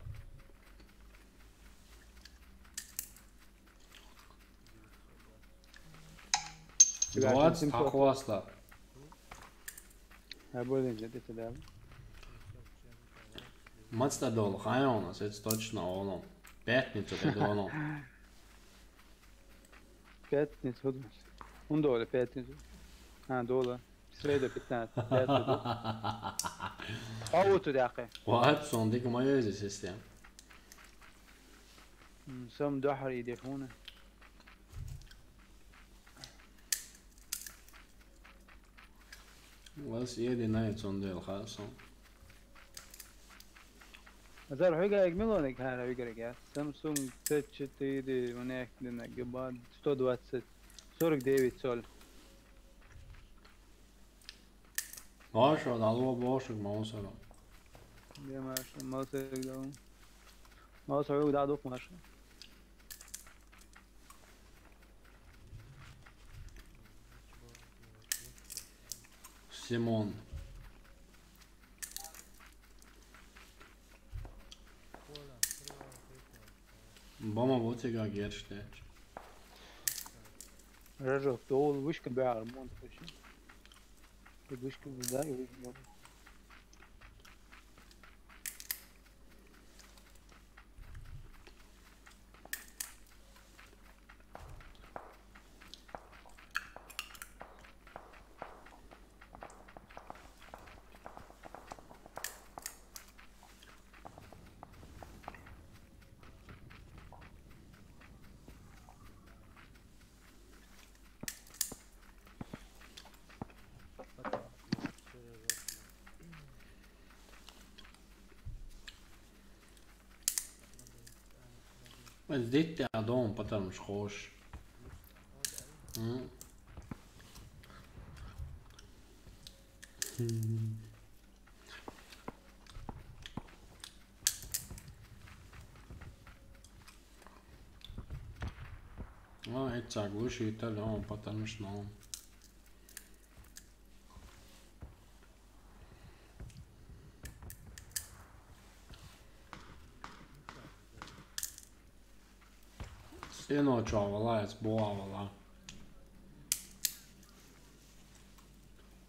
Двадцать акваста. А более где-то да. Мацта дол, хай у нас, это точно оно. Пятницу ты доно. Пятницу, вот. Он доля, пятницу. А, доля. Среда пятнадцать, пятницу. А вот туда, акы. Ватсон, дик моё здесь система. М, сам дахар и дефуна. Вас еди на цондел хасо. Азар хуйга эг милонек хара хуйга рега. Samsung Т четыре, у них дина гибад сто двадцать, сорок девять соль. Хорошо, дало бошек маусара. Где Маша? Маусара дал. Маусара да дух Маша. Симон. Бама вот сега герштеч. Рожок, то он вышка бяр, мон точно. Вышка, да, и вышка. Здесь ты, а дома потом хочешь. М. Ну, это глуши Италия, он потому что он. Sinočo valā, es buvā valā.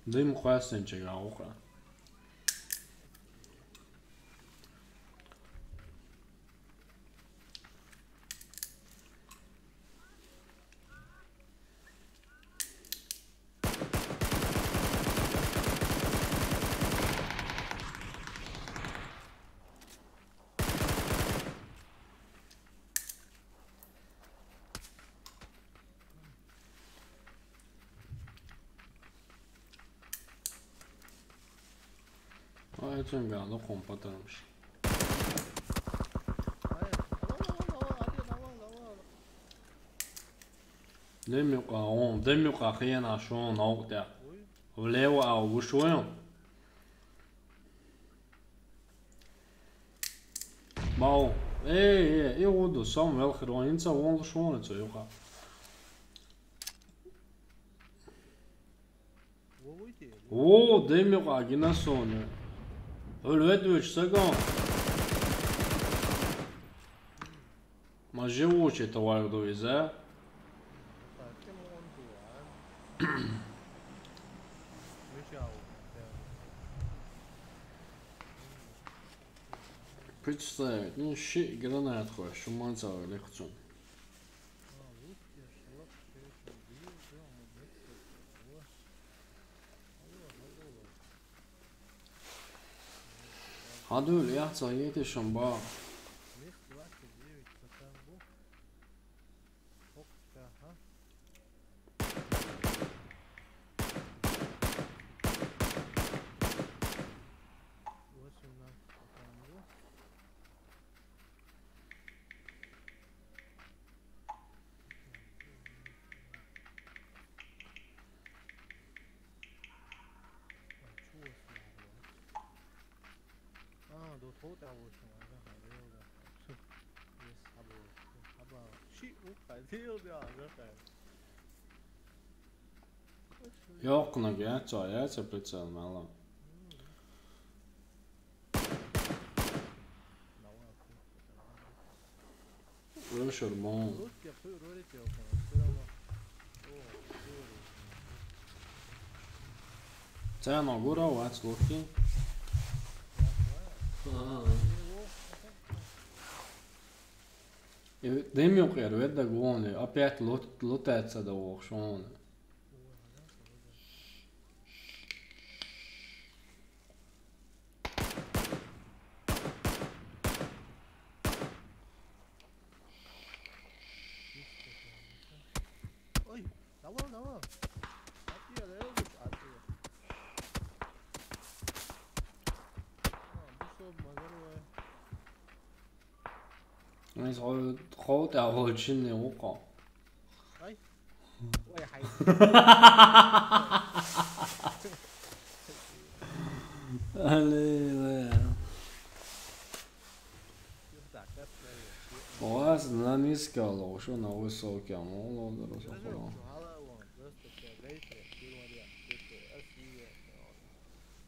Dim questiončigā ukra. Ai, sen gādu kompatams. Demi kā, un demi kā hienā šon augtā. Lewa au wušuojam. Mau. Ei, ei, ei, udu, sam wel gewoon in sa won šon, so joka. O, demi kā gina sone. Öl vedüč sagan. Ma živuči to vajag do ize. Представить, nu, šī granāta, ko es šuman savu lekciju. Hadul, jā, ca ietiešam bā. Jokkunagi jācā, jācā pricēl mēlam. Öšür mū. Cēno gura vāc lukki. Dimjuki ir vedda gūni, apiet lut-, lutēt sada vokšūni. Oi, dawā, dawā. Atpakaļ, atpakaļ. Ā, bu sob mazarwē. Es hol-, holt er wohl Chinne hoch. Oi. Oi, hei. Allez, ouais. Ва, на низкий лоу, шо на высокий, а мол лоу, да, разохло.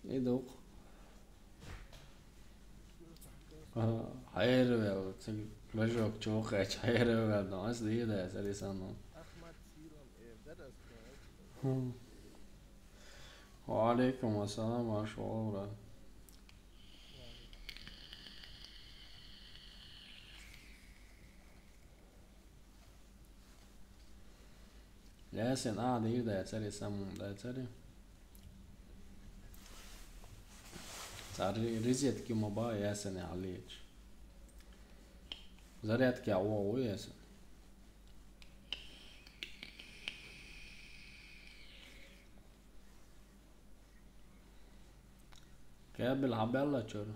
Идук. Ага, хайр вел, ци бажок чохач, хайр вел, да, аз дийде, сари сану. Хм. Ва алейкум ассалам, ва шо, брат. Jāsen, ā, dīvdēts arī samundēts arī. Sāri riziet ki mabā jāsen jāliečs. Zariet ki ā, o, o, jāsen. Kēbil habella čur.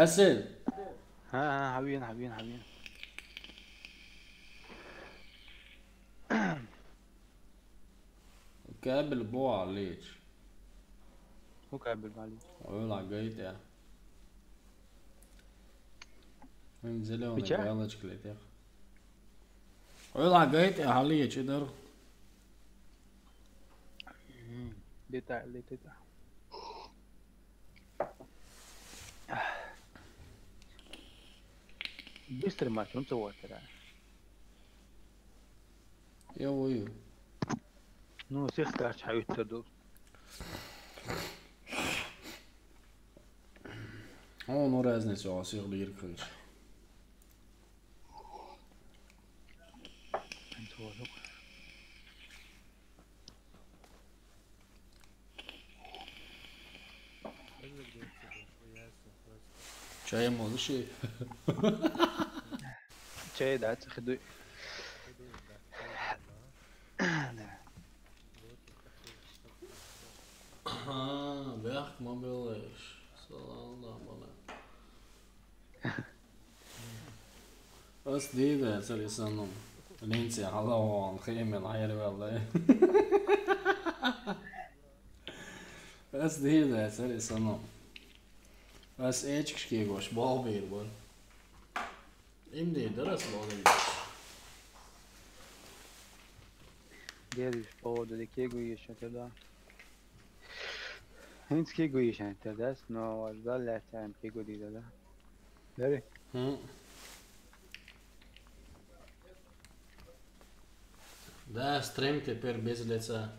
باسل. ها، ها، حبيبي، حبيبي، حبيبي. كابل بو عليك. هو كابل، معليش. ويلا قيت يا. انزل يوم بيتشا؟ يلا شكليتك. ويلا قيت يا حالية شدر. مم. ديتا، ديتا. بيستر ما شنو سويت ترى؟ يا ويو. نو سيخ كاش حيوت تدو. هو نو رازنس يا سيخ لير كاش. Çayım oldu şey. Çay da çıkdı. Ha, beh, mobil iş. Salam da bana. Ас дийдацар и санум. Линци гьала ван, химел гьайр велла. Ас дийдацар и санум. Ас эчкишки гош, бал бир бу. Им дийдар ас бал бир. Дериш поводу декего ещё тогда. Хинц кего ещё тогда, но важда лятаем кего дийдар. Дери. Хм. Да, стрим теперь без лица.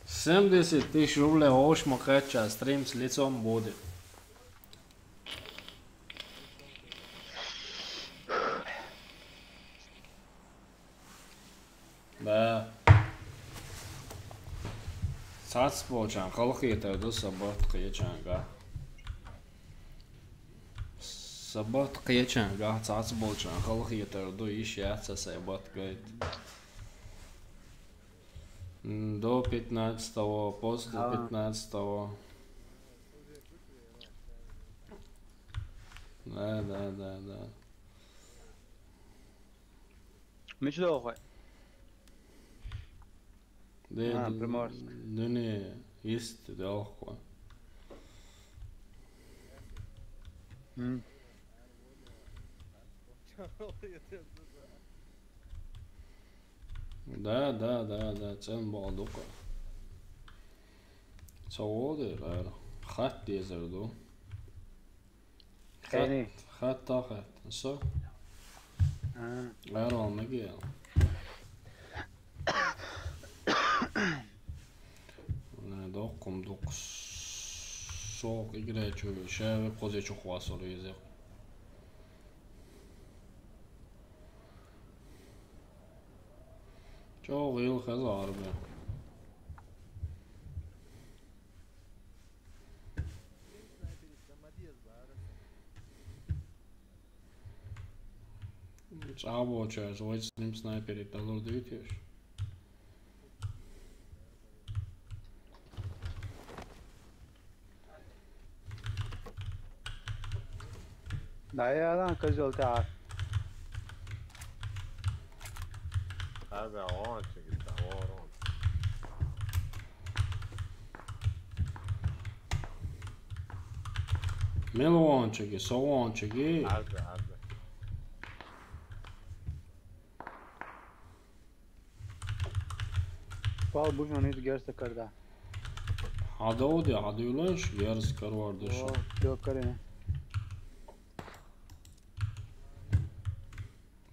Семьдесят тысяч рублей гъош ма кхаьчча, стрим с лицом будет. Да. Цац болчан, халахетар ду, сабат кхечан га. Сабат кхечан га, цац болчан, халахетар ду, иш яц, сабат гайт. М, до пятнадцатого, после А. пятнадцатого. Да, да, да, да. Мичда вахай? Де, А, д-, Приморск. Дуне ист де вахква. М. Да, да, да, да, цен бал дука. Цаводи, ра, хат дезер ду. Хат, Хени. Хат та хат. Со? А. Ар вал меге. Не, докум, док. Сок играй чу, шави козе чу хвасор езе. Чо гил хазар бе. Чабо ча, звать с ним снайпери, да лорд Витиш. Да я, да, козёл, так. Abi, on çekildi, on. Мел ванчаги, со ванчаги. Harbi, harbi. Пал бужан ит герса карда. Хадавди, хадавлаш, герс карвардаш. О, всё, каре.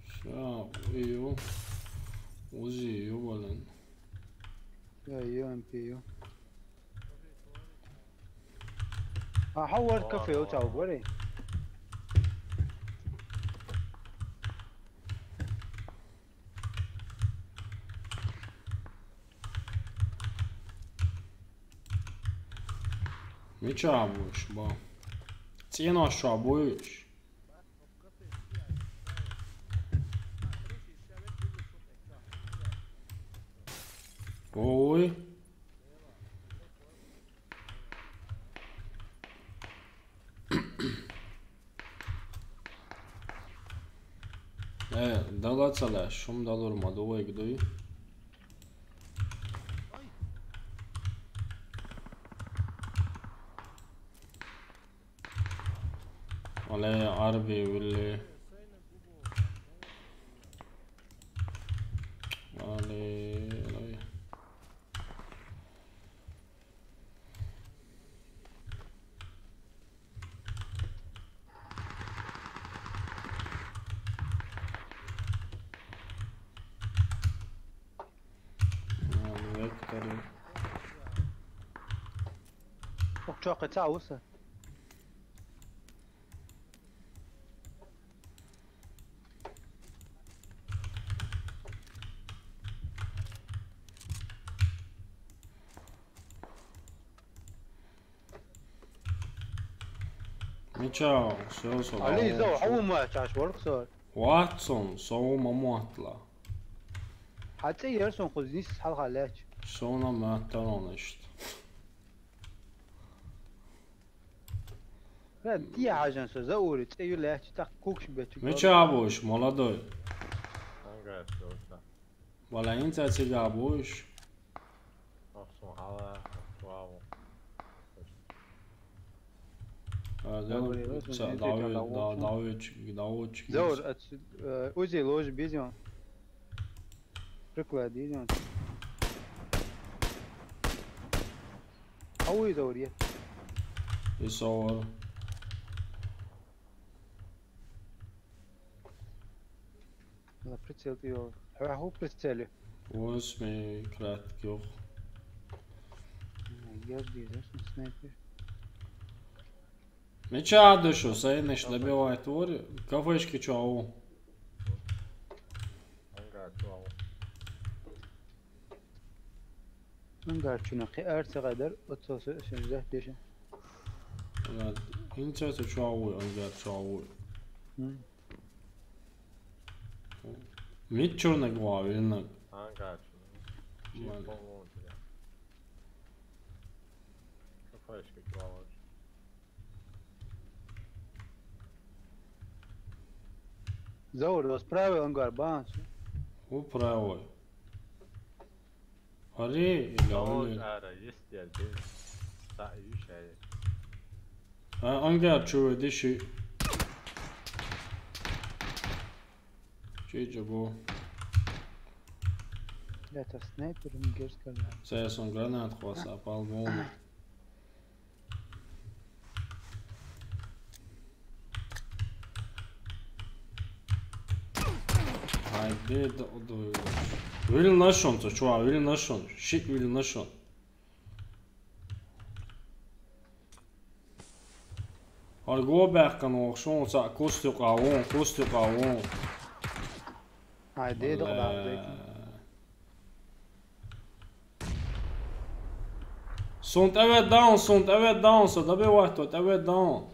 Всё, ио. Узи, ио, блин. Я, ио, МП, ио. А, хавар кафе, о, чао, горе. Мича буш, ба. Цена ша буш. Ой. Э, дала ца лаьш, шум далур ма ду вайга дуй. Вале, Арби, вилли. Вале, вале. Векторы. Ох, чё, хотя уса. Мича, всё, всё, Али, давай. Зо, хьо ма чаш, ворк, со. Ватсон, со ма мотла. Хьа цӀи яр сон кхуз нис хьалха лаьч. Сона ма тарон ишт. Ра, ти хьажан со, за ури, цӀи ю лаьч, так кукш бечу. Мича буш, молодой. Ага, всё, всё. Вала, хӀинца цига буш? Ахсун хьала, ахсун. А, Заур, Заур, ца, Заур, дави, Заур, да, Заур. Давич, давич. Заур, ац-, э, узи лож бизион. Приклад бизион. Ауи, Заур, е. И Заур. На прицел ты его. Хьо хьо прицеле. Восьми кратких. Я здесь, да, снайпер. Мича дышу, Сайныш добивает вори. Кафешки чё, ау? Ангар чё, ау? Ангар чуна кхи арца гадар, отсо сё, сё, зах деша. Ладно. Интересно, чё, ау, ангар чё, ау? М. Мит чёрный главы, или на? Ангар чё? Ман. Чё, по-моему, тебя. Кафешка глава. Заур, у вас правый ангар, бан? У правый. Ари, Заур, или ара, есть я, день. Са, ишай. А, ангар чё, дыши. Чё, чё, бо? Это снайпер, не герская. Сейчас он гранат хваса, пал волны. Ай, бе, да, да. Вил нашон, то, чувак, вил нашон. Шик вил нашон. Арго бахкан охшон, ца, кустук авон, кустук авон. Ай, де, да, да, да. Сунт аве даун, сунт аве даун, со добивать тот аве даун.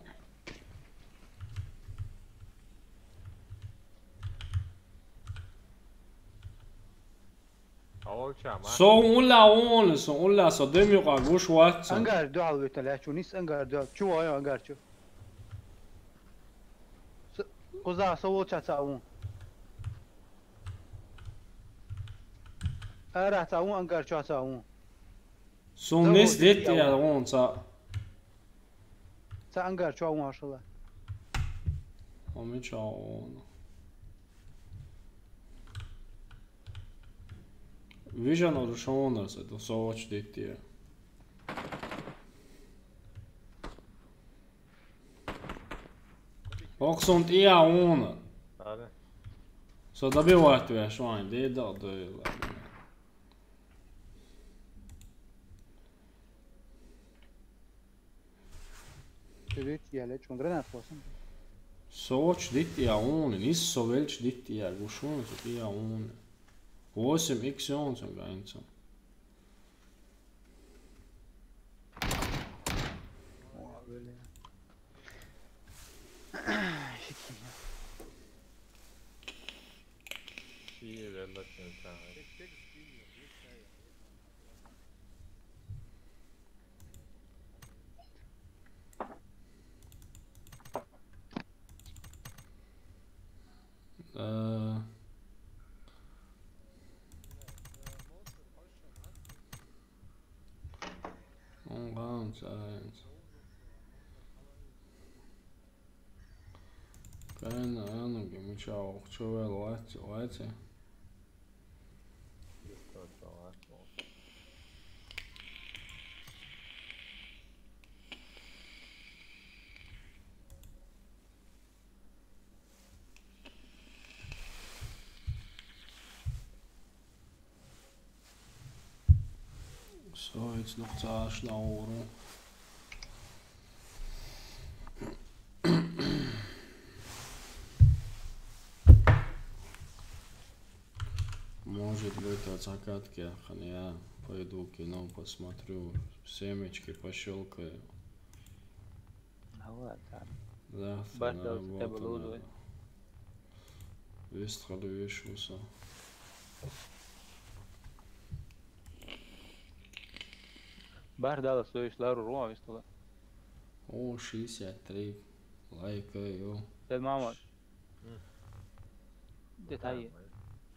Со улла он, со улла, со деми ка гуш ватса. Ангар дуал виталя, чунис ангар дуал, чу ай ангар чу. Куза, со волча ца он. Ара ца он, ангар чу ца он. Суннис дит я он ца. Ца ангар чу он ашла. Ами ча он. Вижан орушонас, это соч дит я. Оксунт я он. Ара. Со добивать я швайн, де да да. Соч дит я он, нис со велч дит я, гушун дит я он. Восемь икс он сон ганцом. Э, Pēna, ēna, ka mičā augšā vēl vāci, vāci. So, jetzt noch zuerst noch Euro. Может быть, от закатки, я пойду кино посмотрю, семечки пощелкаю. Hava tā. Да, Baş dāvāts tev lūdzu. Вестхали вешался. Baş dāvāts, tu esi Laru Rovis, tu la. О, шестьдесят три лайка, ё. Tad, mamma. М. Tad, ai.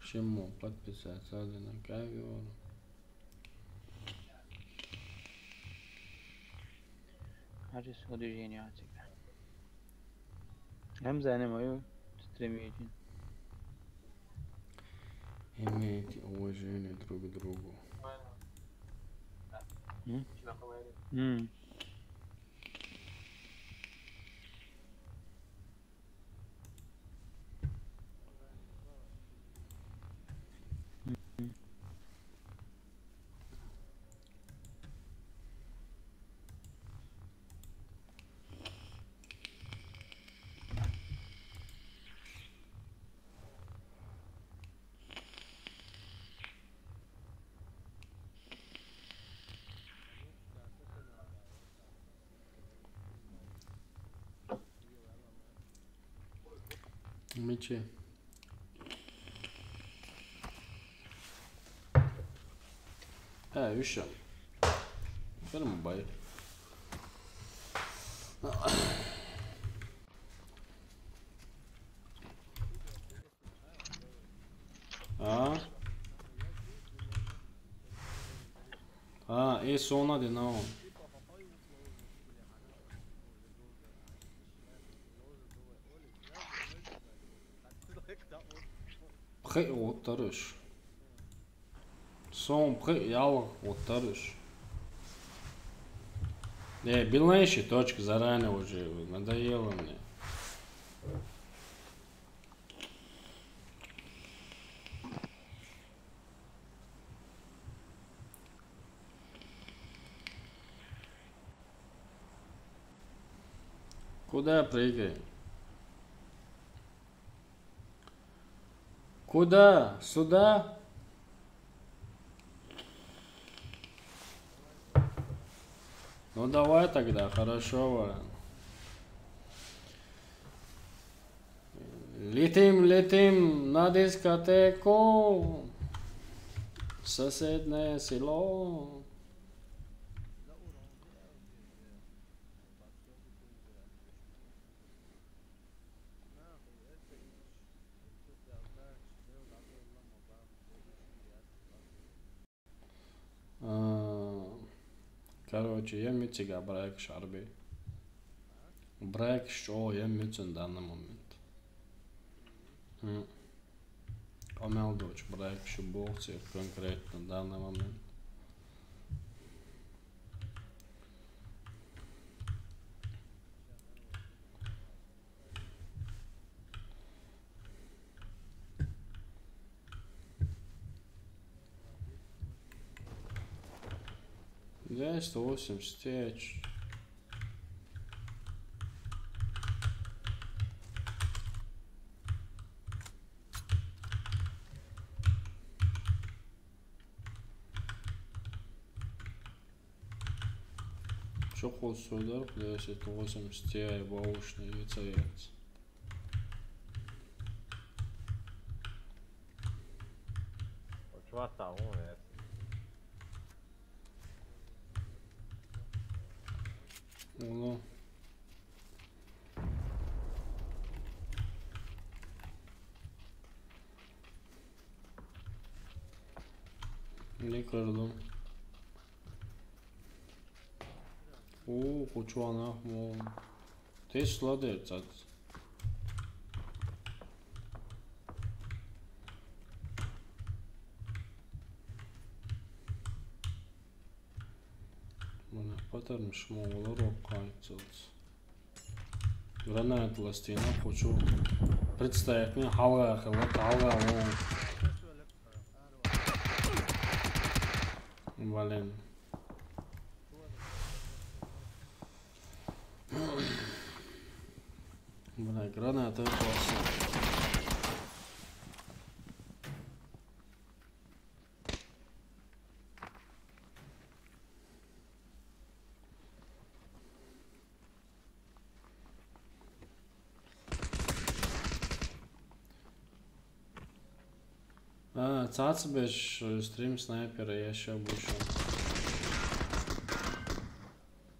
Шиммо подписаться на ковёр. Ačiū su dviženio atsiprašau. Hamza, nemaju streamuoti. Имейте уважение друг к другу. Mm? Mm. Мечи. Э, Виша. Ферма бай. А? А, и сона де на. Пхы, вот тарыш. Сон пхы, ялых, вот тарыш. Не, беленький точка заранее уже надоело мне. Куда прыгай? Куда? Сюда? Ну давай тогда, хорошо. Летим, летим на дискотеку. Соседнее село. Короче, я митига брайк шарби. Брайк шо я митин данный момент. Ам ел дочь брайк шо болцер конкретно данный момент. Здесь сто восемьдесят тысяч. Чё холсудар, куда если сто восемьдесят Ti баушный яйца яйца. Чё там, о, это? Ну. Не кырдым. О, кучу анах мол. Тез сладер цац. Патарм шмолар оккайцалц. Гранат ластина хочу. Представь, мен халга хала, халга вон. Блин. Бля, граната просто. А, цаца беш, э, стрим снайпера, я ща бышу.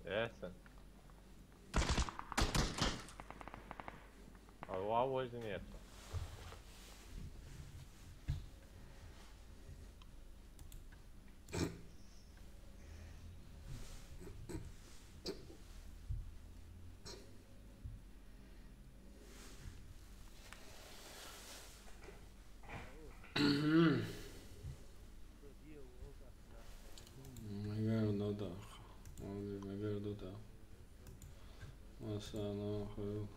Ясно. А у вас нет. Мгм. Мегар дода. Мегар дода. Масана хыл.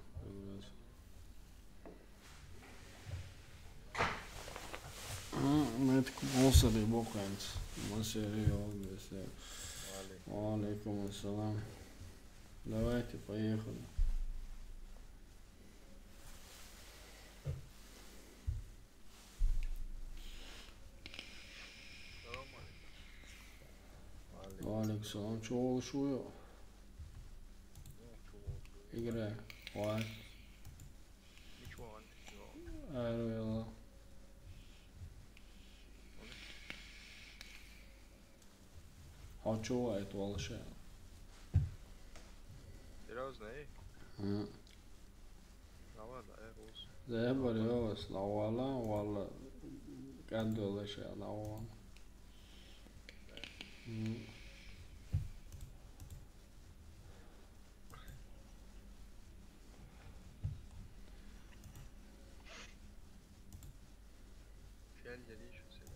Мгм, мет мусор и боканц. Мусор и обесе. Ва алейкум ассалам. Давайте, поехали. Салам алейкум. Ва алейкум салам. Чё болушу? Игра. Вай. Ничего, ничего. Арвела. Хачу айт валше. Серьёзно, э? М. Давай, да, э, Рус. Да, я говорю, вас на вала, вала, кандолаша на вала. М. Шел, дядя, ещё всегда.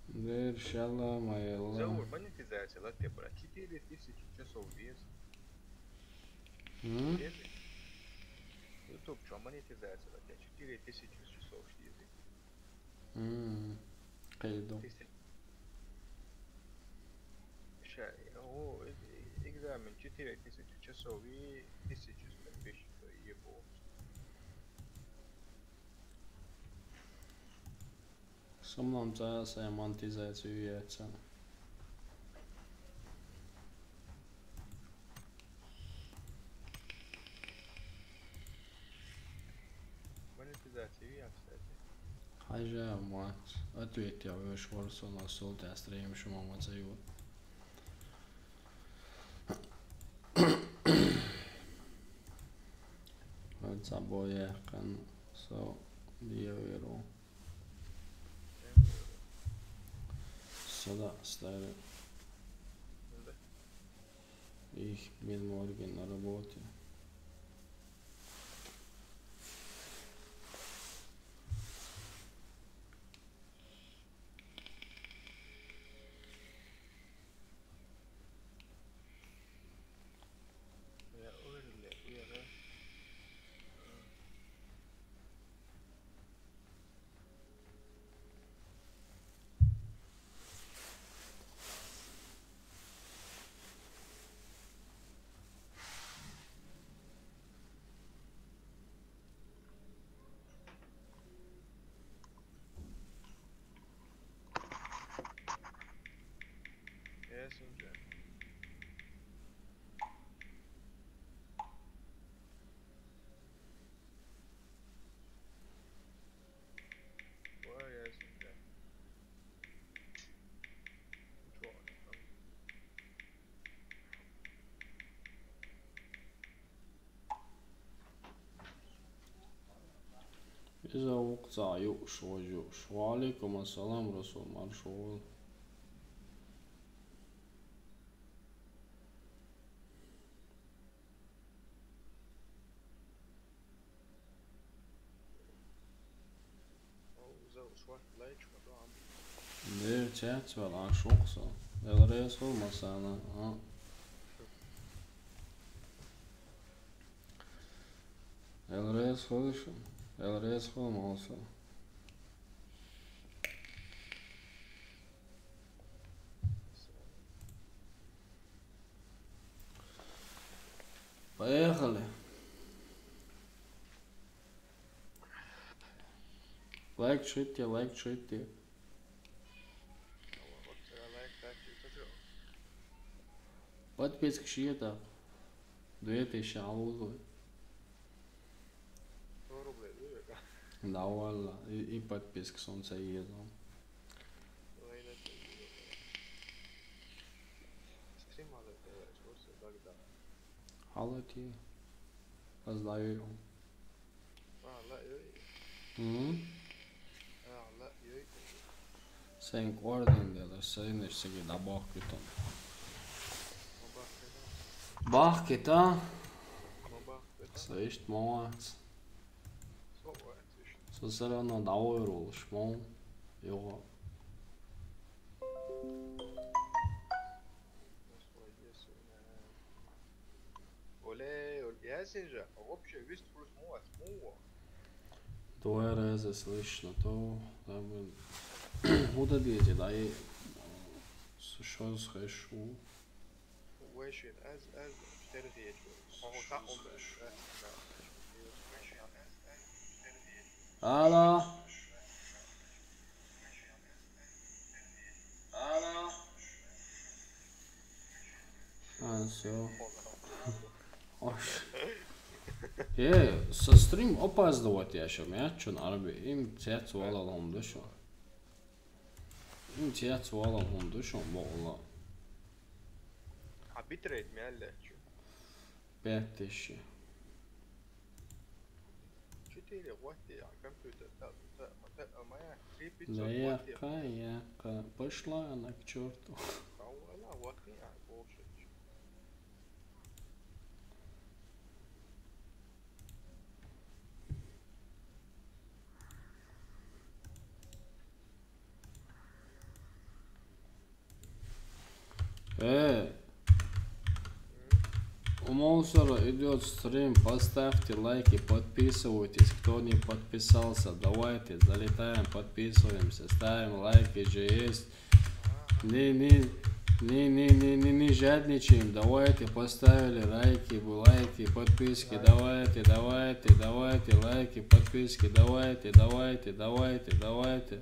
Дер, шалла, майла. Заур, монетизация, латте, брат. Четыре тысячи часов вес. М? Четыре. YouTube, чё, монетизация, латте. Четыре тысячи часов вес. М. Кайдо. Тысяч-, ща, о, э, э, экзамен четыре тысячи часов и тысяча сто тысяч ебу. Суммам за саймон тиза цуяца. Монетизация, я, кстати. Хажа мат. Ответь, я вышел, что на сотый стрим, что мама зовёт. Забоя кан со диаверу. Сюда ставим. Да. Их мин морген на работе. Я уверен, я, я, да. Yes, okay. Where is it? Which one? Иза укца юш, вожуш. Ва алейкум ассалам, Расул, маршал. Дер чац вала шухса. Эл реза хуьлда массарна, а? Эл реза хуьлда шуна. Эл реза хуьлда массарна. Поехали. Лайк чуьйте, лайк чуьйте. Подписка шиета. Две тысячи алузу. Давай, и, и подписка сон ца езу. Хьалати. Аз даю. Мгм. Сайн кӀордин делаш, сайн сиги дӀабахкита. Бахкита. Са иштта ма вац. Со все равно дӀавойр волуш ма ву. Юха. Оле, оле, ясин же, а вообще вист плюс муат, муо. Давай раза слышно, то, там, худа дети, да, и, с-, шо схешу. Вешин, аз, аз, терхиет. Ого, та он. Алло. А, всё. Ош. Э, со стрим опаздывать яшам, я, чун арби. Им цец валал хум душо. Им цец валал хум душо, мола. А битрейт мялле чу. Пять тысяч. Четыре, вот я, компьютер, да, да, да, а моя три пятьсот, да вот я. Якка, якка. Пошла она к чёрту. А вала, вот я, слушай. Э, у Молсера идёт стрим, поставьте лайки, подписывайтесь, кто не подписался, давайте, залетаем, подписываемся, ставим лайки же есть. Не, не, не, не, не, не, не жадничаем, давайте, поставили лайки, лайки, подписки, давайте, давайте, давайте, лайки, подписки, давайте, давайте, давайте, давайте,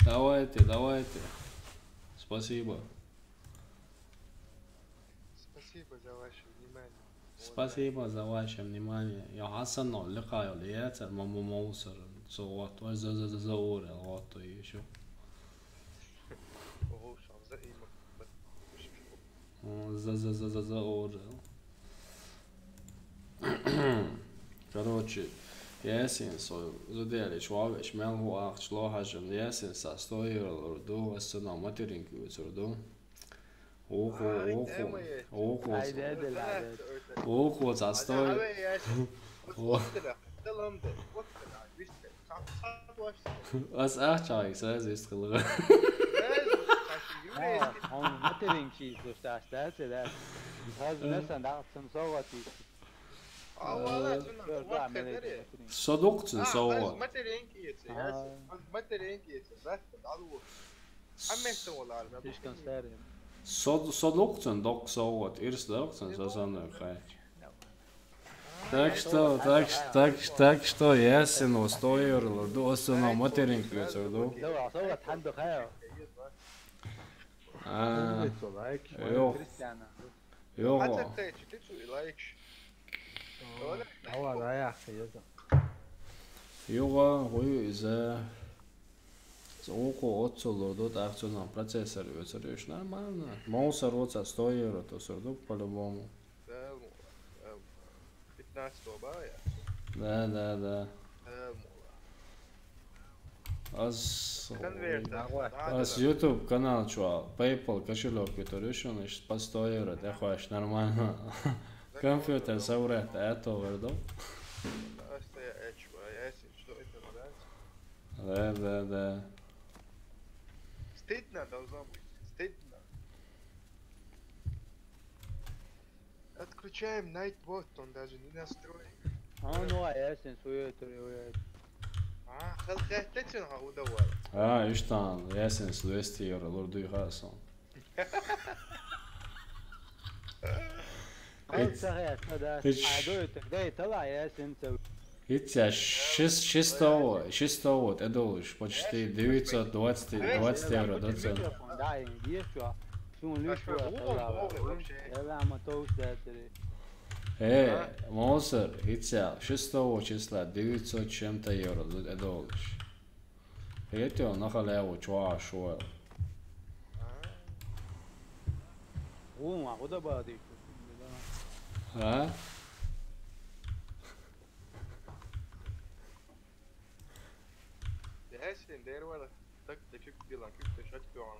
давайте, давайте. Спасибо. Спасибо за ваше внимание. Спасибо за ваше внимание. Я Хасан, но ликаю лиец, мо-, мо-, Молсер, со вот, ой, за, за, за, за, уре, вот, то ещё. Ого, шам за има. О, за, за, за, за, за, уре. Короче, ясин со, зудели, чуавеш, мел ху ахч, лохажем, ясин са, стоир, урду, ас сана, материнки, урду. Уху, уху, уху. Ай, дядя, ладно. Уху, застой. О. Ас ахча, саз ист кылгы. Он материнки, слушай, да, да. Саз не сан, да, сан сова ты. Содукцун сова. Материнки, материнки, да. Слишком старый. Со-, содукцун док сова, ирс докцун сосанный хай. Так что, так что, так что, так что, ясин, устоир, лурду, осуна материнки, лурду. А, ёх. Ёх. Юга, хуй, иза. Окъу отсулурду, тахчунан процессор өсүрүш нормально. Моуса роца сто евро тосурду по-любому. Пятнадцатого бая? Да, да, да. Аз, аз YouTube канал чуа, PayPal кошелек виторюшун, иш по сто евро, да, хваш, нормально. Компьютер соврет, это вердо. Да, да, да. Стыдно должно быть. Стыдно. Включаем Nightbot, он даже не настроен. А, ну, а ясен, суетури, уяд. А, хел хеттечен ха удавал. А, иштан, ясен, двести евро, лордуй хасон. Ай, сахая, да. Ич- А, дует, да, это ла, ясен, це. Итя шесть, шестого, шестого, это долларов, почти девятьсот двадцать, двадцать евро, да, цен. Микрофон, да, и есть что. Сун лишь А что, что, лугом, лугом вообще? Я вам то уж да, это. Э, Мозер, итя шестого числа девятьсот чем-то евро, это долларов. Эти он нахалял, чуа, шуэл. О, а куда бади? А? Ясен, дервала. Так, ты чик билан, чик ты шат пион.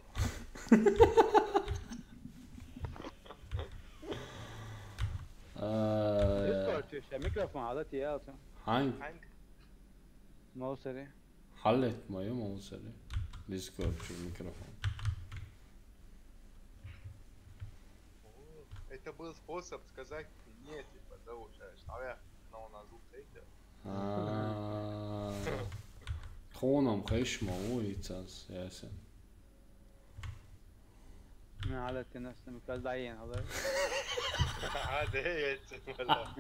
А, Микрофон, а да, я. Ханг, Ханг. Мозери. халет моё Мозер. Дискорд, микрофон. Это был способ сказать мне, типа, да, уже, а я, но у нас звук эти. А, Хонам хайшма, о, ицас, ясен. Ну, على التنس، مكال داين، هذا. А, да, я это, вала.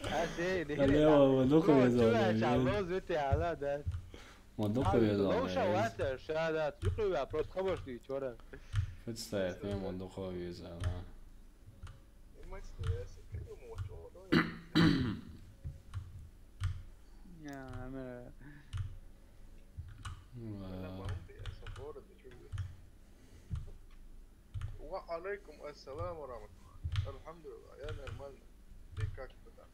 А, сей, не, А, не, он, он, он, он, он, Лоз, это, على, да. Мадуха везал. Лоша, вата, шада, тюкы, вопрос, хабар, что, чора. Представь, не Мадуха везал, а. Понимаете, что я себе придумал, что вот он, Я, ама. Она А, бомбы, я сам город, и чё, блядь? Ва алейкум ассалам ва рахматуллах. Альхамдулиллах, я нормально. Ты как ты там?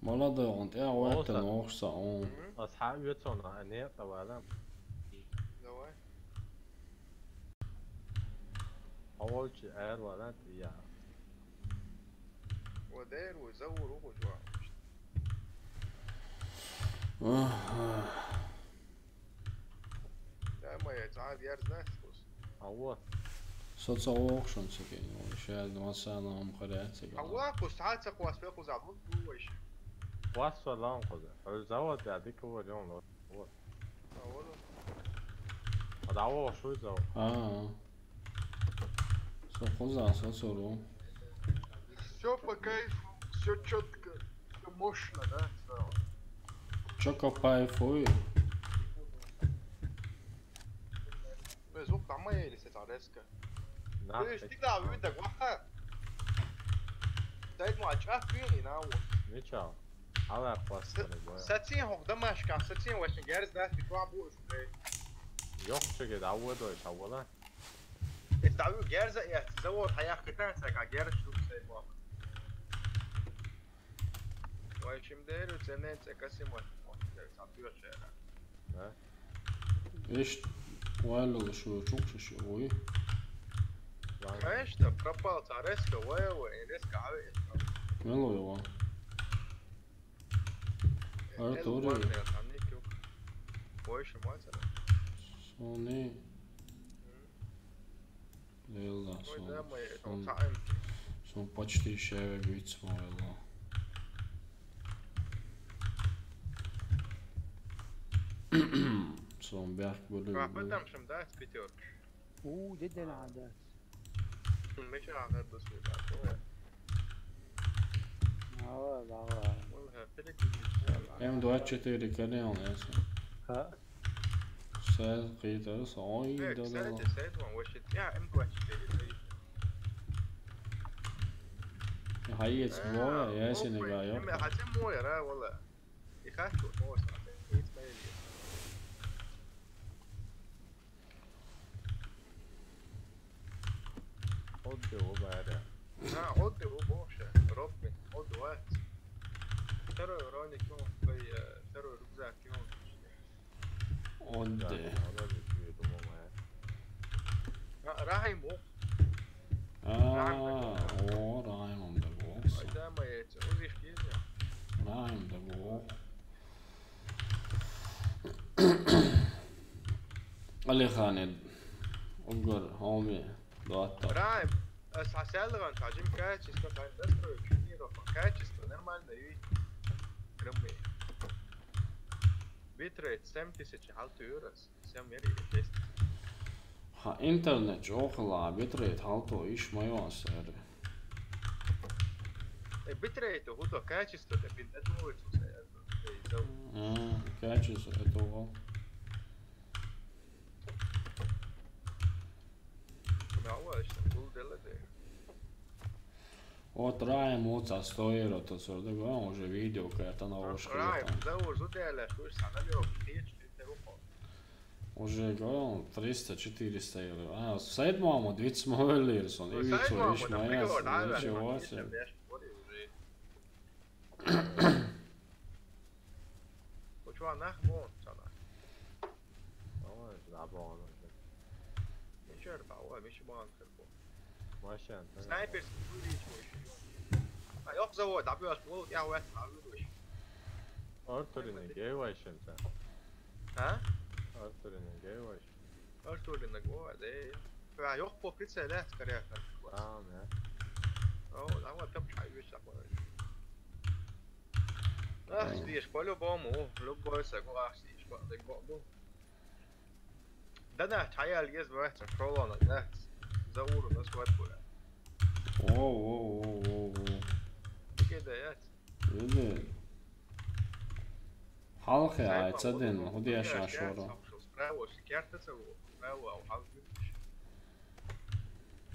Молодой, он, я, вот это Молодца. Нохса, он. М? Асхьа уьцуна, а не, тавала. Давай. Аволчи эр вала, я. Ва дер, ва заур, ва жуа. Ага. Да, моя, цар ярз нас кус. Ава. Соца охшон цекен, он, сейчас масана ам харяцега. Ава, кус, ца кус, фе кус, а вот, ну, вообще. Вас валан коза. Ой, завод я, дика валан, вот. А вот. А да, ава, шуй завод. А. Со хоза, со сору. Все по кайфу, все четко, все мощно, да? Всё. Чё копай, фуй. Бе, звук там моя или сеть резко? На, Ты стигла, вы так, ваха. Дай ему очах, ты и на вот. Ничего. Ала хвастали боя. Сатин хок, домашка, сатин, очень герз, да, ты ква будешь, бе. Yok çünkü davada şavula. Если вы герза, я завод, а я хитан, сака герз, что ты мог. Ой, чем деру, цене, цека симон. Да? Ишт, вайло шо, чукшо шо, ой. Lan. Конечно, пропал, цар резко, вай, вай, резко, а вы. Мело его. Артур. Эл, ван, я там не кюк. Больше мать, а? Сони. Лелда, Ой, да, сон. мы, Сон, там, сон почти шеве гвиц мойло. Сон бяхк Капа бөлү. там шим, да, с пятерки. О, деден, а, да. Меча, а, это свой, да, Давай, давай. Вон, ха, переключись. М двадцать четыре канал, ясно. Ха. Сэ кыйтарыс, ой, Э, да, да, кстати, да. с этого, вообще, я М двадцать четыре, да, и Хайец, моя, я сенега, М, я. хотя моя, да, вала. И хочу, но, смотри, и смотри. O da o bari. А, вот его больше. Робби, вот два. Второй Роник, ну, твой, э, второй рюкзак, ну. Онде. Ona bir şey думал, А, Рахим, о, А, о, Раймонд да гол. айда, моя, эти, ну, видишь, есть же. Раймонд да гол. Алиханед угар хӀоме доатта. Райм, ас хьасаьллигӀан цхьа жим качество, цхьа настройка, шуни рохо. Качество нормально юй. Грамме. Битрейт семь тысяч хьалтуй юрас. Всем мире есть. Хьа интернет чӀоагӀа ла, битрейт хьалто иш ма йоан сари. Э, битрейт, худо качество, да бин, это улицу сари. Эй, зау. А, качество, это угол. Мя ва, что, гул деле де. От Райм уца сто евро, то сордага, он уже видео, какая-то на ушко Райм, там. Зау, зуделя, слушай, она лёг, ты что, ты ухо. Уже, говорю, триста-четыреста евро. А, Сайд Мама, двадцать миллионерсон, и ведь Сайд Мама, ничего себе. Почему она, вон, она? Давай, забавно. Ничего, давай, Миши Банк. Машин. Снайперский вылечиваешь. А ёх завод, а бьёшь, вот я в этом, а вылечиваешь. Артурина гейвайшим та. А? Артурина гейвайш. Артурина гова, да. А ёх по прицеле, скорее. А, да. О, давай, там чай весь такой. Ах, здесь по-любому, любой согласен, по-любому. Да, да, чаял есть, бывает, шолона, да. За уру нас вот будет. О, о, о, о, о. Где да я? Види. Халхи айца дин, худия шашора. Справа, шикарта цего. Справа, а халхи.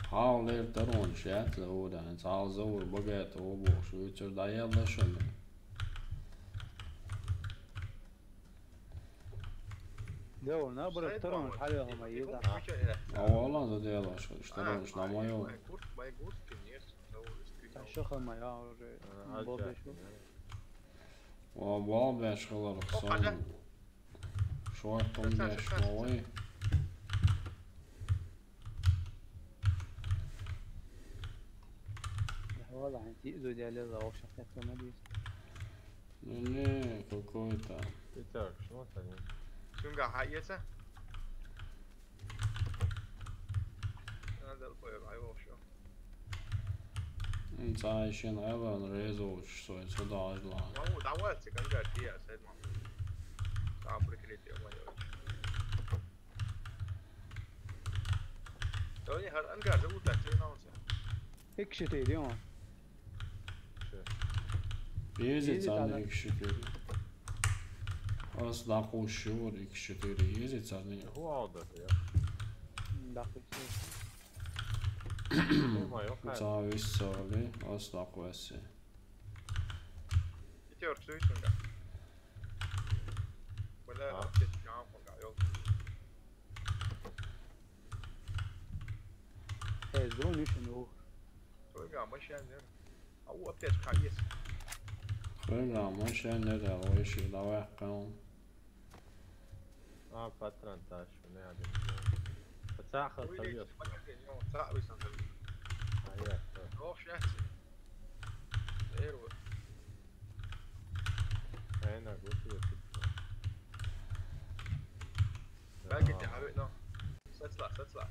Хьал лер таронаш яц Заура, хӀанз хьал Заур багайта вабохуш, вуьйцур дӀаелла шуна. Заур, набра таронаш хьалъяхама йига. А вала за делаш, таронаш нама йо. Та шаха ма я уже. Болдеш. Ва болдеш хилар сон. Шортун деш ма вай. Вала, хӀанз тиъ зудяли лавшахъ хӀетта ма дис. Не, не, какой-то. Итак, что там? Цунга хьаэца? Надо поебать вообще. Ин цай шин айлан резо уч сой содажла. Вау, давай, циканга тия, седма. Там прикрытие моё. Тони хар ангар зовут так, ты научи. Икши ты, Дима. Езит царна икши ты. Ас дакъу шур икши ты, езит царна. Хуалда, я. Дакъу шур. Ца вис цали, ас дакъу эссе. Итёр, что ещё? Бля, аптечка, а, пока, ёлки. Э, дрон ещё не ух. Ой, га, машина, наверное. А у опять как есть. Хуйга, машина, да, ой, ещё давай, каун. А, патрон та шу, не один. Пацаха, ой, союз. Ца, вы сам. А, я, да. Ох, счастье. Первый. Ай, на, вот я тут. Belki de abi, no. Saçla, saçla.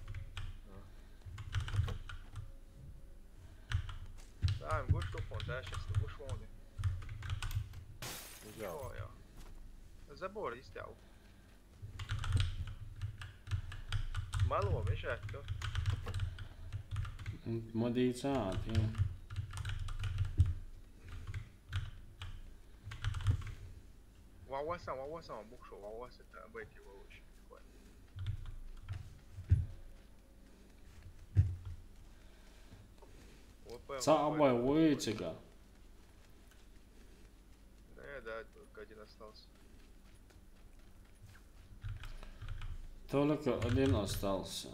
Tamam, guş topon, da şes, guş voni. Güzel. О, я. Забор истял. Мало мешать, то. Модица, ты. Вавасан, вавасан, бухшо, вавасан, та бэки вавуш. Ца абай войцека. Да, да, только один остался. Только один остался.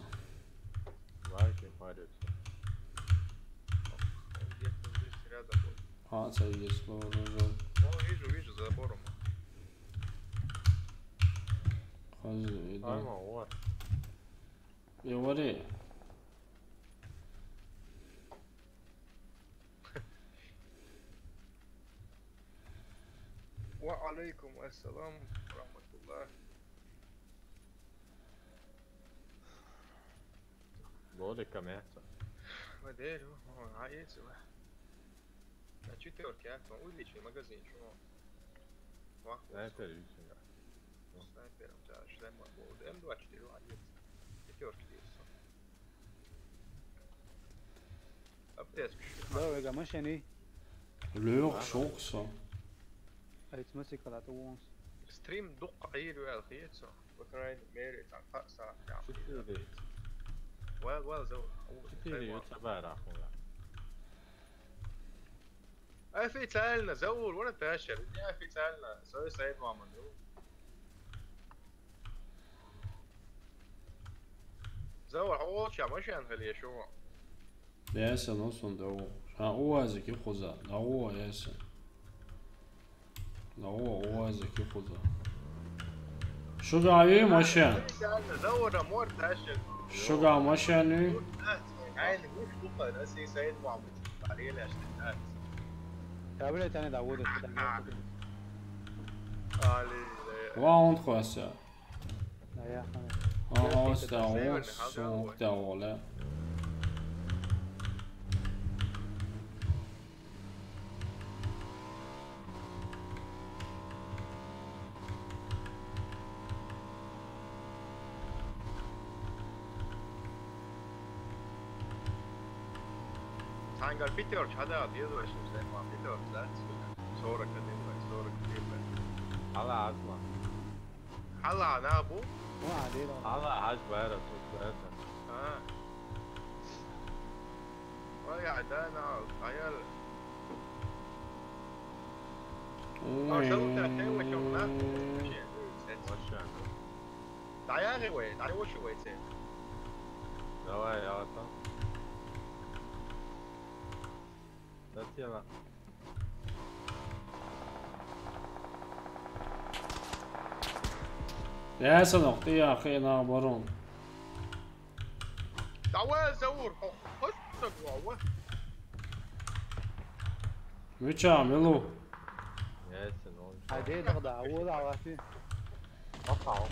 Лайки парятся. Он где-то здесь рядом вот. А, ца есть вооружён. О, вижу, вижу, за забором. Хозу, иди. Ай, ма, вот. Говори. Ва алейкум ассалам ва рахматуллах. Лорика мясо. Ой, дэр, ой, а есть, ой. На четвёрке, а? Увеличили магазин, чё? Вах, снайпер, видите, да. Снайпер, да, шлем был. М двадцать четыре, а, есть. Пятёрки есть. Аптечка. Давай, га, машины. Лёх, шокса. Ай, в смысле, когда ты вон? Стрим дук айыр уял хиет со. По крайней мере, там, па-, са-, там. Четыре. Уял, уял, зау. Четыре, ю табар ахуя. Официально, Заур, вот это вообще. Неофициально. Сой сайт мамонду. Заур, а вот сейчас машина хали ещё. Ясен, он сон да о. А, уазик и хуза. Да о, ясен. Да о, уазик и хуза. Шугави машин. Официально, Заур, а мор дальше. Шуга машины. Ай, ну, штука, да, сей сайт мамонду. Алиля, что ли, да? Я, блядь, они доводят, что там. Али, да. Ва он хуаса. Да, я, ага. Ага, я, ста, он сук да ола. Сангар пятёрка, да, дедовай, что стоит, вам пятёрка, да? Сорок один, сорок один. Ала азма. Ала, на бу? Ала, дедо. Ала, аз байра, тут байра. А. Ой, я, да, на, аял. Ой. Маршрут, я, ты, в общем, на. Вообще. Вообще. Даяри вай, дай воши вай це. Давай, я там. Затем. Ясен, ох, ты, я хрена оборон. Давай, Заур, хо-, хоч сагуа. Мича, милу. Ясен, он. Ай, дед, да, вот, да, вот. Ахау.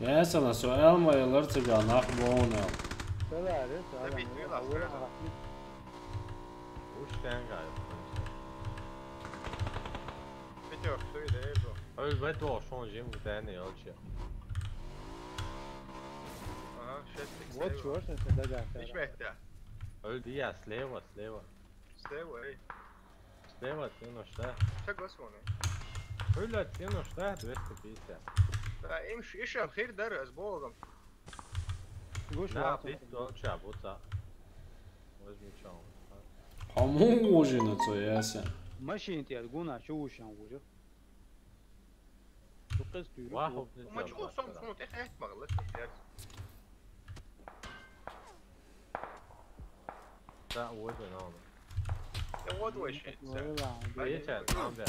Ясен, со Элма и Лерцига нах боунел. Сэлэри, сэлэри. Забить, не надо, сразу. Уштен гайып. Пятёрка, что и дает, бро? Ой, в эту шон жим в дэнэ, ёлча. Ага, шесть икс. Вот слева. Чё, что это, да, да, да. Ишь, да. Мэтта. Ой, Дия, слева, слева. Слева, эй. Слева, ты ну что? Согласен, эй. Ой, блядь, ты ну что? Двести пятьдесят. Да, им ш-, ещё хер, да, с Богом. Гуш, на, вот он. Бит, он ча, вот так. Возьми ча. Хамон уже на то, ясен. Машин тебе, гуна, чё ушан уже? Бу къыз тюйрюк. Вах, ёх. Ма чё, сом, сом, тек этмагъла, тек. Да, вот он, он. Я вот вообще. Ой, ла, ай, да. Чё, там, да.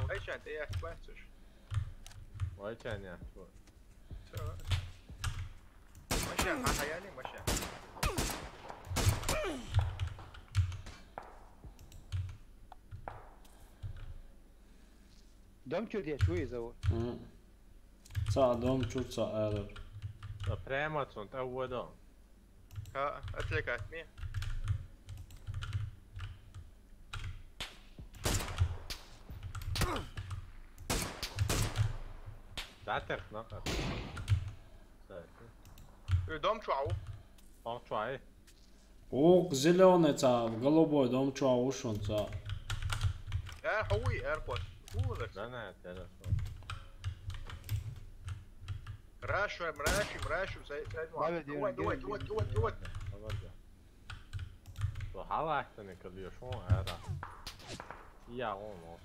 Ай, чё, ты я хватишь? Ой, чё, не, чё? Всё. Машина, а, я не машина. Дом чё, где, чё из-за вот? М. Ца дом чё, ца эрер. Да прямо отсюда, а вот он. А, отвлекать меня. Затер, но как. Э, дом чуау. Дом чуай. Ок, зелёный ца, голубой дом чуау шун ца. Э, хуй, эркот. Хуй, да. Да, на, это, да, что. Рашим, рашим, рашим, за, за, давай, давай, давай, давай, давай, давай. Давай, да. Со халаахтанай кылыё, шон ара. Я, он, он.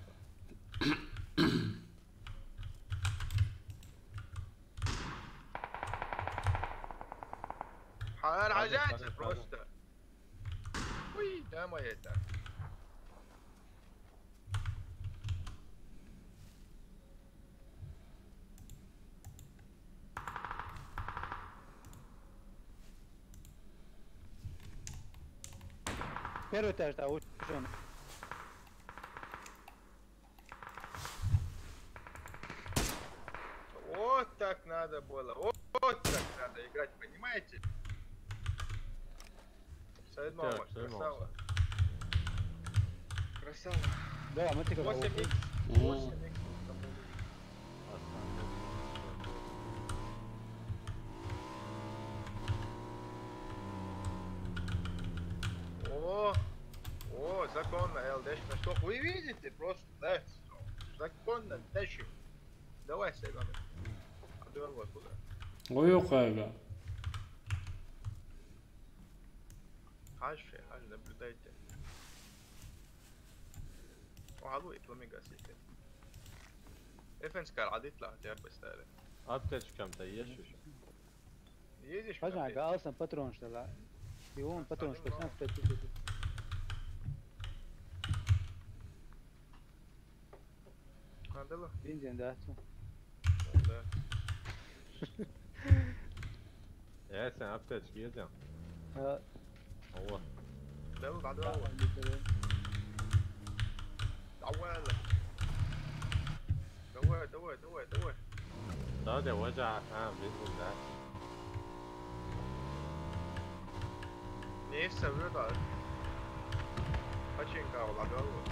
Ара, ара, ара, просто. Уй, да, моя это. Первый этаж, да, учёный. Вот так надо было. Вот так надо играть, понимаете? Саид Мамаш, красава. Красава. Да, мы тебе восемь икс. Восемь икс. О, о, законно, Л Д Ш. Что вы видите, просто, да, законно, дальше. Давай, Саид Мамаш. Отдавай вот туда. Ой, ой, хайга. Хаш, хаш, наблюдайте. О, алло, и пломига сидит. Эфенскар, адит ла, я бы стали. Аптечкам-то есть ещё? Едешь? Пожалуйста, алсам патрон, что ли? И он патрон, что ли? Надо было. Бензин, да, отцу. Да. Я сен аптечки едем. А. Ова. Давай, давай, давай. Давай. Давай, давай, давай, давай. Да, да, вот же, а, бензин, да. Нефть соберёт, а? Очень кого, да, вот.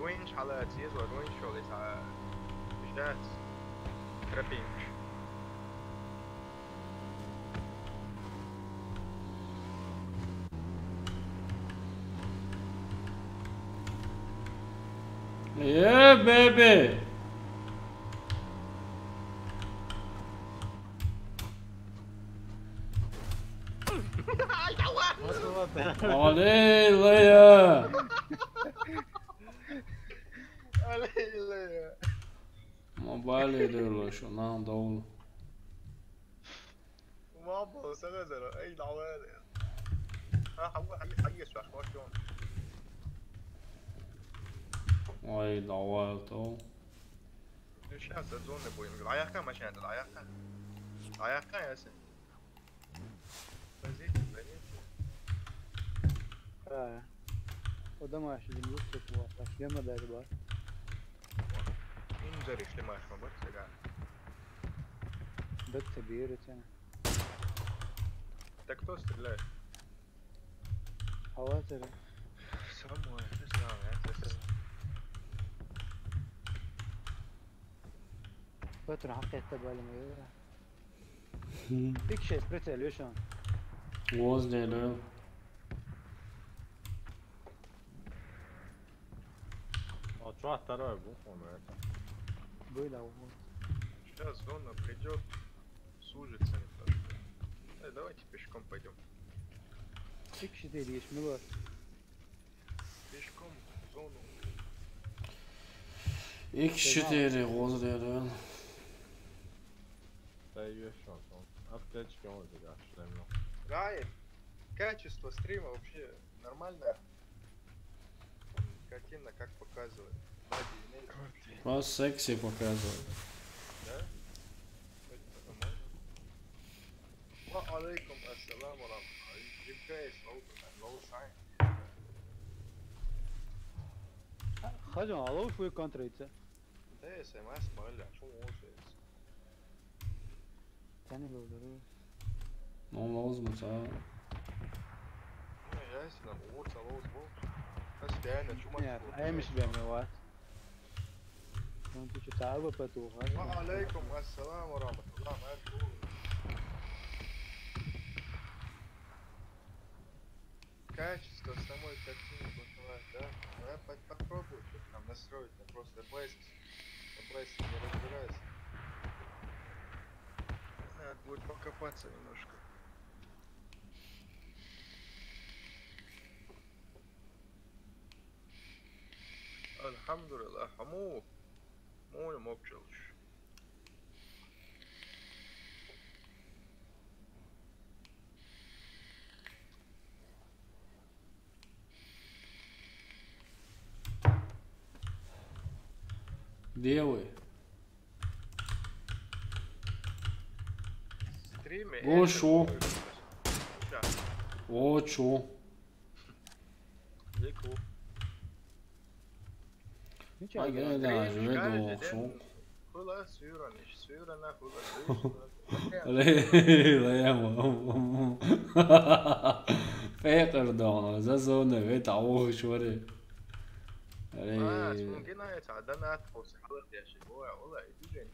Ruins, حلقة تسيز وروينش شغل يسعى. مش دات. ترابينش. Yeah, baby. Oley, Leia. Oley, Leia. Mobile ediyorlar şu lan, doğru. Mobile, sana zara. Ey, давай. Ha, حاول، حاول، حاول يسمع شوية شلون. Ay, давай, то. Ну, сейчас от зоны будем. Ayakta машина, ayakta. Ayakta, Yasin. Позиция, позиция. Ha. O da maaşı bin yüz tutma. Başlayamadı acaba. Инзари снимаешь, мы вот сюда. Да тебе это. Так кто стреляет? Хаватер. Самой, не знаю, это... Петр, хакетте балым. Икки шесть прицел, Лёша. Возле, да. А чё второй был, по-моему, это? Было, вот. Сейчас зона придёт, сужится немножко. Э, давайте пешком пойдём. Икки шесть, Лёша, мы вот. Пешком в зону. Икки шесть возле, да. Да, ещё что? Аптечки он тебя, что ли? Райан, качество стрима вообще нормальное? Картина как показывает? Лаги имеет? Просто секси показывает. Да? Вроде нормально. Ва алейкум ассалам ва рахматуллах. You guys, all the time, all the time. Хажан, алоу шуй контрейца. Да, я сам, я смотрел, а чё он уже? Тани лоу дару. Ну, лоу змуца. Ну, я если нам вот, а лоу зму. Постоянно, чё? Нет, а я миш бем, вот. Он тут что-то алба потуха. Ва алейкум ассалам ва рахматуллах, ма ту. Качество самой картины плоховато, да? Ну, я по- попробую что-то там настроить, я просто в Blazers, в Blazers не разбираюсь. Надо будет покопаться немножко. Альхамдулиллах, хаму. Муна мокчалыш. Где вы? Гуш ву. Вочу. Ай, гайдажа веду вокшу. Хула сюраниш, сюрана, хула сюрана. Ле, ле, ма. Пекъар дона, за зона вет а вокшу вари. Ле. А, сун гина это, а донат после халат я ши. Ола, ола, иди же.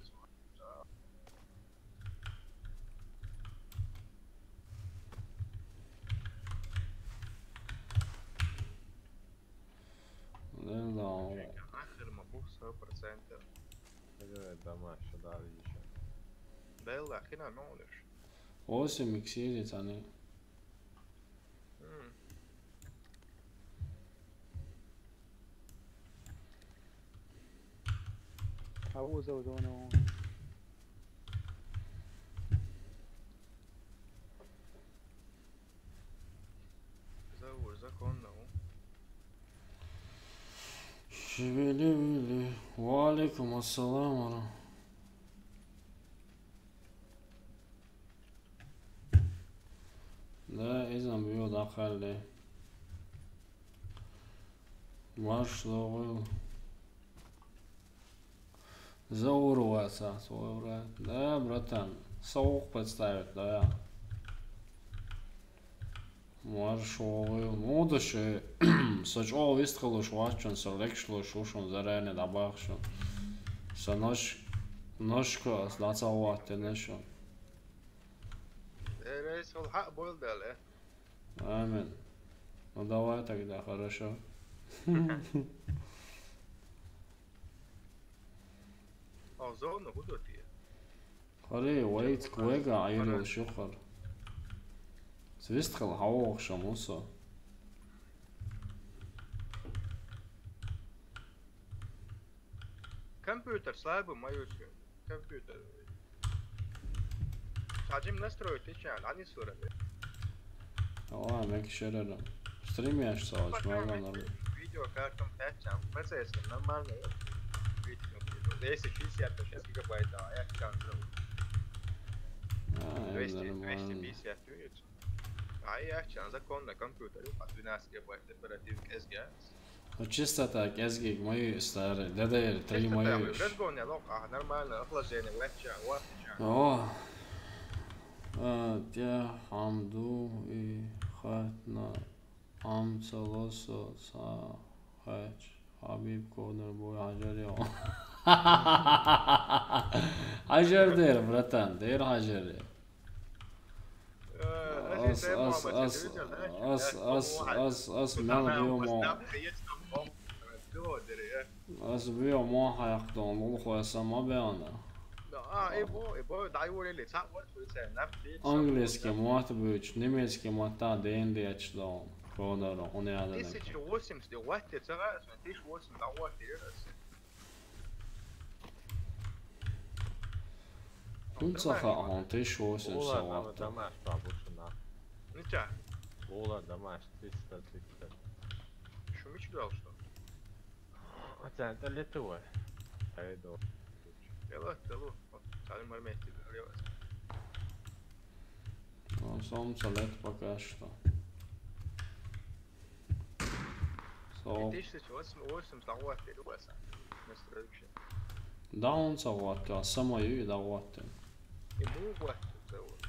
Ле, да. Ахир ма бу сто процентов. Дома сюда видишь. Белла, хина нолиш. Восемь иксири цани. Ау, зау, зау, ну. Зау, законно. Шевели-вели. Ва алейкум ассалам. Да, изан бу да халли. Ваш логил. Заур васа, свой брат. Да, братан. Саук подставит, да. Ваш логил. Ну, да ше. Сачо вист халуш вачун, салекш луш, ушун заряне дабахшун. Са наш, нашка, сдаца ват, тенешун. Э, рейс, ол хак бол дали. Амин. Ну давай тогда, хорошо. А зона куда ты? Хари, вайт, квега, айрил шухар. Свистхал, хау, охшам, усо. Компьютер слабый, мою компьютер. Саджим настроить, ты чё, они сурали. Ала, мек шерерам. Стрим я что, пока мало нормально. Видео картом пять чам. Процесс нормально. Видео. Если пятьдесят, то шесть гигабайт, а я чам. А, двести, нормально. Двести пятьдесят, видите? А я чам, законно, компьютер, по двенадцать гигабайт оперативки эс ди. Ну, чистота, кезгиг мою старый, да, да, три мою. Чистота, разгон, я лох, а, нормально, охлаждение, легче, вот, чё. О. А, те хамду и хатна ам салосо са хач. Хабиб Конор бой, хажар я. Хажар дер, братан, дер хажар я. Ас, ас, ас, ас, ас, ас, ас, мел био мо. Ас био мо хаяк дон, лул хоя сама беана. Английский мат буч, немецкий мат та ден дечдон. Конор, он я. Тысяча восемьдесят, вот тебе, тысяча восемьдесят, а вот тебе. Хунца ха, он тысяча восемьдесят. Ола, ватта. Дамаш, бабушина. Нича? Ола, дамаш, триста, триста. Шумич дал, что? А центр летовой. Айдо. Дело, дело. Салим армейский, дело. Ну, солнце лет пока что. Со. Тысяча восемь, восемь, там вот, переваса. Настроивший. Да, он со вот, а самое и да вот. И был вот, это вот.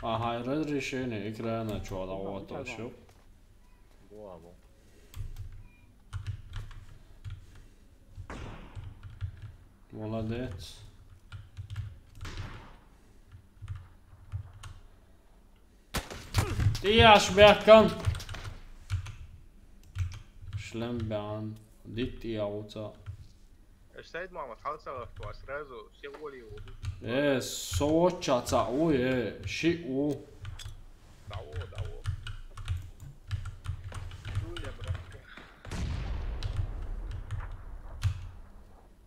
Ага, разрешение экрана, чё, да вот, а, всё. Главу. Молодец. Тияш бяхкан. Шлем бян. Дит тия уца. Эш Сайд Мамад, хал цагах туа, сразу все воли его. Э, сооча ца, ой, э, ши у. Даво, даво. Дуля, братка.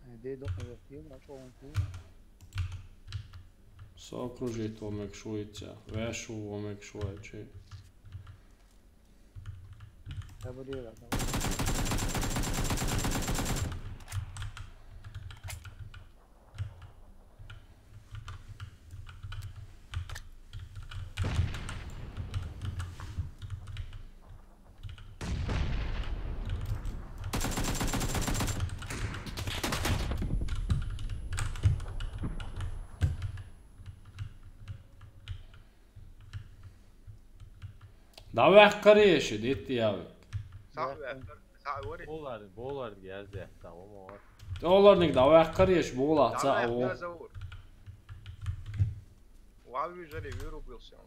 Э, дедо, э, пил, а что он пил? Соокружить вомек шуйця, вешу вомек шуйчи. Заболела, давай. Давай, Кариеш, иди ты, Явик. Сахвер, сахвер. Болар, болар, герзе, тамам, болар. Оларныг давай, Кариеш, болар, сахвер. Вави жаре вырубился он.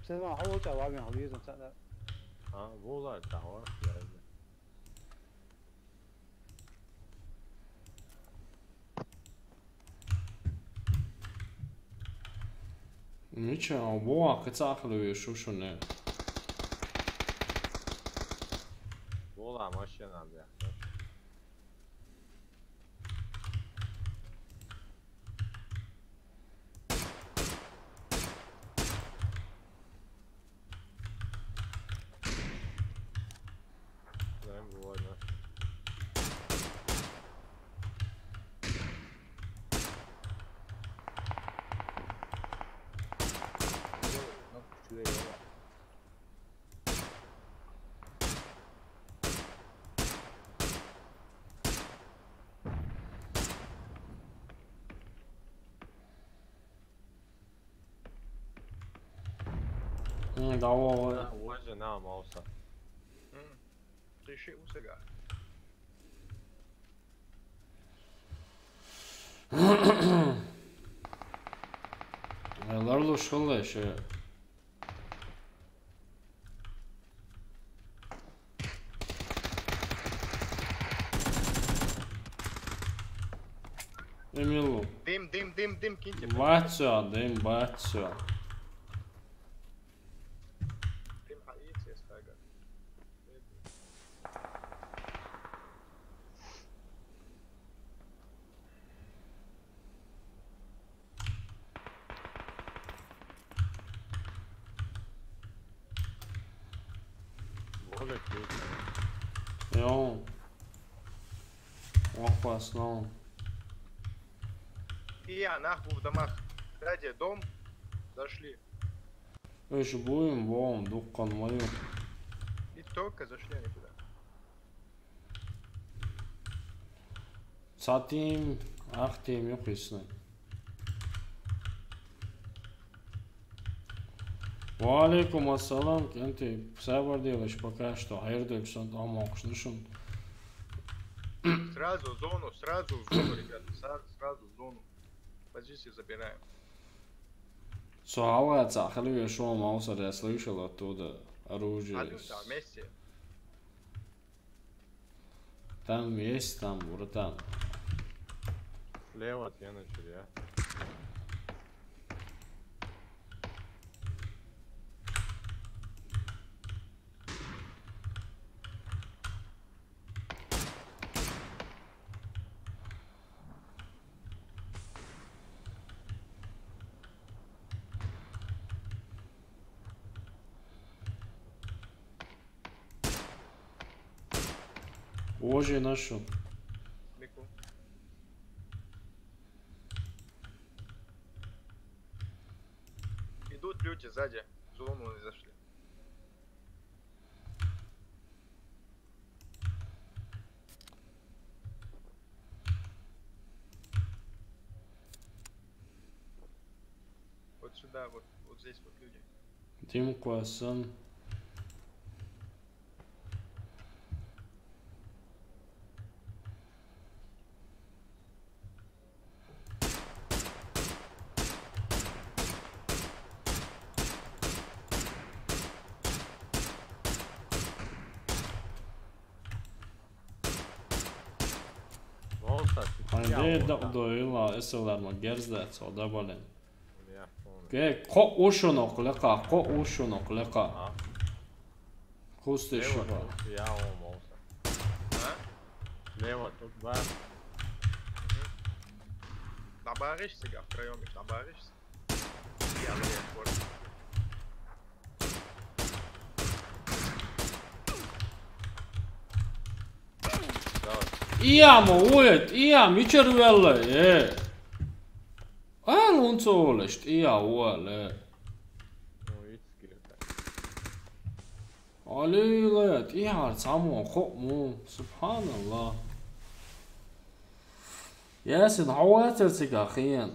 Sen vaan haluat tää vaan haluaa sen sä. А, болар, тамам, герзе. Ничего, бо, а кыцахлы шушуне. Бола машина, бля. Знаем, бывает, да. М, да, о, о. А, вот же, на, мауса. М, ты ещё и усыга. Ларлу шулла ещё. Эмилу. Дым, дым, дым, дым, киньте. Бачо, дым, бачо. Дым, а, и здесь, ага. Боже, круто. Йоу. Опасно. И я нахуй в домах. Сзади дом. Зашли. Ещё будем, вон, дуккан мою. И только зашли они туда. Сатим, ахтим, ёхисны. Ва алейкум ассалам, кенти сабар делаешь пока что, хайыр дёксен, амокшнышын. Сразу в зону, сразу в зону, ребята, сра-, сразу в зону. Позиции забираем. Суала, цахали вешо, маусар, я слышал оттуда оружие. Оттуда вместе. Там есть, там, братан. Слева от меня начали, а. Боже, нашел. Бегу. Идут люди сзади. В зону не зашли. Вот сюда, вот, вот здесь вот люди. Дым квасан. Ай, де дак доила, эсэлэр ма герздэ, цо да бален. Гэ, ко ушунок лека, ко ушунок лека. Кусты шуба. Я, о, мауса. А? Слева, тут два. Мгм. Набаришься, я втроём их набаришься. Я, ну, я в курсе. Давай. Иамо, уэт, иам, ичер уэллэ, э. Эл унцо олэшт, иа уэлэ. Ну, ицкер. Аллилуйя, тӏиар цамон хо му, субханаллах. Ясин, хьаватэр цига хиен.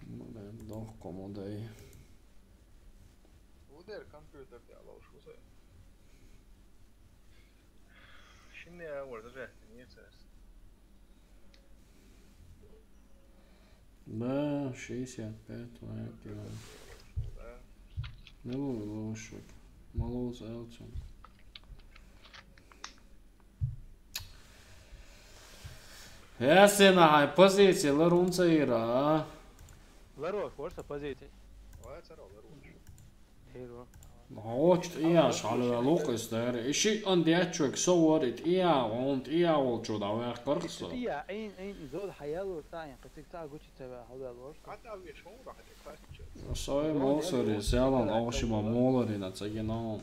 Ма, дохко мо дай. Удер компьютер тя лош усе. Шинне авар даже не цес. Да, шестьдесят пять лайк, да. Да. Ну, лучше. Мало за Элчем. Эсена хай позиция ларунца ира. Ларо, форса позиция. Ой, царо, ларо. Херо. Очт ияш халва лукъис дер. Иши ан дячвек со ворит ия, он ия волчо да вяхкархса. Ия, ин, ин, зол хаялу та, ин, катик та гучи цава халва лор. Ата ви шон ра хати касча. Сой мол сори, зелан овшима моларина цагина он.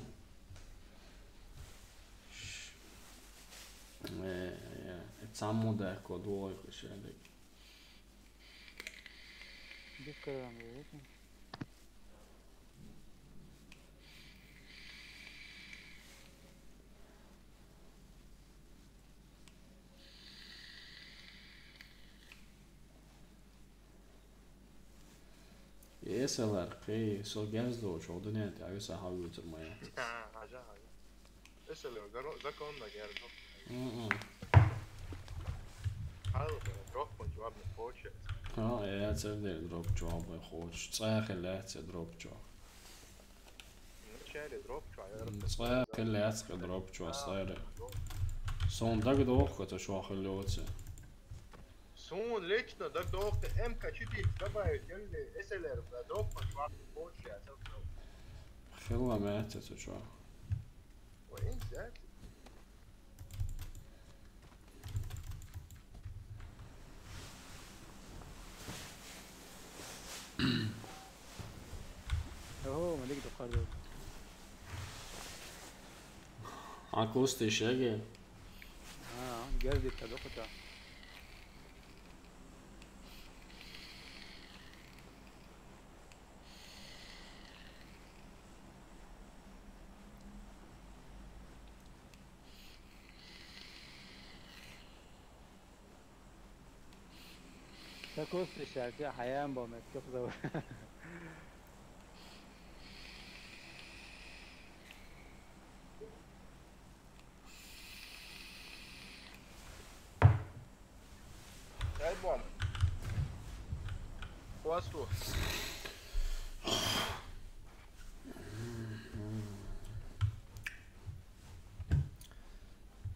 Э, э, э, цаму да ко двойку шедек. Без караван, видите? Эсэлэр кхы со гяздо чо дунет, а юса хавгутер мая. Хажа, хажа. Эсэлэр законно гэрдо. Мм. Хал дроппун чуабны хочет. А, я цевдер дроп чуабны хоч. Цехи лэце дроп чуа. Ну, чери дроп чуа. Цехи лэце дроп чуа, сайре. Сон даг дохка то чуа хылёце. Сун лично даг дохка М К четыре добавить, или эсэлэр, да, дроппун чуабны хочет, я цевдер. Хылла мэтэ то чуа. Ой, exactly. Ого, ма дик дукъар ду. Акусти шеги. А, герди та дукъута. Такой встречается, хаян бо мет, кто зовут? Дай бомб. Хвасту.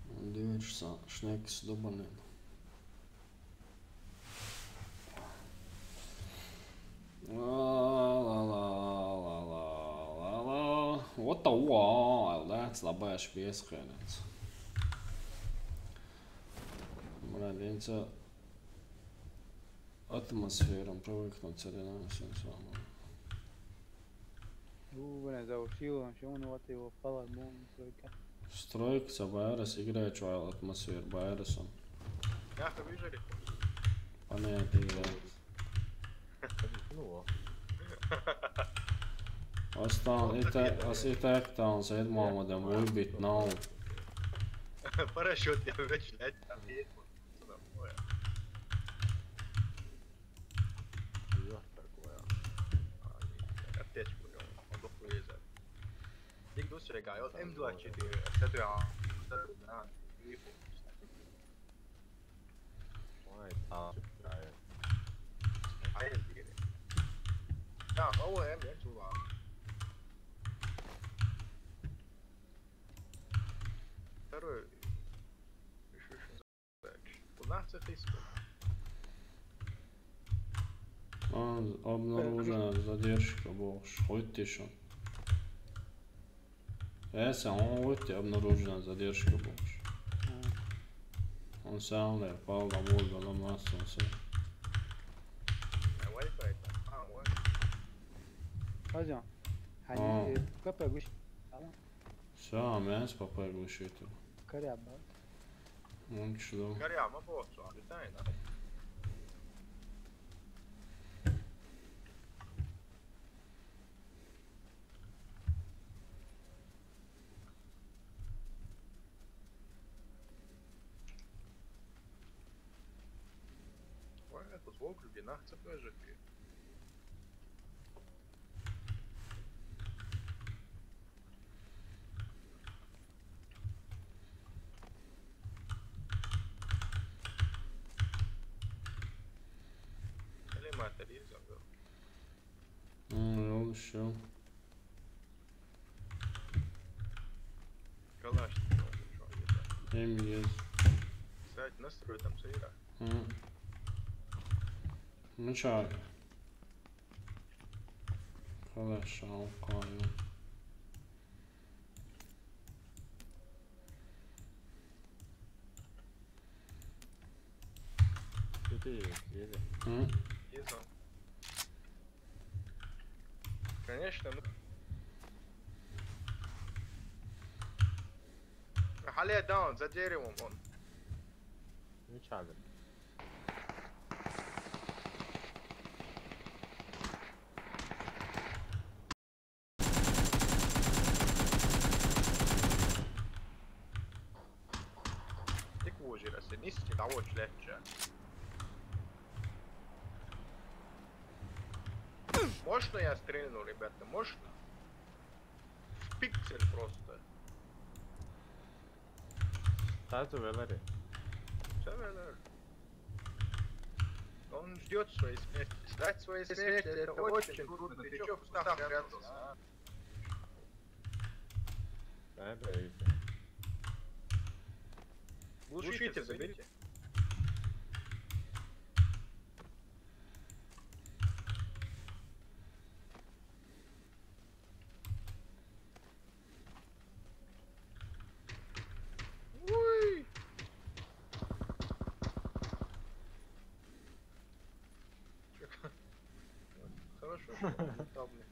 Дивишся, шнекс добанен. Ла, ла, ла, ла, ла, ла, ла. What the wild? That's the best piece, конечно. Бля, ленца атмосферам привыкнуть, царина, всем самым. Ú, bueno, esa opción, yo no te digo, para el mundo, soy ca- Стройка, байрас, играй чуал атмосфер, байрасом. Яха, вижу ли? Понятно, играй. Ну, во. Астан, вот это, так ас это. И так там, Саид Мухаммадом выбит, но. Парашют, я врачь, блядь, там есть. Что такое? Ё, такое. А, капец, блин, он дохуя из-за. Дик дус рега, вот М двадцать четыре, с этого, с этого, да, и фокус. Ой, там, да, а я здесь. Да, новый М, я чувак. Второй. Так, у нас это искусство. А, обнаружена задержка, бо ш-, хоть ты шо. Эсэ, он хоть ты обнаружена задержка, бо ш-. А. Он сам ле, пал, а, мой, баламас, он сэ. А, Wi-Fi там. А, вот. Хозяин. А. Они, э, капэ гусь. А. Всё, а мясо попой глушитель. Коряба. Ну, чудо. Коряма, вот, что, летает, да? Ой, Звук любви нахца тоже. Или материал забыл. М, Yol düşüyor. Калаш. Hem yüz. Кстати, настрой там сейра. Hı. Mı çağır? Kalaş, al, kayın. Что ты едешь? Hı? Изо. Конечно, ну. Хале даун, за деревом он. Ну чё, блин? Ты кожи раз, не сти того члетча. Можно я стрельну, ребята? Можно? В пиксель просто. Тату велари. Все, Валер. Он ждет своей смерти. Ждать своей смерти это очень трудно. Ты чё в кустах прятался? А? Да, да, видите. Глушитель заберите. Ой! Чё? Хорошо, что он летал, блин.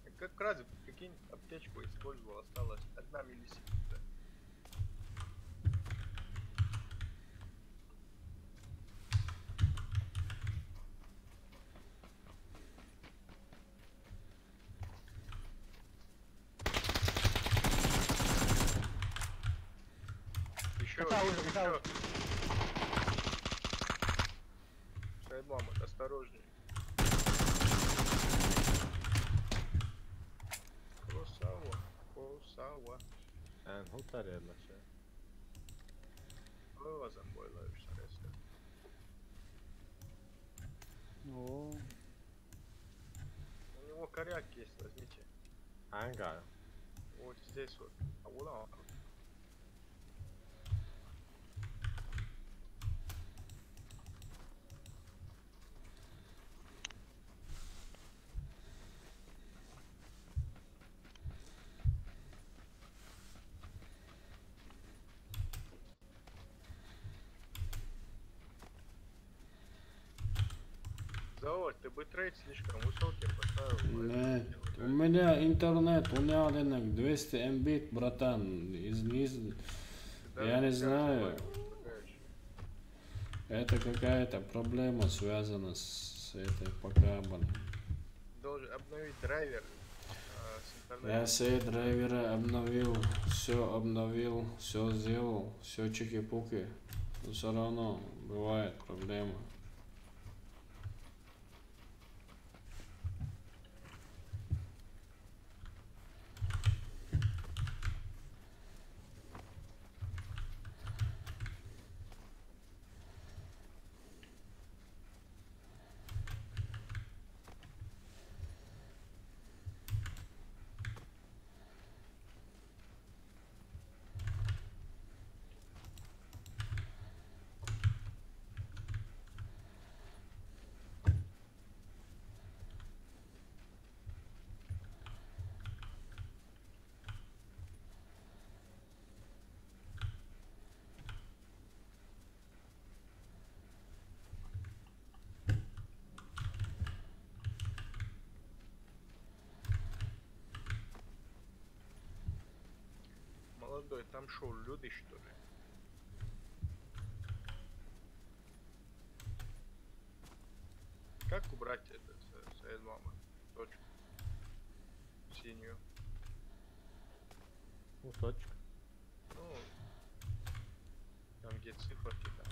Я как раз, прикинь, аптечку использовал, осталась одна миллисекунда. Еще, Витал, еще, витал. Еще. Сайд Мамонт, осторожней. Красава, красава. Эн, хутар я лаша. Вылазом бойлаешь, если. О, У него коряк есть, возьмите. Anga. Вот здесь вот. А вот он. Заур, ты битрейт слишком высокий поставил. Нет, у меня интернет, у меня одинок двести мбит, братан. Из, из, я не знаю. Это какая-то проблема связана с, с этой покабом. Должен обновить драйвер. А, с интернетом. Я все драйверы обновил, все обновил, все сделал, все чики-пуки. Но все равно бывает проблема. Молодой, там шо, люди, что ли? Как убрать это с, с Эдвама? Точку. Синюю. Ну, точка. Ну, там где циферки, там.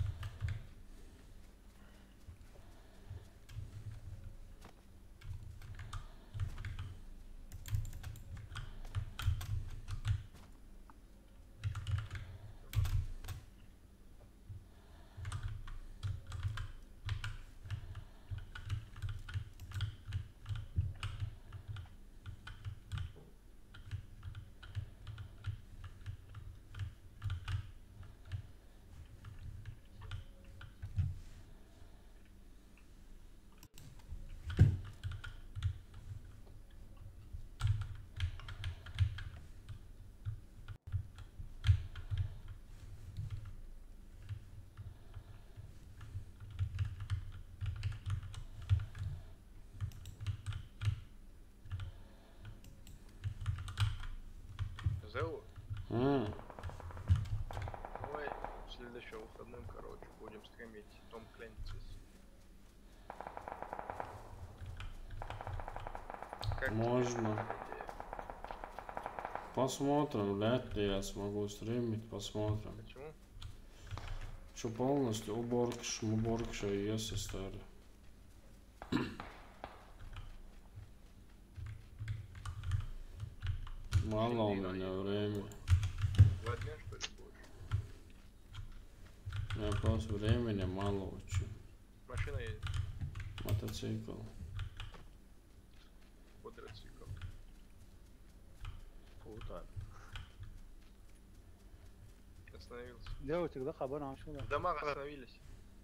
Зовут? М, Давай в следующем выходном, короче, будем стримить Том Клэнсис. Как тебе Можно. такая идея? Посмотрим, вряд ли я смогу стримить, посмотрим. Почему? Что полностью уборка, шмуборка, что и есть история. Мало у меня времени. Два дня, что ли, будешь? У меня просто времени мало очень. Машина едет. Мотоцикл. Квадроцикл. Круто. Остановился. Девочек, да, хабар ашыла. В домах остановились.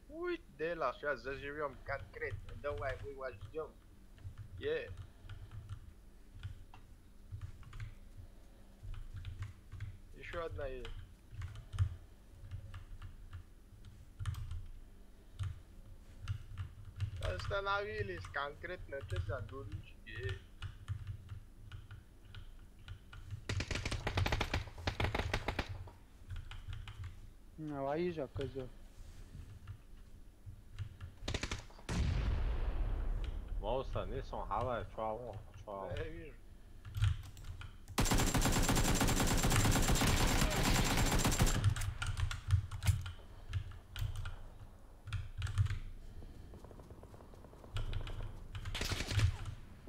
Ой, дела, сейчас заживем конкретно. Давай, мы вас ждем. Е. Еще одна едет. Остановились конкретно, что за дурочки? Ваижа кызы. Мауса, не сон, хавай, чуал, чуал. Я вижу.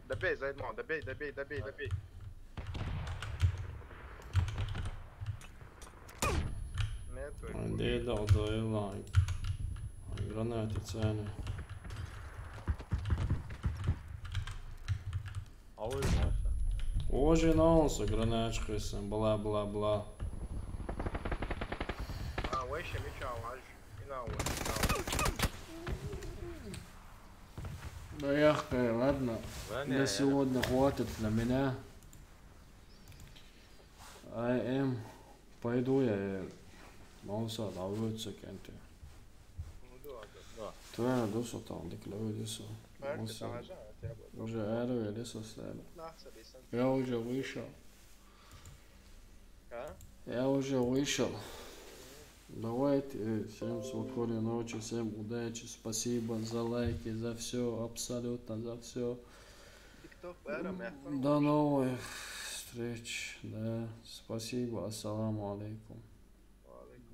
Добей, Зайдман, добей, добей, добей, добей. Нету. Ай, да, да, да, да. Гранаты цены. Ауй, Мауса. Ожи на улице гранаточка есть, бла, бла, бла. А, вообще меча, аж. И на вот. Да я хай, ладно. Ладно, Для я- сегодня хватит для меня. I am. Пойду я, э, Мауса, давлю кенте. Ну да, да. Твоя дуса там, дык лёвидиса. Марка, Мауса. там же, а, тебя будет. Уже аэру или составил. Нахса, бесан. Я уже вышел. А? Я уже вышел. Давайте, э, всем спокойной ночи, всем удачи, спасибо за лайки, за все, абсолютно за все. Тикток, Бэром, я. До новых встреч, да, спасибо, ассаламу алейкум. Алейкум.